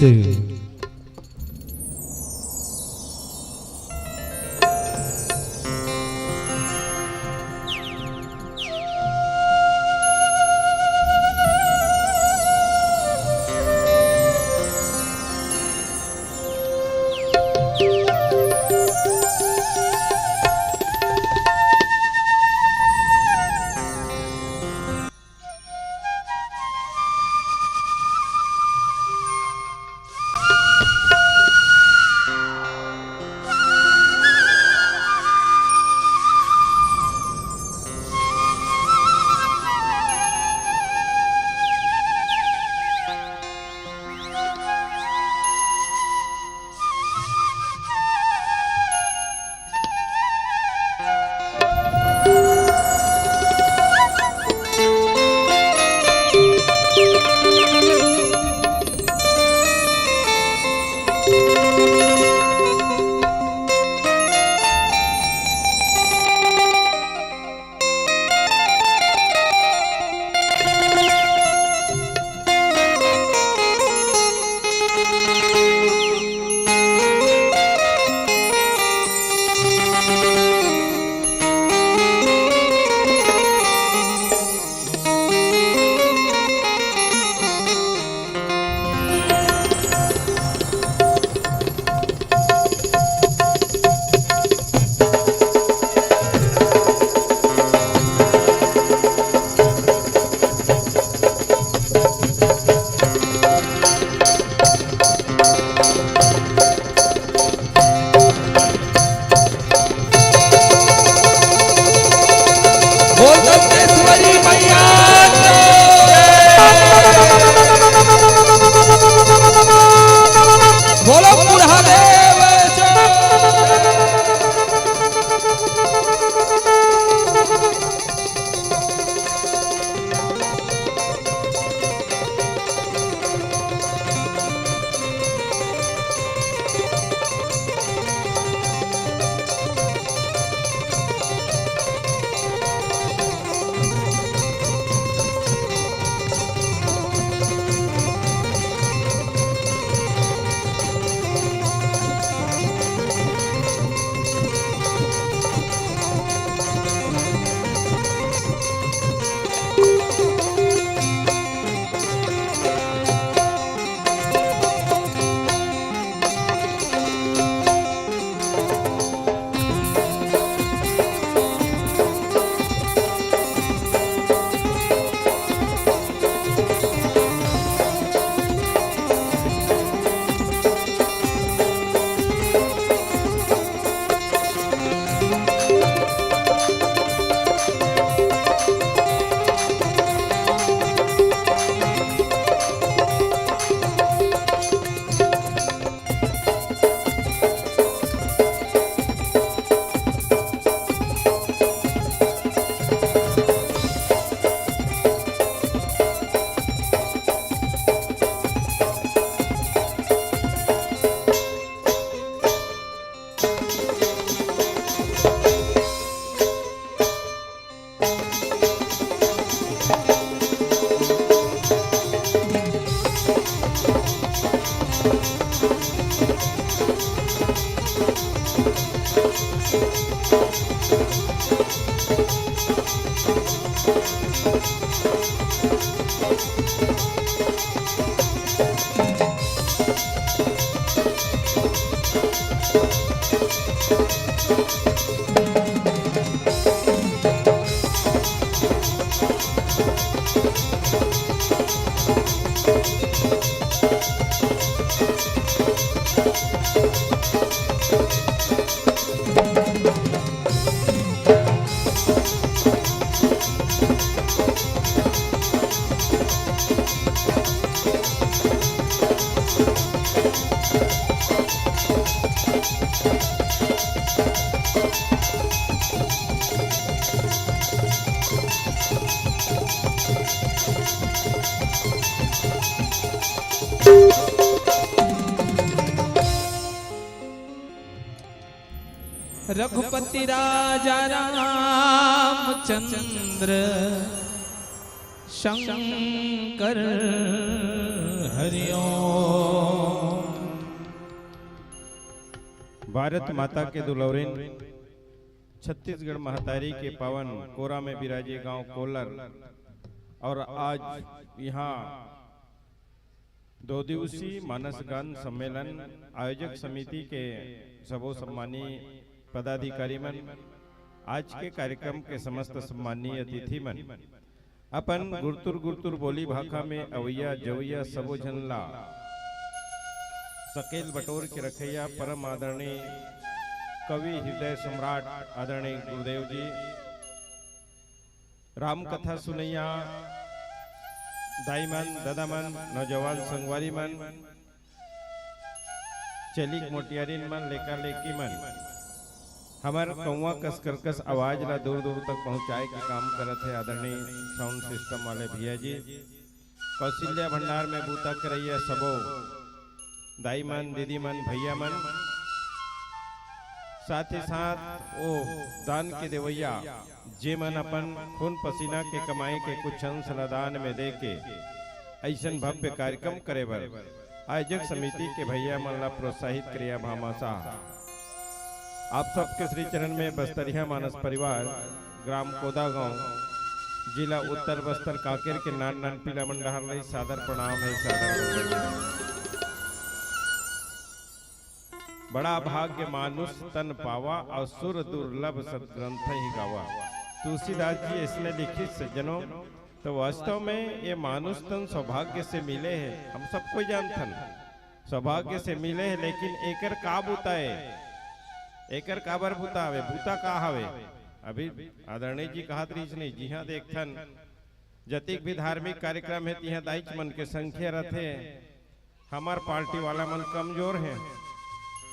रघुपति राजा रामचंद्र शंकर हरिओम। भारत माता के दुलौरिन, छत्तीसगढ़ महतारी के पावन कोरा में बिराजे गांव कोलर, और आज यहाँ दो दिवसीय मानस गान सम्मेलन आयोजक समिति के सबो सम्मानीय पदाधिकारी मन, आज के कार्यक्रम के समस्त सम्मानीय अतिथि मन, अपन गुरतुर गुरतुर बोली भाखा में अवैया जवैया सबो झन ला सकेल बटोर के रखैया परम आदरणीय कवि हृदय सम्राट आदरणीय गुरुदेव जी, राम कथा सुनैया दाई मन, ददा मन, नौजवान संगवारी मन, चेलिक मोटियारिन मन, लेका लेकी मन, हमर कौवा कस करकस आवाज ला दूर दूर तक पहुंचाए के काम करत हे आदरणीय साउंड सिस्टम वाले भैया जी, कौशल्या भंडार में बूता करैया सबो दाई मन, दीदी मन, भैया मन, साथ ही साथ ओ दान के देवैया, जे मन अपन खून पसीना के कमाई के कुछ अंश ला दान में दे के अइसन भव्य कार्यक्रम करे बर आयोजक समिति के भैया मन ला प्रोत्साहित करिया भामाशाह। आप सबके श्री चरण में बस्तरिया मानस परिवार, ग्राम कोदा गांव, जिला उत्तर बस्तर कांकेर के नान नान पीला मन डहार ले सादर प्रणाम हे, सादर वंदन हे। बड़ा भाग्य मानुष तन पावा, और सुर दुर्लभ सतग्रंथ ही गावा। तुलसीदास जी इसने लिखित सज्जनों, तो वास्तव में ये मानुष तन सौभाग्य से मिले हे, हम सब कोई जानथन, सौभाग्य से मिले हे, लेकिन एकर का बूता हे? एकर काबर बूता हवे? बूता का हवे? अभी आदरणीय जी कहत रहिस नहीं, जिहां देखथन, जतिक भी धार्मिक कार्यक्रम हे, तिहां दाईच मन के संख्या रथे। हमर पार्टी वाला मन कमजोर हे।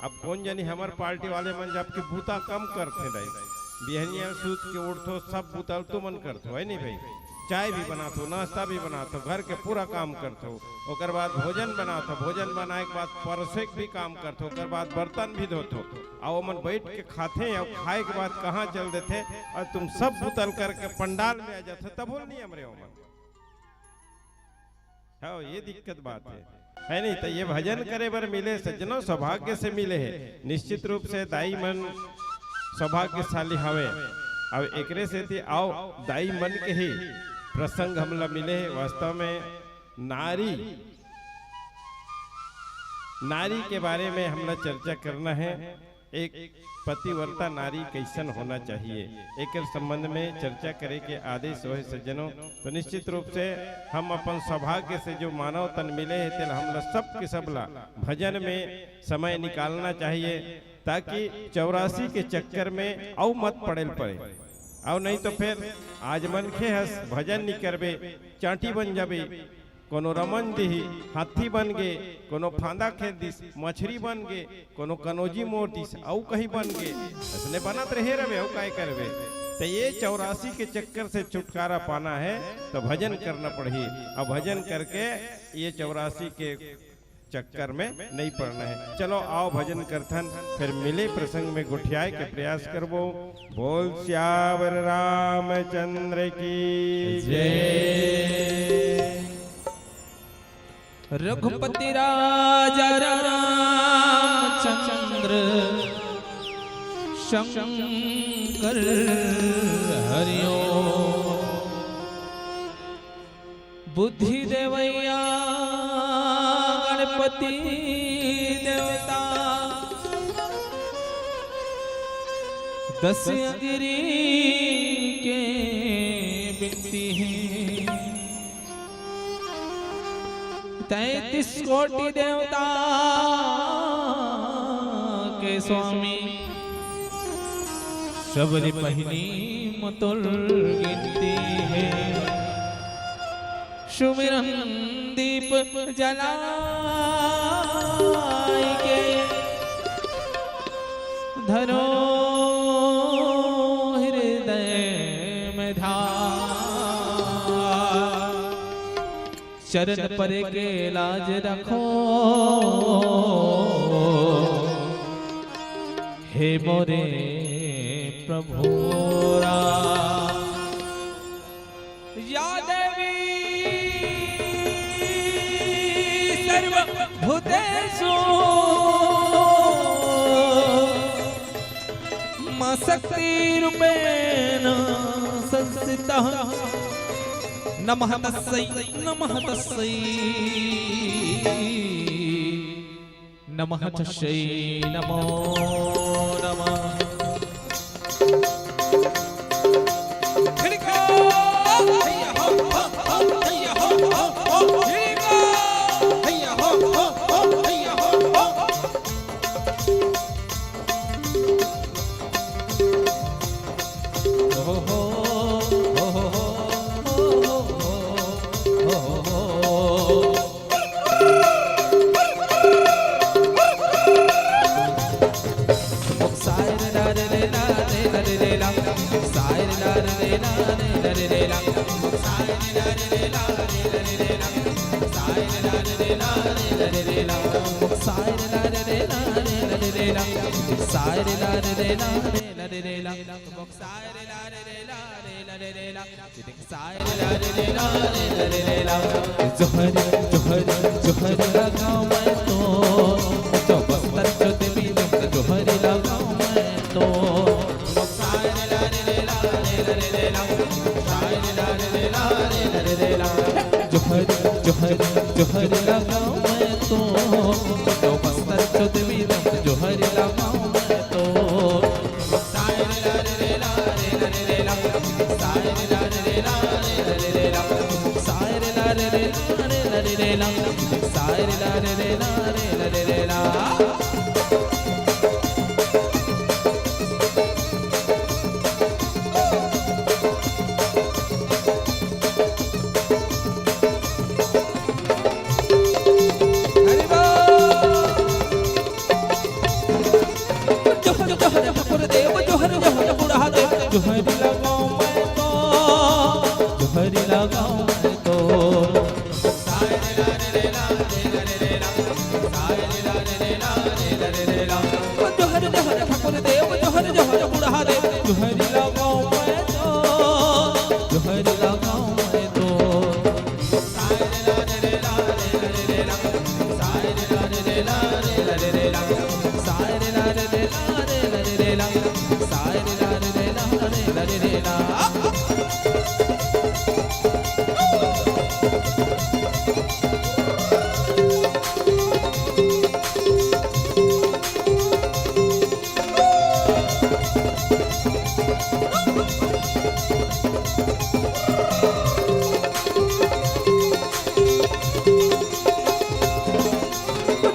अब कोन जनी हमर पार्टी वाले मन जब के बूता कम करथे दाई। बिहनिया सूत के उठथो, सब बूता ल तुमन करथो, हे नहीं भाई? चाय भी बनाथो, नाश्ता भी बनाथो, घर के पूरा काम करथो, ओकर बाद भोजन बनाथो, भोजन बनाए के बाद परोसे के भी काम करथो, ओकर बाद बर्तन भी धोथो, अउ ओमन बैठ के खाथे, अउ खाए के बाद कहाँ चल देथे, अउ तुम सब बूता ल करके पंडाल में आ जाथे, तभो ल नहीं अमरे ओमन। हाँ, ये दिक्कत बात हे, हे नहीं? तो ये भजन करे बर मिले सज्जनों, सौभाग्य से मिले हे। निश्चित रूप से दाई मन सौभाग्यशाली हवे। अब एकरे सेती आओ, दाई मन के ही प्रसंग हमला मिले हे। वास्तव में नारी, नारी के बारे में हमला चर्चा करना हे। एक पतिव्रता नारी कैसन होना चाहिए, एकर संबंध में चर्चा करे के आदेश होहे सज्जनों। तो निश्चित रूप से हम अपन सौभाग्य से जो मानव तन मिले हे, तेला हमला सब के सब ला भजन में समय निकालना चाहिए, ताकि चौरासी के चक्कर में अउ मत पड़े ल पड़े। अउ नहीं तो फिर आज मनखे हस भजन नहीं करबे, चांटी बन जाबे, कोनो रमन दिही, हाथी बन गे, कोनो फांदा खेद दिस, मछरी बन गे, कोनो कनोजी मोर दिस, अउ कहीं बन गे, अइसने बनत रहे रवे, अउ काय करबे? त ये चौरासी के चक्कर से छुटकारा पाना हे, त भजन करना पड़ही। अब भजन करके ये चौरासी के चक्कर में नहीं पड़ना है। चलो आओ भजन करथन, फिर मिले प्रसंग में गोठियाए के प्रयास करबो। बोल सियावर रामचंद्र की जय। रघुपति राजा रामचंद्र शंकर हरिओ। बुद्धि देवैया गणपति देवता, दस अगिरी के बिनती हे, तैंतीस कोटि देवता के स्वामी, सबरी पहिली म तोर गिनती हे। सुमिरन दीप जलाय के, धरो हृदय में ध्यान। चरण परे के लाज रखो, हे मोरे प्रभु राम। या देवी सर्वभूतेषु मां शक्ति रूपेण संस्थिता। नमः तस्यै, नमः तस्यै, नमः तस्यै, नमो नमः। खिड़को, हैया हो, हो, हो, हैया हो, हो, हो, खिड़को, हैया हो, हो, हो, हैया हो, हो, हो। जोहरी, जोहरी, जोहरी लगाऊं मैं तो, जो बस्तर जो देवी तुमका जोहरी लगाऊं मैं तो। जोहरी, जोहरी, जोहरी लगाऊं मैं तो, जो बस्तर जो देवी तुमका जोहरी लगाऊं मैं तो। जोहरी लगाऊं मैं तो, जोहरी लगाऊं मैं तो। जोहर जोहर ठाकुर देव, जोहर जोहर बुढ़ा देव। जोहरी लगाऊं मैं तो, जोहरी लगाऊं मैं तो।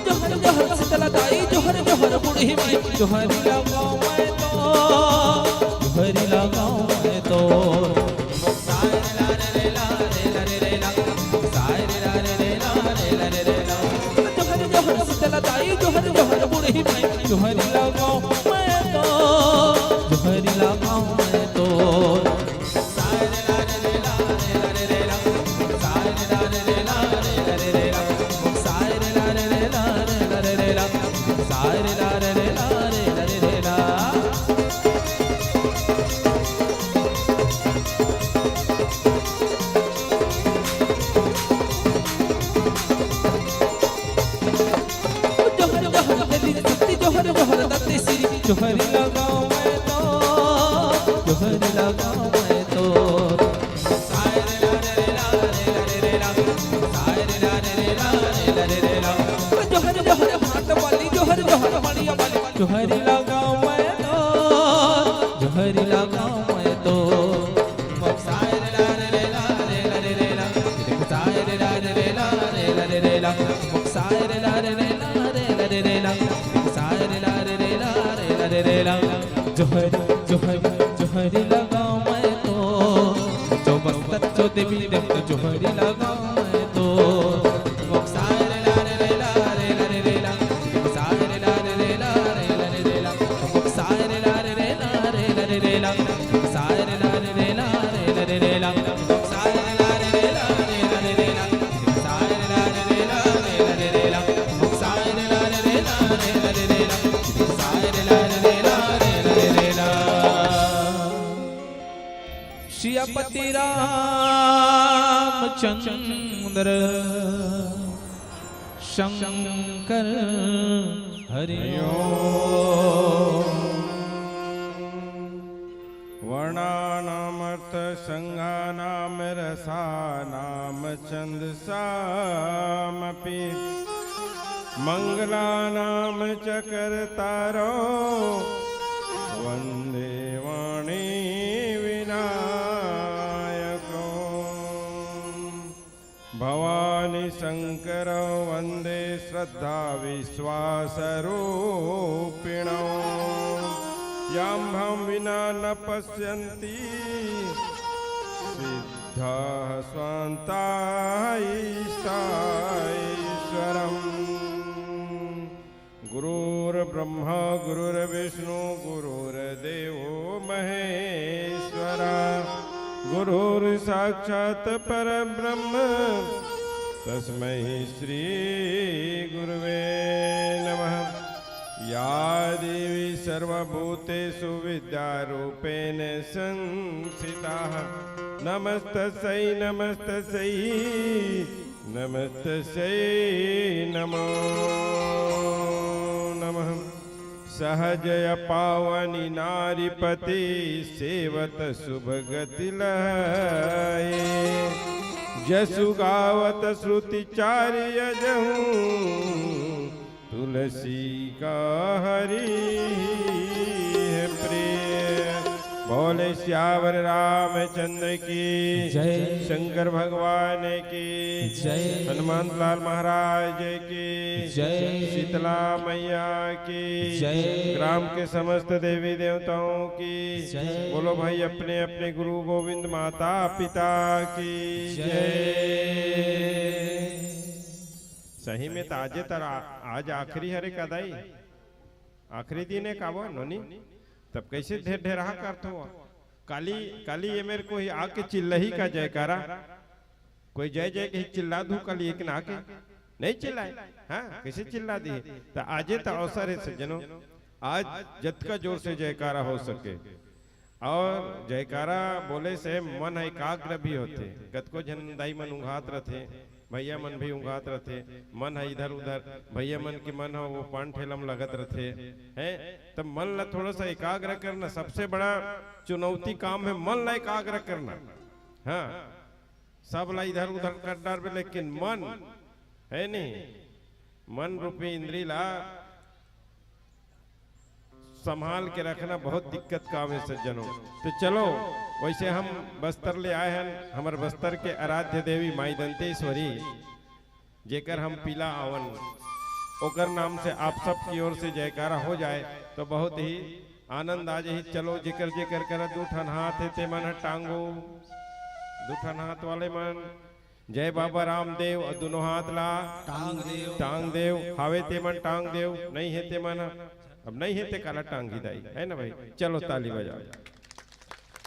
जोहर जोहर शीतला दाई, जोहर जोहर बूढ़ी माई, जोहरी लगाऊं मैं तो, जोहरी लगाऊं मैं तो। जोहर जोहर शीतला दाई, जोहर जोहर बूढ़ी माई, जोहरी लगाऊं मैं तो, जोहरी लगाऊं मैं तो। लगाऊं मैं तो, जोहरी लगाऊं मैं तो। जोहरी, जोहरी, हाथ वाली, जोहरी, जोहरी, मड़िया वाली। जोहरी लगाऊं मैं तो, जोहरी लगाऊं मैं तो। जोहरी, जोहरी, जोहरी लगाऊं मैं तो, जो बस्तर जो देवी देवता जोहरी लगाऊं मैं तो। सियापति रामचंद्र शंकर हरि ओम। वर्णानामर्थ संघानाम रसानाम छंदसामपि। मंगलानाम च कर्तारो वंदे वाणी विनायको। भवानी शंकर वंदे श्रद्धा विश्वास रूपिणो। यां भं विना न पश्यन्ति सिद्धा स्वान्ता इष्टा ईश्वरम्। गुरुर्ब्रह्मा गुरुर्विष्णु गुरुर्देवो महेश्वरा। गुरुर्साक्षात् परब्रह्म तस्मै श्री गुरुवे नमः। या देवी सर्वभूतेषु विद्यारूपेण संस्थिता। नमस्तस्यै नमस्तस्यै नमस्तस्यै नमो नमः। सहजया पावनी नारीपति सेवत सुभगति लहै। जसु गावत श्रुति चारि अजहूँ तुलसी का हरि है प्रिय। बोले सियावर रामचंद्र की जय। शंकर भगवान की जय। हनुमंत लाल महाराज की जय। शीतला मैया की जय। ग्राम के समस्त देवी देवताओं की जय। बोलो भाई अपने अपने गुरु गोविंद माता पिता की जय। सही में त आजे तर आ-, आज आखिरी हरे का दाई? आखिरी दिन है का वो नोनी? तब कैसे ढेर ढेरहा करथो? काली, काली ये मेर कोई आके चिल्लही का जयकारा? कोई जय जय कही चिल्ला दू काली एक ना आके? नहीं चिल्लाए। हाँ, कैसे चिल्ला दी? त आजे त अवसर है सज्जनों, आज जतका जोर से जयकारा हो सके। और जयकारा बोले से मन ह एकाग्र भी होथे। कतको झन दाई मन उंघात रथे, भैया मन भी उंघात रथे, मन ह इधर उधर, भैया मन के मन ह वो पान ठेला म लगत रथे, हैं? तब मन ला थोड़ा सा एकाग्र करना सबसे बड़ा चुनौती काम है, मन ला एकाग्र करना। हाँ, सब ला इधर उधर कर डारबे, लेकिन मन है नहीं, मन रूपी इंद्री ला संभाल के रखना बहुत दिक्कत काम है सज्जनों। तो चलो, वैसे हम बस्तर ले आए हैं, हमर बस्तर के आराध्य देवी माई दंतेश्वरी, जेकर हम पीला आवन, ओकर नाम से आप सब की ओर से जयकारा हो जाए तो बहुत ही आनंद आ जाही। चलो, जेकर जेकर करा दू ठन हाथ है ते मन ह टांगो, दू ठन हाथ वाले मन जय बाबा रामदेव, अउ दुनों हाथ ला टांग देव। टांग देव। हावे ते मन टांग देव, नहीं हे ते मन, अब नहीं हे ते काला टांगी दाई, है ना भाई? चलो ताली बजाओ,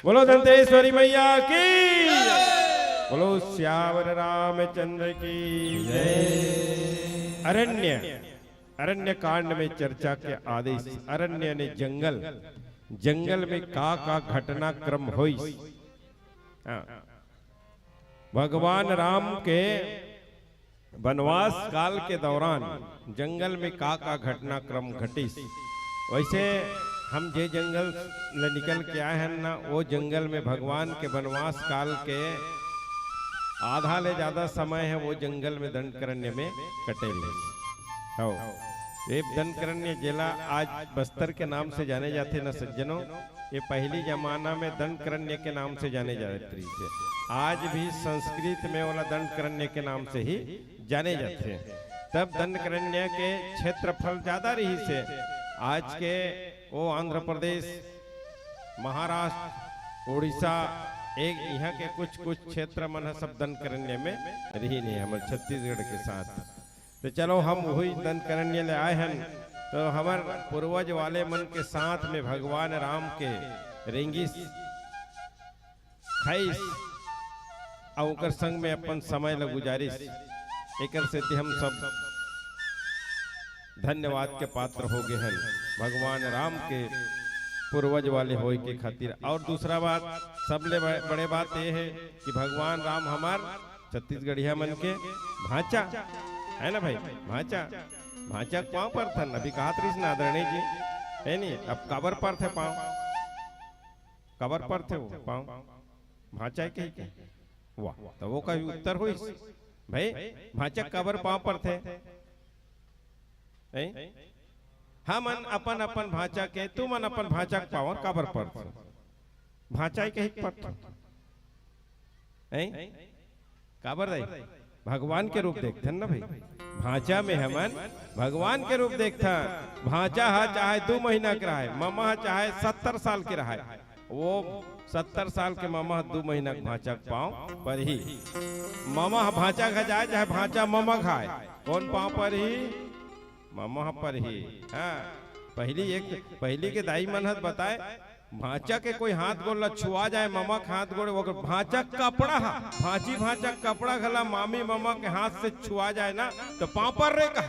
बोलो दंतेश्वरी मैया की, बोलो सियावर रामचंद्र की। अरण्य, अरण्य कांड में चर्चा के आदेश, अरण्य ने जंगल, जंगल में का का घटनाक्रम होइस? हाँ। भगवान राम के वनवास काल के दौरान जंगल में का का घटनाक्रम घटिस, वैसे हम जे जंगल ले निकल के आए हन ना, वो जंगल में भगवान के वनवास काल के आधा ले ज्यादा समय है वो जंगल में दंडकारण्य में कटे रहिस। हव, ये दंडकारण्य जेला आज बस्तर के नाम से जाने जाथे ना सज्जनों, ये पहली जमाना में दंडकारण्य के नाम से जाने जात रहिस हे। आज भी संस्कृत में ओला दंडकारण्य के नाम से ही जाने जाथे। तब दंडकारण्य के क्षेत्रफल ज्यादा रहिस हे। आज के वो आंध्र प्रदेश, महाराष्ट्र, उड़ीसा, एक यहाँ के कुछ कुछ क्षेत्र मन ह सब दंडकारण्य में रहिन हे हमर छत्तीसगढ़ के साथ। तो चलो, हम वही दंडकारण्य ले आए हन, तो हमर पूर्वज वाले मन के साथ में भगवान राम के रेंगिस, खाइस, अउ ओकर संग में अपन समय ल गुजारिस। एकर सेती हम सब धन्यवाद के पात्र हो गए हन भगवान राम के पूर्वज वाले होए के खातिर। और दूसरा बात, सबले ब-, बड़े बात ये है कि भगवान राम हमार छत्तीसगढ़िया मन के भांचा है ना भाई, भांचा। भांचा के पांव परथन, अभी कहत रहिस ना आदरणीय जी, है नी? अब काबर परथे पांव? काबर परथे वो पांव? भांचा के ही के? वाह, तो वो का उत्तर होइस भाई, भांचा काबर पांव परथे? हैं? हमन अपन अपन भांचा के, तुमन अपन भांचा के पांव काबर परथो? भांचा ही कही परथो। हैं? काबर दाई? भगवान के रूप देखथन ना भाई। भांचा में हमन भगवान के रूप देखथन। भांचा हा चाहे दू महीना के रहे, ममा हा चाहे सत्तर साल के रहे, वो सत्तर साल के ममा हा दू महीना के भांचा के पांव परही। ममा हा भांचा खा जाए चाहे भांचा ममा खाए, कौन पांव परही? ममा हा परही। हाँ, पहली एक, पहली के दाई मन ह बताए, भांचा के कोई हाथ गोड़ ला छुआ जाए, ममा के हाथ गोड़, ओकर भांचा कपड़ा हा, भांची भांचा कपड़ा घला मामी ममा के हाथ से छुआ जाए ना, तो पांव पर रे कहे,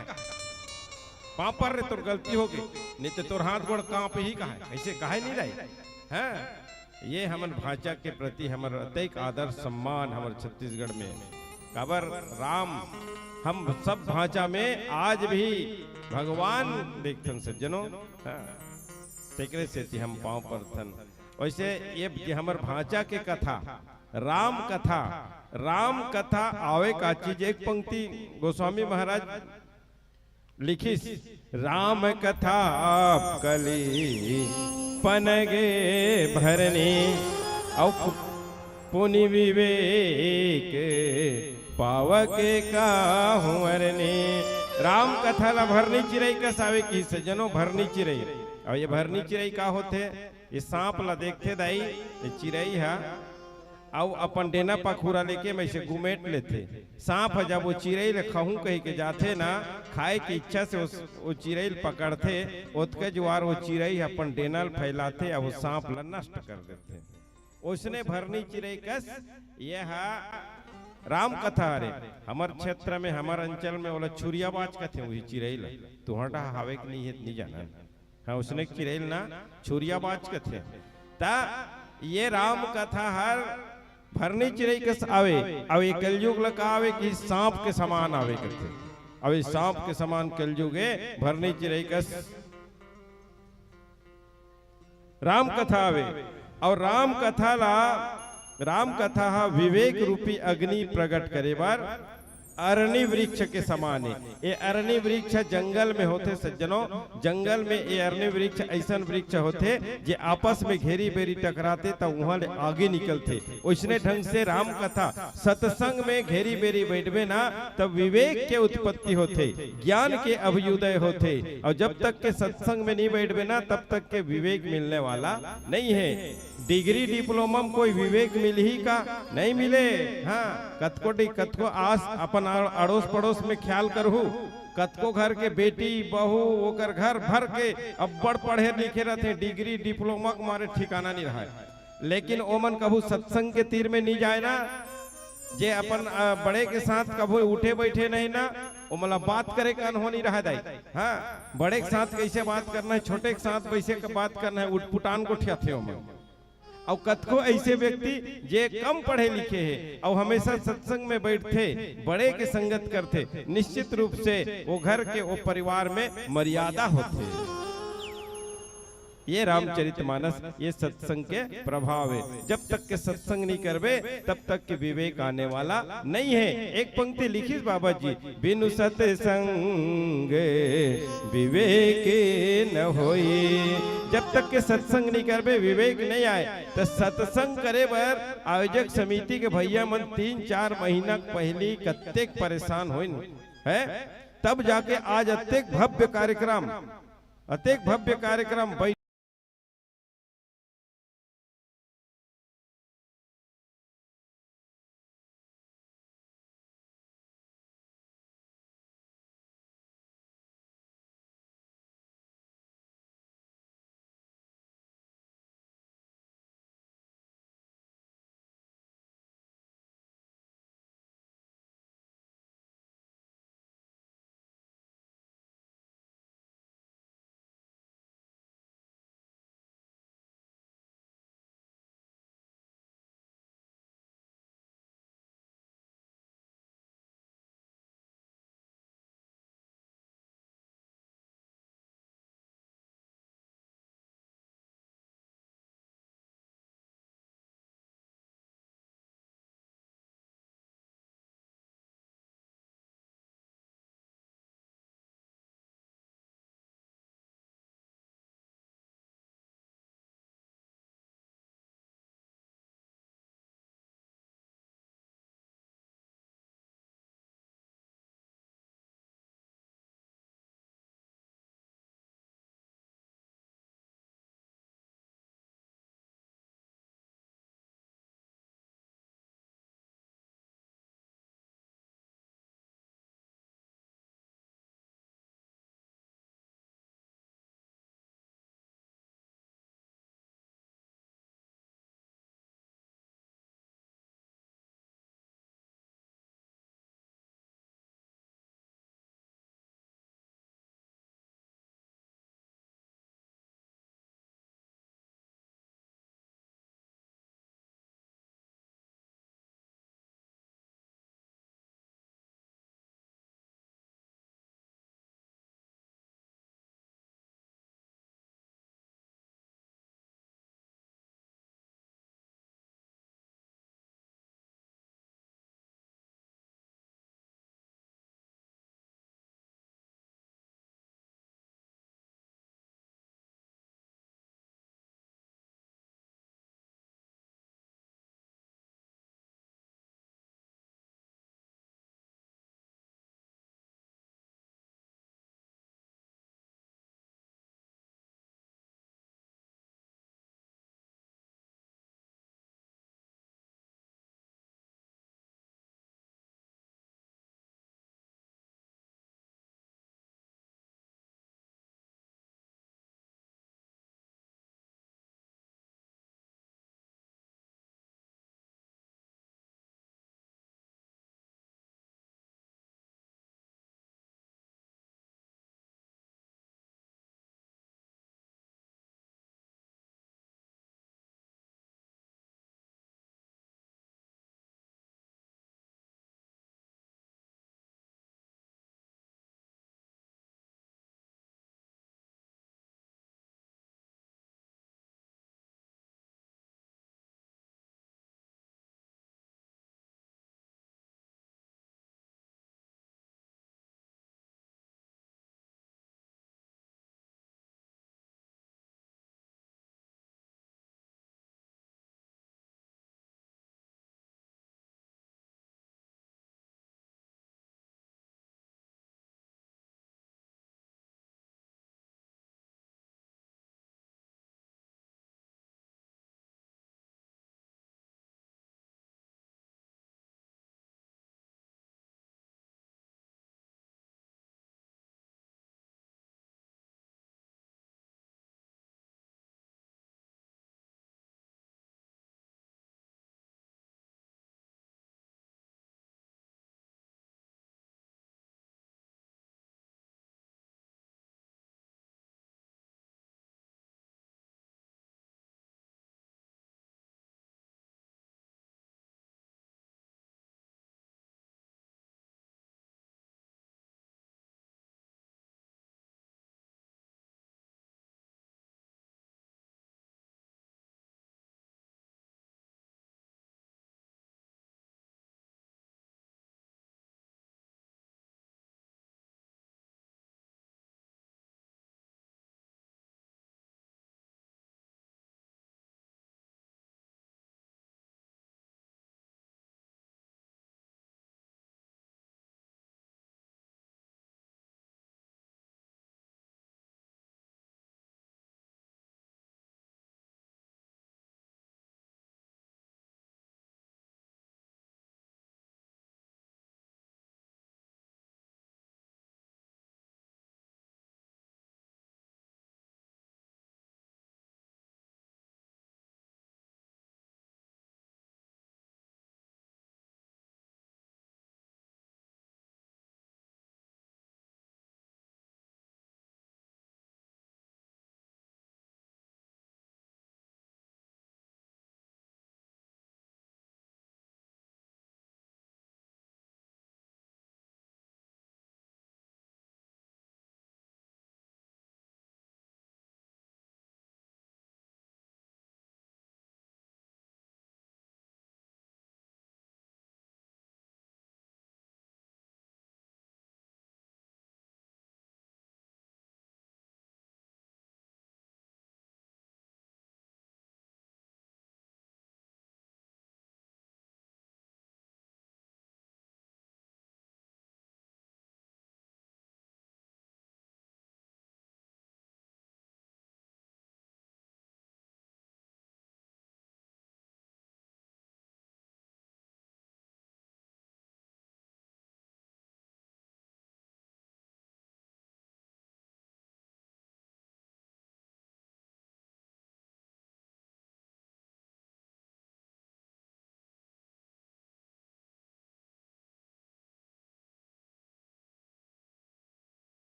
पांव पर रे, तोर गलती हो गई, नहीं तो तोर हाथ गोड़ कांप ही कहे, ऐसे कहे नहीं रही। हाँ, ये हमन भांचा के प्रति हमर अतेक आदर सम्मान हमर छत्तीसगढ़ में। काबर राम, हम सब भांचा में आज भी भगवान देखथन सज्जनों। हाँ, तेकरे सेती हम पांव परथन। वैसे ये जे हमर भांचा के कथा, राम कथा, राम कथा आवे का चीज, एक पंक्ति गोस्वामी महाराज लिखिस, राम कथा आप कली पनगे भरनी, अउ पुनि विवेक पावके काहू अरनी। राम कथा ला भरनी चिरई कस आवे किहिस, जनो भरनी चिरई। अउ ये भरनी चिरई का होथे? ये सांप ला देखथे दाई, ये चिरई हा अउ अपन डेना पखुरा लेके में से गुमेट लेथे। सांप ह जब वो चिरई ल खाहूं कहि के जाथे ना, खाए के इच्छा से उस, वो चिरई ल पकड़थे, ओतके जुआर वो चिरई ह अपन डेना ल फैलाथे अउ वो सांप ल नष्ट कर देथे। ओसने भरनी चिरई कस ये ह राम कथा हरे। हमर क्षेत्र में, हमर अंचल में ओला छुरियाबाज कथे, वही चिरई ल। तुहर डहा हावे कि नहीं हे, नहीं जानन। हाँ, उसने चिरई ल ना छुरियाबाज कथे। त ये राम कथा हर भरनी चिरई कस आवे, अउ ये कलयुग ल का आवे कि सांप के समान आवे कथे। अउ ये सांप के समान कलयुग ए भरनी चिरई कस राम कथा आवे, अउ राम कथा ला, राम कथा हा विवेक रूपी अग्नि प्रकट करे बर अरनी वृक्ष के समान हे। ये अरनी वृक्ष जंगल में होथे सज्जनों, जंगल में ये अरनी वृक्ष ऐसन वृक्ष होथे जे आपस में घेरी बेरी टकराथे त उहां ले आगी निकलथे। ओइसने ढंग से राम कथा सत्संग में घेरी बेरी बैठबे ना, तब विवेक के उत्पत्ति होथे, ज्ञान के अभ्युदय होथे। अउ जब तक के सत्संग में नहीं बैठबे ना, तब तक के विवेक मिलने वाला नहीं हे। डिग्री डिप्लोमा में कोई विवेक मिलही का? नहीं मिले। हाँ, कतको डि-, कतको आस अपन अड़-, अड़ोस पड़ोस में ख्याल करहू, कतको घर के बेटी, बहू, ओकर घर भर के अब्बड़ पढ़े लिखे रहथे, डिग्री डिप्लोमा के मारे ठिकाना नहीं रहे, लेकिन ओमन कभू सत्संग के तीर में नहीं जाए ना, जे अपन, अ, बड़े के साथ कभू उठे बैठे नहीं ना, ओमन ला बात करे के अनहोनी रहे दाई। हाँ, बड़े के साथ कैसे बात करना है, छोटे के साथ कैसे क-, बात करना है, उटपुटान गोठियाथे ओमन। अउ कतको ऐसे व्यक्ति जे कम पढ़े लिखे हे अउ हमेशा सत्संग में बैठथे, बड़े के संगत करथे, निश्चित रूप से वो घर के, वो परिवार में मर्यादा होथे। ये रामचरितमानस, ये सत्संग के प्रभाव है। जब तक के सत्संग नहीं करबे, तब तक के विवेक आने वाला नहीं है। एक पंक्ति लिखिस बाबा जी, "बिनु सत्संग विवेक न होई।" जब तक के सत्संग नहीं करबे, विवेक नहीं आए। तो सत्संग करे बर आयोजक समिति के भैया मन तीन चार महीना पहली कत्तेक परेशान होइन, है, तब जाके आज अतेक भव्य कार्यक्रम, अतेक भव्य कार्यक्रम